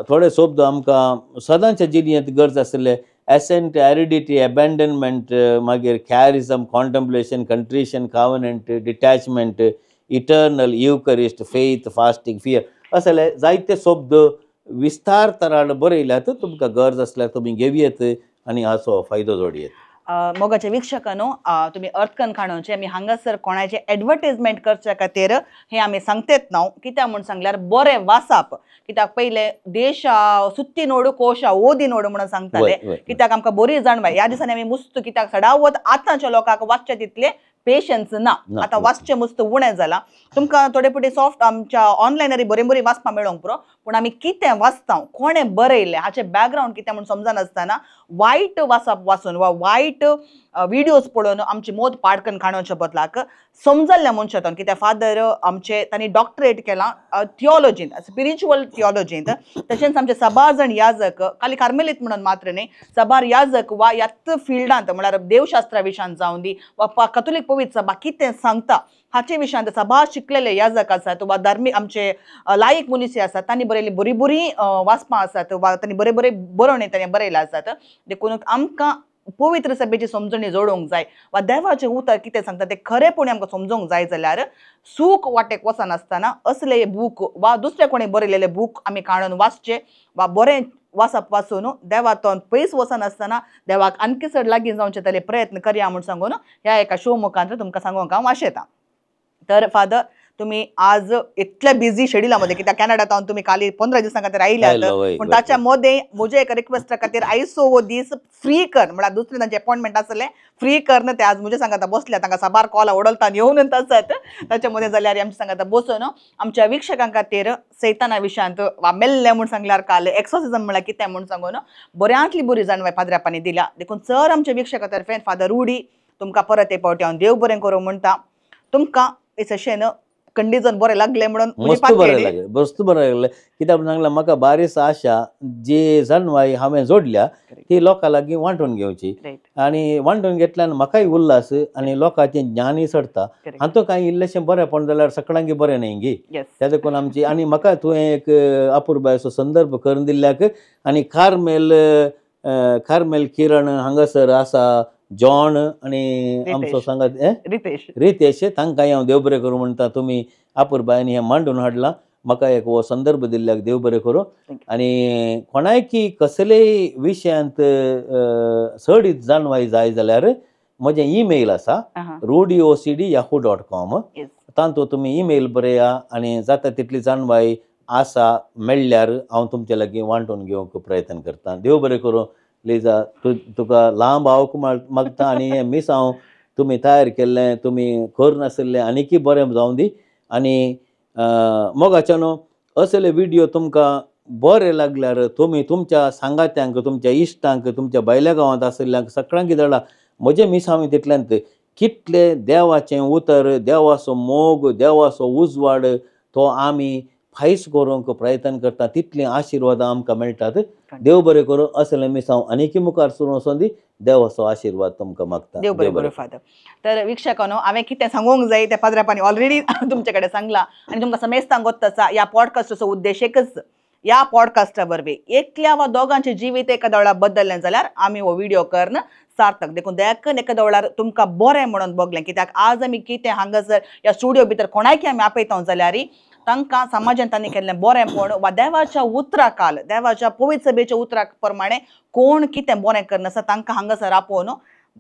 थोडे शब्द आमकां सदांच्या जिणेंत गरज आशिल्ले, एसेंट, एरिडिटी, एबेंडनमेंट, मागीर charism, contemplation, contrition, covenant, detachment, eternal, Eucharist, faith, fasting, fear, असले जायते शब्द विस्तार तरान बरयल्यात. तुमकां गरज आसल्यार तुमी घेवयेत आनी हाचो फायदो जोडयेत. मोगाच्या वीक्षकांनो, तुमी अर्थकन खाणोवचें आमी हांगासर कोणाचें एडवर्टीजमेंट करच्या खातीर हें आमी सांगतेत ना. कित्याक म्हूण सांगल्यार बरें वाचप, कित्याक पयलें देशा सुत्ती नोडू कोशा ओदी नोडू म्हणून सांगताले, कित्याक आमकां बरी जाणवाय. ह्या दिसांनी आमी मुस्त कित्याक सडावत आतांच्या लोकांक वाचच्या तितलें पेशन्स ना. ना, आतां ना. वाचचें मस्त उणें जालां. तुमकां थोडे फुडें सॉफ्ट आमच्या ऑनलायनारी बरें बरें वाचपाक मेळोंक पुरो, पूण आमी कितें वाचता, कोणें बरयलें हाचें बॅकग्रावंड कितें म्हूण समजनासतना वायट वाचप वाचून वा वायट विडियोज पळोवन आमची मोत पाडकन खाणोवच्या बदलाक समजल्ल्या मनशातून, कित्याक फादर आमचे तांणी डॉक्टरेट केलां थियोलॉजींत, स्पिरिच्युअल थियोलॉजींत. तशेंच आमचे साबार जाण याजक, खाली कार्मेलीत म्हणून मात्र न्ही, साबार याजक वा ह्याच फिल्डांत म्हळ्यार देवशास्त्रा विशयांत जावं दी वा कथोलीक पवित्र सभा कितें सांगता हाचे विशयांत साबार शिकलेले याजक आसात वा धार्मीक आमचे लायक मनीस आसात, तांणी बरयल्ली बरीं बरीं वाचपां आसात वा तांणी बरें बरें बरोवणी तांणी बरयलां आसात. देखून आमकां पवित्र सभेची समजणी जोडूंक जाय वा देवाचें उतर कितें सांगता तें खरेपणी आमकां समजूंक जाय जाल्यार सूख वाटेक वचनासतना असले बूक वा दुसरे कोणी बरयलेले बूक आमी काडून वाचचे वा बरें वाचप वाचून देवातून पयस वचनासतना देवाक आणखी चड लागीं जावचे जाल्यार प्रयत्न करया म्हूण सांगून ह्या एका शो मुखांत तुमकां सांगूंक हांव आशेतां. तर फादर, तुमी आज इतले बिजी शेड्युला मध्ये, कित्याक कॅनडा तुमी खाली 15 दिसां खातीर आयल्यात, पूण ताच्या मदें म्हज्या एका रिक्वेस्टा खातीर आयचो हो दीस फ्री कर, म्हळ्यार दुसरे तांचे अपॉयंटमेंट आसलें फ्री कर ते आज म्हज्या सांगाता बसल्या, तांकां साबार कॉल ओडलता येवन आसात. ताच्या मदें जाल्यार आमच्या सांगाता बसून आमच्या वीक्षकां खातीर सैताना विशयांत वा मेल्लें म्हूण सांगल्यार काल एक्सोसिजम म्हळ्यार कितें म्हूण सांगून बऱ्यांतली बरी जाणवाय पाद्र्यापांनी दिल्या. देखून चड आमच्या वीक्षकां तर्फे फादर रुडी तुमकां परत एक फावटी हांव देव बरें करूं म्हणटा. तुमकां अशें कंडिजन बरें लागलें म्हणून मस्त बरें लागलें, मस्त बरें लागलें. कित्याक सांगलां, म्हाका बारीस आशा जी जाणवाय हांवें जोडल्या ती लोकां लागीं वांटून घेवची आनी वांटून घेतल्यान म्हाकाय उल्हास आनी लोकांचें ज्ञानय चडटा. हातूंत कांय इल्लेशें बरेंपण जाल्यार सगळ्यांक बरें न्ही गी, त्या देखून आमची आनी म्हाका तुवें एक अपुरबायेचो संदर्भ करून दिल्ल्याक आनी कार्मेल कार्मेल किरण हांगासर आसा, जॉन आनी आमचो सांगात रितेश, तांकां हांव देव बरें करूं म्हणटा. तुमी अपुरबायेन हें मांडून हाडलां, म्हाका एक हो संदर्भ दिल्ल्याक देव बरें करूं. आनी कोणायकी कसलेय विशयांत चडीत जाणवाय जाय जाल्यार म्हजें ईमेल आसा rudyocd@yahoo.com, तातूंत तुमी ईमेल बरया आनी जाता तितली जाणवाय आसा मेळ्ळ्यार हांव तुमचे लागीं वांटून घेवंक प्रयत्न करता. देव बरें करूं. लिजा, तुका लांब आवक मागता आनी हें मिसांव तुमी तयार केल्लें तुमी कर नाशिल्लें आनीकय बरें जावं दी. आनी मोगाच्यानो असले व्हिडियो तुमकां बरें लागल्यार तुमी तुमच्या सांगात्यांक, तुमच्या इश्टांक, तुमच्या भायल्या गांवांत आशिल्ल्यांक सगळ्यांक धाडा. म्हजें मिसांव तितल्यांत कितले देवाचें उतर, देवाचो मोग, देवाचो उजवाड तो आमी फायस करूंक प्रयत्न करता, तितलीं आशिर्वादां आमकां मेळटात. देव बरें करूं. असलें मिसांव आनीकय मुखार सुरू वचों दी. देवाचो आशिर्वाद तुमकां मागता. देव बरें करूं फादर. तर वीक्षकांनो, हांवें कितें सांगूंक जाय तें पाद्र्यापांनी ऑलरेडी तुमचे कडेन सांगलां आनी तुमकां समेस्तांक गोत्त आसा ह्या पॉडकास्टाचो उद्देश एकच, ह्या पॉडकास्टा वरवीं एकल्या वा दोगांचें जिवीत एका वेळार बदललें जाल्यार आमी हो व्हिडियो करून सार्थक. देखून देखून एका वेळार तुमकां बरें म्हणून बगलें, कित्याक आज आमी कितें हांगासर ह्या स्टुडियो भितर कोणायकी आमी आपयता जाल्यार तांकां समाजान तांणी केल्लें बरेंपण वा देवाच्या उतराकाल, देवाच्या पवित्र सभेच्या उतरा प्रमाणे कोण कितें बरें करनासता तांकां हांगासर आपोवन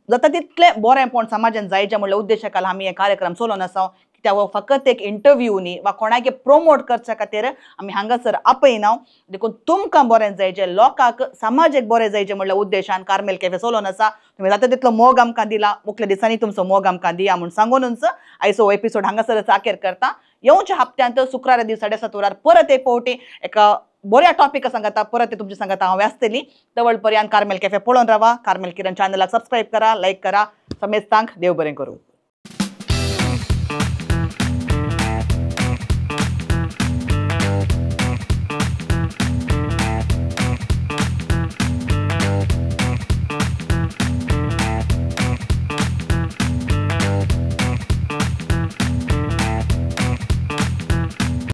जाता तितलें बरेंपण समाजान जायचें म्हणल्या उद्देशा खाला आमी हे कार्यक्रम चलोवन आसा. कित्याक हो फकत एक इंटरव्यू न्ही वा कोणाक प्रोमोट करच्या खातीर आमी हांगासर आपयना. देखून तुमकां बरें जायचें, लोकांक समाजाक बरें जायचें म्हणल्या उद्देशान कार्मेल कॅफे चलोवन आसा. तुमी जाता तितलो मोग आमकां दिला, मुखल्या दिसांनी तुमचो मोग आमकां दिया म्हूण सांगूनच आयचो हो एपिसोड हांगासरच आखेर करता. येवच्या हप्त्यांत शुक्रारा दीस 7:30 वरार परत एक फावटी एका बऱ्या टॉपिका सांगता, परत तुमच्या सांगता हांव आसतली. तवळ पर्यंत कार्मेल कॅफे पळोवन रावा. कार्मेल किरण चॅनलाक सबस्क्रायब करा, लायक करा. समेस्तांक देव बरें करूं.